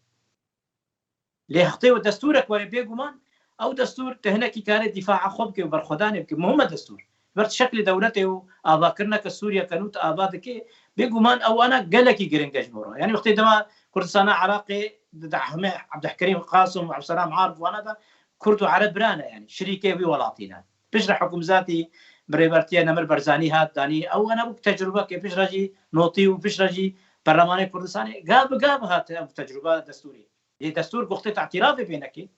Lê hextê û destûrek were bêguman, ew destûr tu hinekî kare dîfaa xwe bike û berxwedanê bike. Muhim e destûr. Ji ber tu şeklê dewletê û avakirineke Sûriyeke nû tu ava dike, bêguman ew ana gelekî giring e ji bo re. Yani wextê dema Kurdistana Iraqê di, di Ehmed Ebdulkerîm Qasim û Ebdulselam Arif wana de Kurd û Ereb bira ne yani. Şirîkê wî welatî ne. Piştre hikûmzatî bi rêbertiya Nemir Barzanî hat danî. Ew ana bû tecrubeke piştre jî notî û piştre jî Perlemanê Kurdistanê gav bi gav hat ev tecruba destûrî. Lê destûr goxtê te îtirafê pê neke.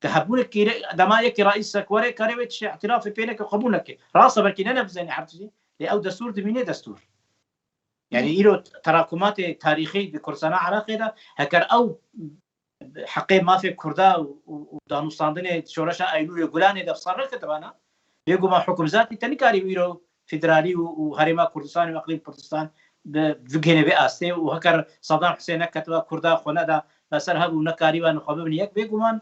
Te hebûnek kîre, dema yekî reîsek were, karê wê tiştê îtirafê pê neke, qebûl neke. Rast e, belkî ne nebizêne her tiştî. Lê ew destûr dimîne destûr. Yani îro terakumatê tarîxî di Kurdistana Iraqê de, heker ew heqê mafê Kurda û, û, û danûstandinê şoreşa Eylûlê Gulanê de bi ser neke dibana, bêguman hikûmzatî te nikarî îro federalî û, û Herêma Kurdistan û Eqlîm Kurdistan bi, bigihêne vê astê û heker Sedam Husên neketiba Kurda xwe neda, li ser hev û nekarîba xwe bibin yek, bêguman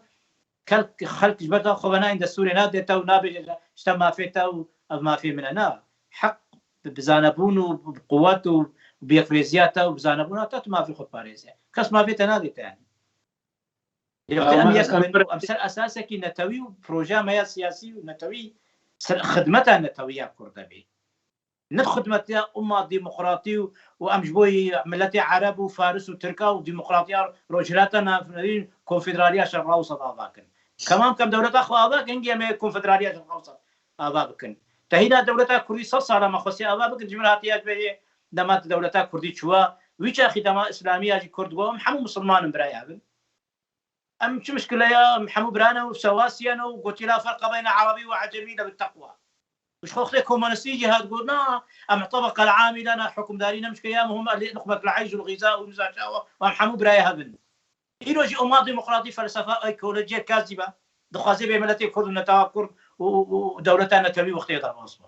kelk, xelk ji ber da xwe venayên destûrê nadê te û nabêje ji te mafê te û ev mafê min e. Na, heq bi, bi zanebûn û bi quwet û bi yekrêziya te û bi zanebûna te tu mafê xwe diparêze. Kes mafê te nadê te yani. Lê wextê em yek bin û em ser esasekî netewî û projeya me ya siyasî û netewî ser xidmeta netewiya Kurd de bê. Ne xidmetiya umma demokratî û, û em ji bo miletê Ereb û Faris û Tirka û demokratiya Rojhilata Navnevîn Konfederaliya Şerq Ewsat ava kin. Kemam kem dewleta xwe ava kin, hingî em ê Konfederaliya Şerq Ewsat ava bikin. Te hîna dewleta Kurdî sed sala me xwestiye ava bikin, ji min hatiye ji bêjê dema dewleta Kurdî çûwa, wî çaxî dema Îslamiya jî Kurd bû, em hemû misilman in birayê hev in. Em çi mişkile ye? Em hemû birane û sewasiye ne û gotî la ferqa beyne Erebî û Ecemî le bi teqwa. Ji xwe wextê komunistî jî hat got, na, em tebeqel amîle ne, hukimdarî ne mişkile ye, muhim el nuqmet el eyş û el xiza û nizam çawa û em hemû birayê hev in. Îro jî umma demokratî felsefa ekolojiyê kes jî be, dixwaze bê miletê Kurd û netewa Kurd û, û, û dewleta netewî wextê derbas be.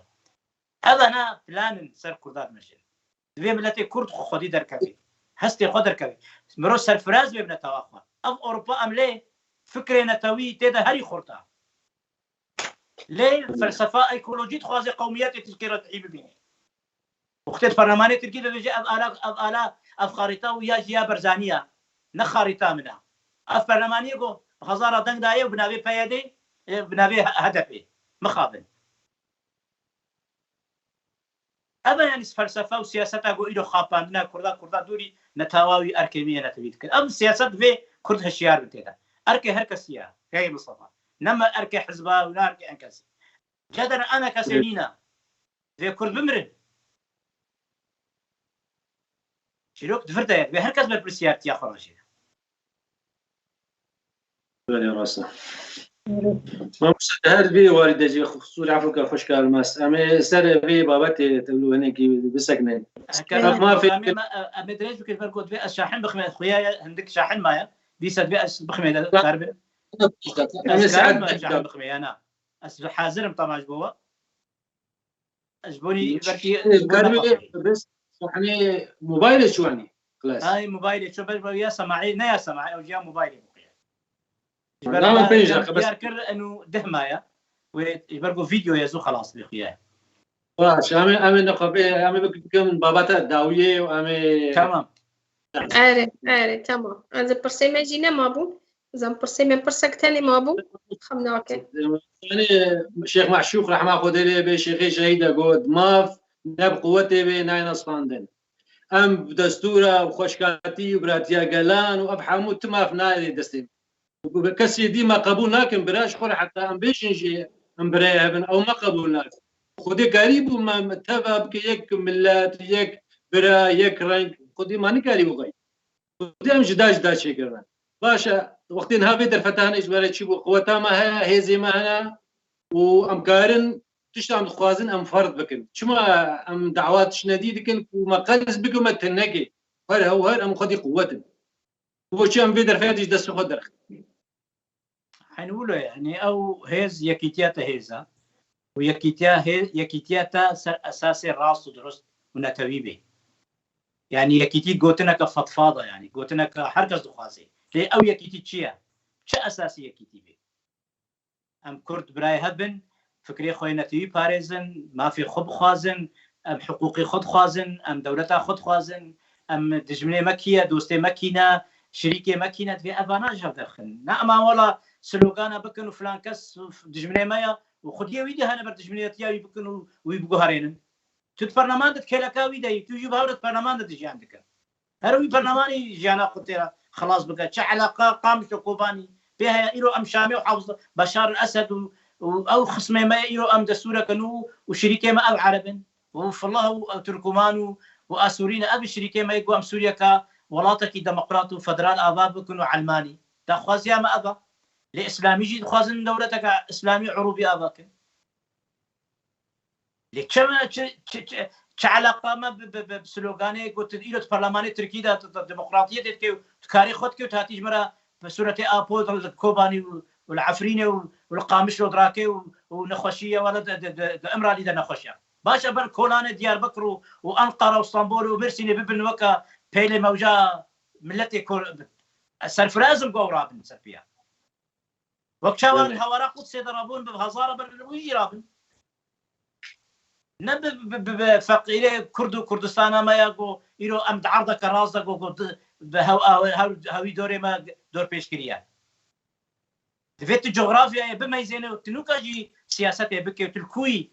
Ev ana plan in ser Kurda dimeşin. Divê miletê Kurd xwedî derkeve. Hestê xwe derkeve. Mirov serfiraz be bi netewa xwe. Ev Ewropa em lê fikrê netewî tê de herî xurt e. Lê felsefa ekolojî dixwaze qewmiyetê Tirkiyê re dihî bibîne. Wextê di perlemanê Tirkî de dibêje ev ala, ev ala, ev xarîta û ya jî ya Barzanî ye. Ne xarîta min e. Ev perlemaniyê ku bi hezara deng daye û bi navê P Y D, e, bi navê H D P. Mixabin. Ev e, yanî felsefe û siyaseta ku îro xapandina Kurda, Kurda dûrî netewa wî erkê wî ye netewî dikir. Ev siyaset vê Kurd hişyar bin tê de. Erkê her kesî ye, hey Mustafa. Ne me erkê hizba û ne erkê en kesî. Ceder ana kesê nîne. Vê Kurd bimirin. Çîrok di vir de ye. Vê her kes berpirsiyartiya xwe re jê. Belê, rast e. Mamoste, her vê warî de jî qisûr, efû ke xweşka Elmas. Em ê ser vê babetê tevlû hinekî bisekinin. Heke Ev na mafê programê me, e, em ê dirêj bikin, ber got vê ez şahin bixime, xuya ye, hindik şahin maye. Dîsa divê ez bixime de Ra- kar be. Em ê Ez saet karim be bêjin. Şahin bixime ya na. Ez hazir im tamam ji bo we. Ez ji bo nî belkî Ê, ji bo Merve, nexwazî. Bes sahnê mobaylê çi wanî? Xilas. Ay, mobaylê çi ber ya semaî, ne ya semaî, ew ya mobaylê bixuye. Ji ber Tamam, vê pênc ya daqiqe bes. Diyar kir enu deh maye. Wê ji ber ku vîdeo ye zû xelas bixuye. Baş, em ê, em ê nexwe bê, em ê bik-, bikin babeta dawiyê û em ê Tamam. Erê, erê, tamam. Ez ê pirsê me jî nema bû. Zan pirsê me pirsek tenê ma bû. Xem nake. Yani Şêx Meşûq rehma Xwedê lê bê, Şêxê Şehîd e got, maf ne bi quwetê bê nayê nestandin. Em bi destûra û xweşkatî û biratiya gelan û ev hemû ti maf nayê destê. Kesê dî me qebûl nakin, bira ji xwe re heta em bêjin jî em birayê hev in, ew me qebûl nakin. Xwedê karî bû me, me teva bike yek milet, yek bira, yek reng. Xwedê me nikarî bû xwey. Xwedê em cida cida çêkirine. Baş e, wextê niha vê derfeta hene ji me re çi bû? Quweta me heye, hêzê me hene û em karin tişta em dixwazin em ferd bikin. Çima em dawa tiştine dî dikin ku me qels bikin me tenekê? Her hew her em xwedî quwet in. Bo çi em vê derfetê ji destê xwe derxin? Eynî wilo ye. Yanî ew hêz yekîtiya te hêz e. Û yekîtiya hê-, yekîtiya te ser esasê rast û dirust û netewî bê. Yanî yekîtî gotineke fetfad e, yanî gotineke her kes dixwaze. Lê ew yekîtî çi ye? Çi esasî yekîtî bê? Em Kurd birayê hev bin, fikrê xwe yê netewî parêzin, mafê xwe bixwazin, em hiqûqê xwe dixwazin, em dewleta xwe dixwazin, em dijminê me kî ye, dostê me kî ne, şirîkê me kî ne, divê evana ji hev derxin. Ne ema wela slogana bikin û filan kes dijminê me ye û xwediyê wî dê hene ber dijminêtiya wî bikin û wî biguherênin. Tu di perleman de di kêleka wî de yî, tu jî bi hev re di perleman de dijiyan dikin. Her wî perlemanî jiyana xwe tê re xilas bike. Çi eleqa Qamişlo Kobanî pê heye? Îro em Şamê û Hafiz Beşar el Esed û, û ew xismê me ye, îro em destûreke nû û şirîkê me ev Ereb in. Û Fillah û ew Tirkuman û, û Asûrî ne. Ev şirîkê me ye ku em Sûriyeke welatekî demokrat û federal ava bikin û Elmanî. Daxwaziya me ev e. Lê Îslamî jî dixwazin dewleteke Îslamî Urûbî ava kin. Lê çi me, çi, çi, çi, çi eleqa me bi, bi, bi, bi sloganê ku tu îro di perlemanê Tirkî de, tu, tu demokratiyetê dikê û tu karê xwe dikê û tu hatî ji me re bi sûretê Apo li Kobanî û, û li Efrînê û, û li Qamişlo dirake û, û nexweşî ye wele di, di, di, di Îmralî de nexweş e. Baş e ber Kolanê Diyarbekir û, û Enqara û Stenbol û Mêrsînê bibin weke pêlê mewca miletê Kur-, serfiraz im ku ew rabin ser piya. Wek çawa Belê. Li hewara Qudsê de rabûn bi hezara ber li wî jî rabin. Ne bi, bi, bi, bi feqîrê Kurd û Kurdistana me ya ku îro em di erdeke rast de ku, ku di, bi hew, hew, hew, hewî dorê me dorpêç kiriye. Divê tu cografyayê bimeyzêne û tu nûka jî siyasetê bike û tu li kû yî.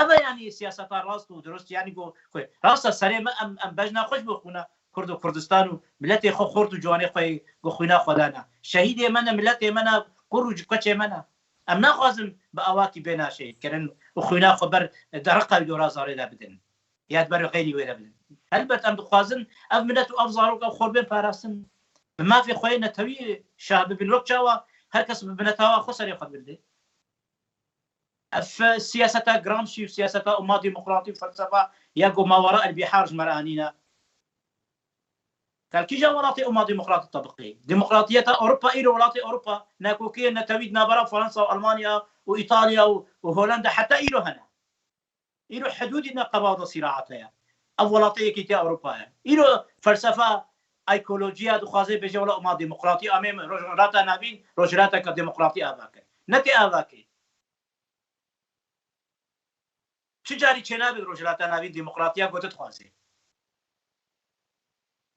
Ev e yanî siyaseta rast û dirust, yanî ku xwe rast e serê me em, em bejna xwe ji bo xwîna Kurd û Kurdistan û miletê xwe xort û ciwanê xwe ku xwîna xwe dana. Şehîdê me ne, miletê me ne, kur û koçê me ne. Em naxwazin bi awakî bêna şehîdkirin û xwîna xwe ber dereqa wî dora zarê de bidin. Ya di ber xeyrî wê de bidin. Helbet em dixwazin ev milet û ev zarok ev xwe bên parastin. Bi mafê xwe yê netewî şah bibin. Wek çawa her kes bi binetawa xwe serê xwe bildê. Ev siyaseta Gramsci û siyaseta Umma Demokratî û felsefa ya ku Mawera el Bihar ji me re anîne. Kal kîja welatê Umma Demokratî tebiqê? Demokratiyeta Ewropa, îro welatê Ewropa, nakokeyên netewî di navbera Fransa û Almanya û Îtalya û, û Holanda heta îro hene. Îro hidûdî ne qebada sîraat heye. Ev welatê Yekîtiya Ewropa ye. Îro felsefa ekolojiya dixwaze bêje wela Umma Demokratî amê min Rojhilata Navîn, Rojhilateke Demokratî ava kir. Ne tê ava kê. Çi carî çênabe di Rojhilata Navîn demokratiya ku tu dixwazî.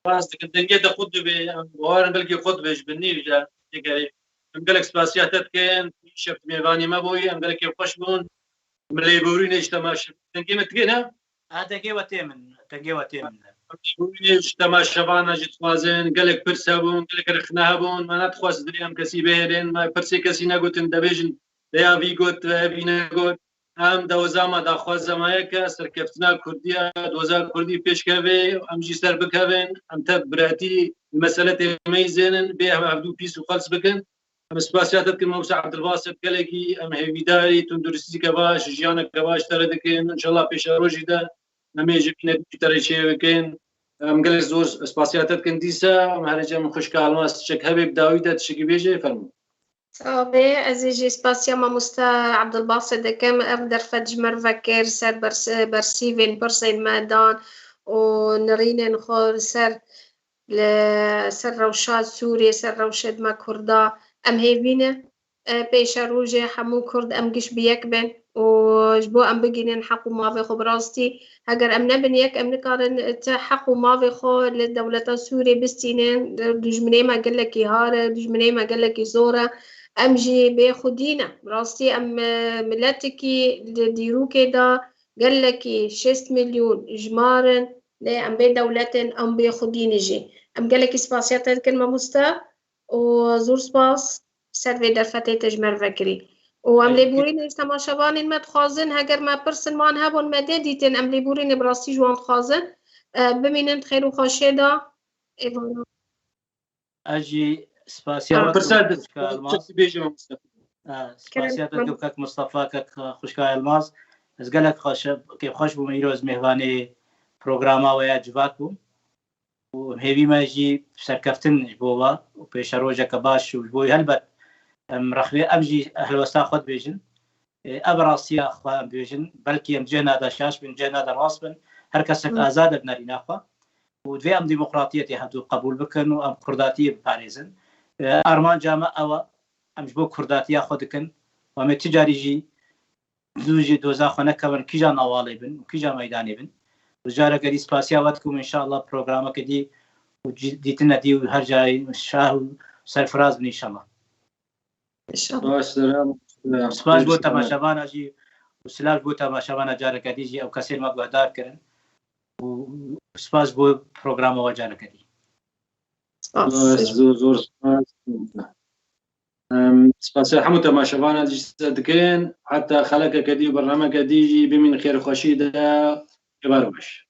Rast dikin, dengê te qut dibe, em bawerin belkî qut dibe ji binî ji egerê. Em gelek spasiya te dikin, şev mêvanê me bûyî, em gelekî xweş bûn. Em lêborînê ji temaşe-, dengê me digê ne? Ha, dengê we tê min, dengê we tê min. Em lêborînê ji temaşevana jî dixwazin, gelek pirs hebûn, gelek rexne hebûn, me nedixwest dilê em kesî bihêlin, me pirsê kesî negotin, dibêjin, veya vî got, veya vî negot. Em deweza me daxwaza me yek e, serkeftina Kurdiya, doza Kurdî pêşkeve, em jî ser bikevin, em tev biratî mesele têmeyzênin, bê em hevdû pîs û xels bikin. Em spasiya te dikin, Mamoste Abdulbasit, gelekî em hêvîdarî tunduristîke baş, jiyaneke baş te re dikin. Înşallah pêşerojî de em ê ji vî netîcî te re çêbikin. Em gelek zor spasiya te dikin. Dîsa em herê cem xwişka Elmas tiştek hebe bi dawî de tiştekî bêje, fermo. Sax be, ez ê jî spasiya mamoste Abdulbasit dikim. Ev derfet ji me re vekir, ser bers-, bersîvên pirsên me dan û nirînên xwe li ser, li ser rewşa Sûriyê, ser rewşê me Kurda. Em hêvî ne, e, pêşerojê hemû Kurd em giş bi yek bin û ji bo em bigihînin heq û mavê xwe. Bi rastî, heger em nebin yek, em nikarin ti heq û mavê xwe li dewleta Sûriyê bistînin. Dijminê me gelekî har e, dijminê me gelekî zor e. Em jî bê xwedî ne. Bi rastî em, e, miletekî di dîrokê de gelekî şêst milyon jimar in, lê em bê dewlet in, em bê xwedî ne jî. Em gelekî spasiya te dikin, mamoste, û zor spas ser vê derfetê te ji me re vekirî. Û em lêborînê ji temaşevanên me dixwazin, heger me pirsin wan hebûn me dê dîtin, em lêborînê bi rastî ji wan dixwazin, e, bimînin di xêr û xweşiyê de. Êvara. Ez jî spasiya we dikim, xwişka Elmas. Bêjî, mamoste. E, spasiya te dikim, kek Mustafa, kek xwişka Elmas. Ez gelek xweş, kêfxweş bûm îro ez mêvanê programa we ya civak bûm. û hêvî me jî serkeftin ji bo we û pêşerojeke baş û ji bo helbet em rexnê, em jî helwesta xwe dibêjin. Ê, ev rastiya xwe em dibêjin. Belkî em cihna de şaş bin, cihna de rast bin. Her kesek Hı. azad e bi nerîna xwe. Û divê em demokratiyetê hevdû qebûl bikin û em kurdatiyê biparêzin. Ê, armanca me ew e. Em ji bo kurdatiya xwe dikin. Û em ê ti carî jî zû jî doza xwe nekevin, kîjan awalê bin û kîjan meydanê bin. Û careke dî spasiya we dikim, înşallah programeke dî û cî-, dîtine dî û her carî şah û serfiraz bin, înşallah. Înşallah. Baş, selam. Spas bo temaşevana jî û silav bo temaşevana careke dî jî ew kesên me guhdar kirin. Û spas bo programa we careke dî. Spas. Baş, zor, zor spas. Em, spasiya hemû temaşevanan jî se dikin. Heta xelekeke dî û bernameke dî jî bimîn xêr û xweşî de. Êvar baş.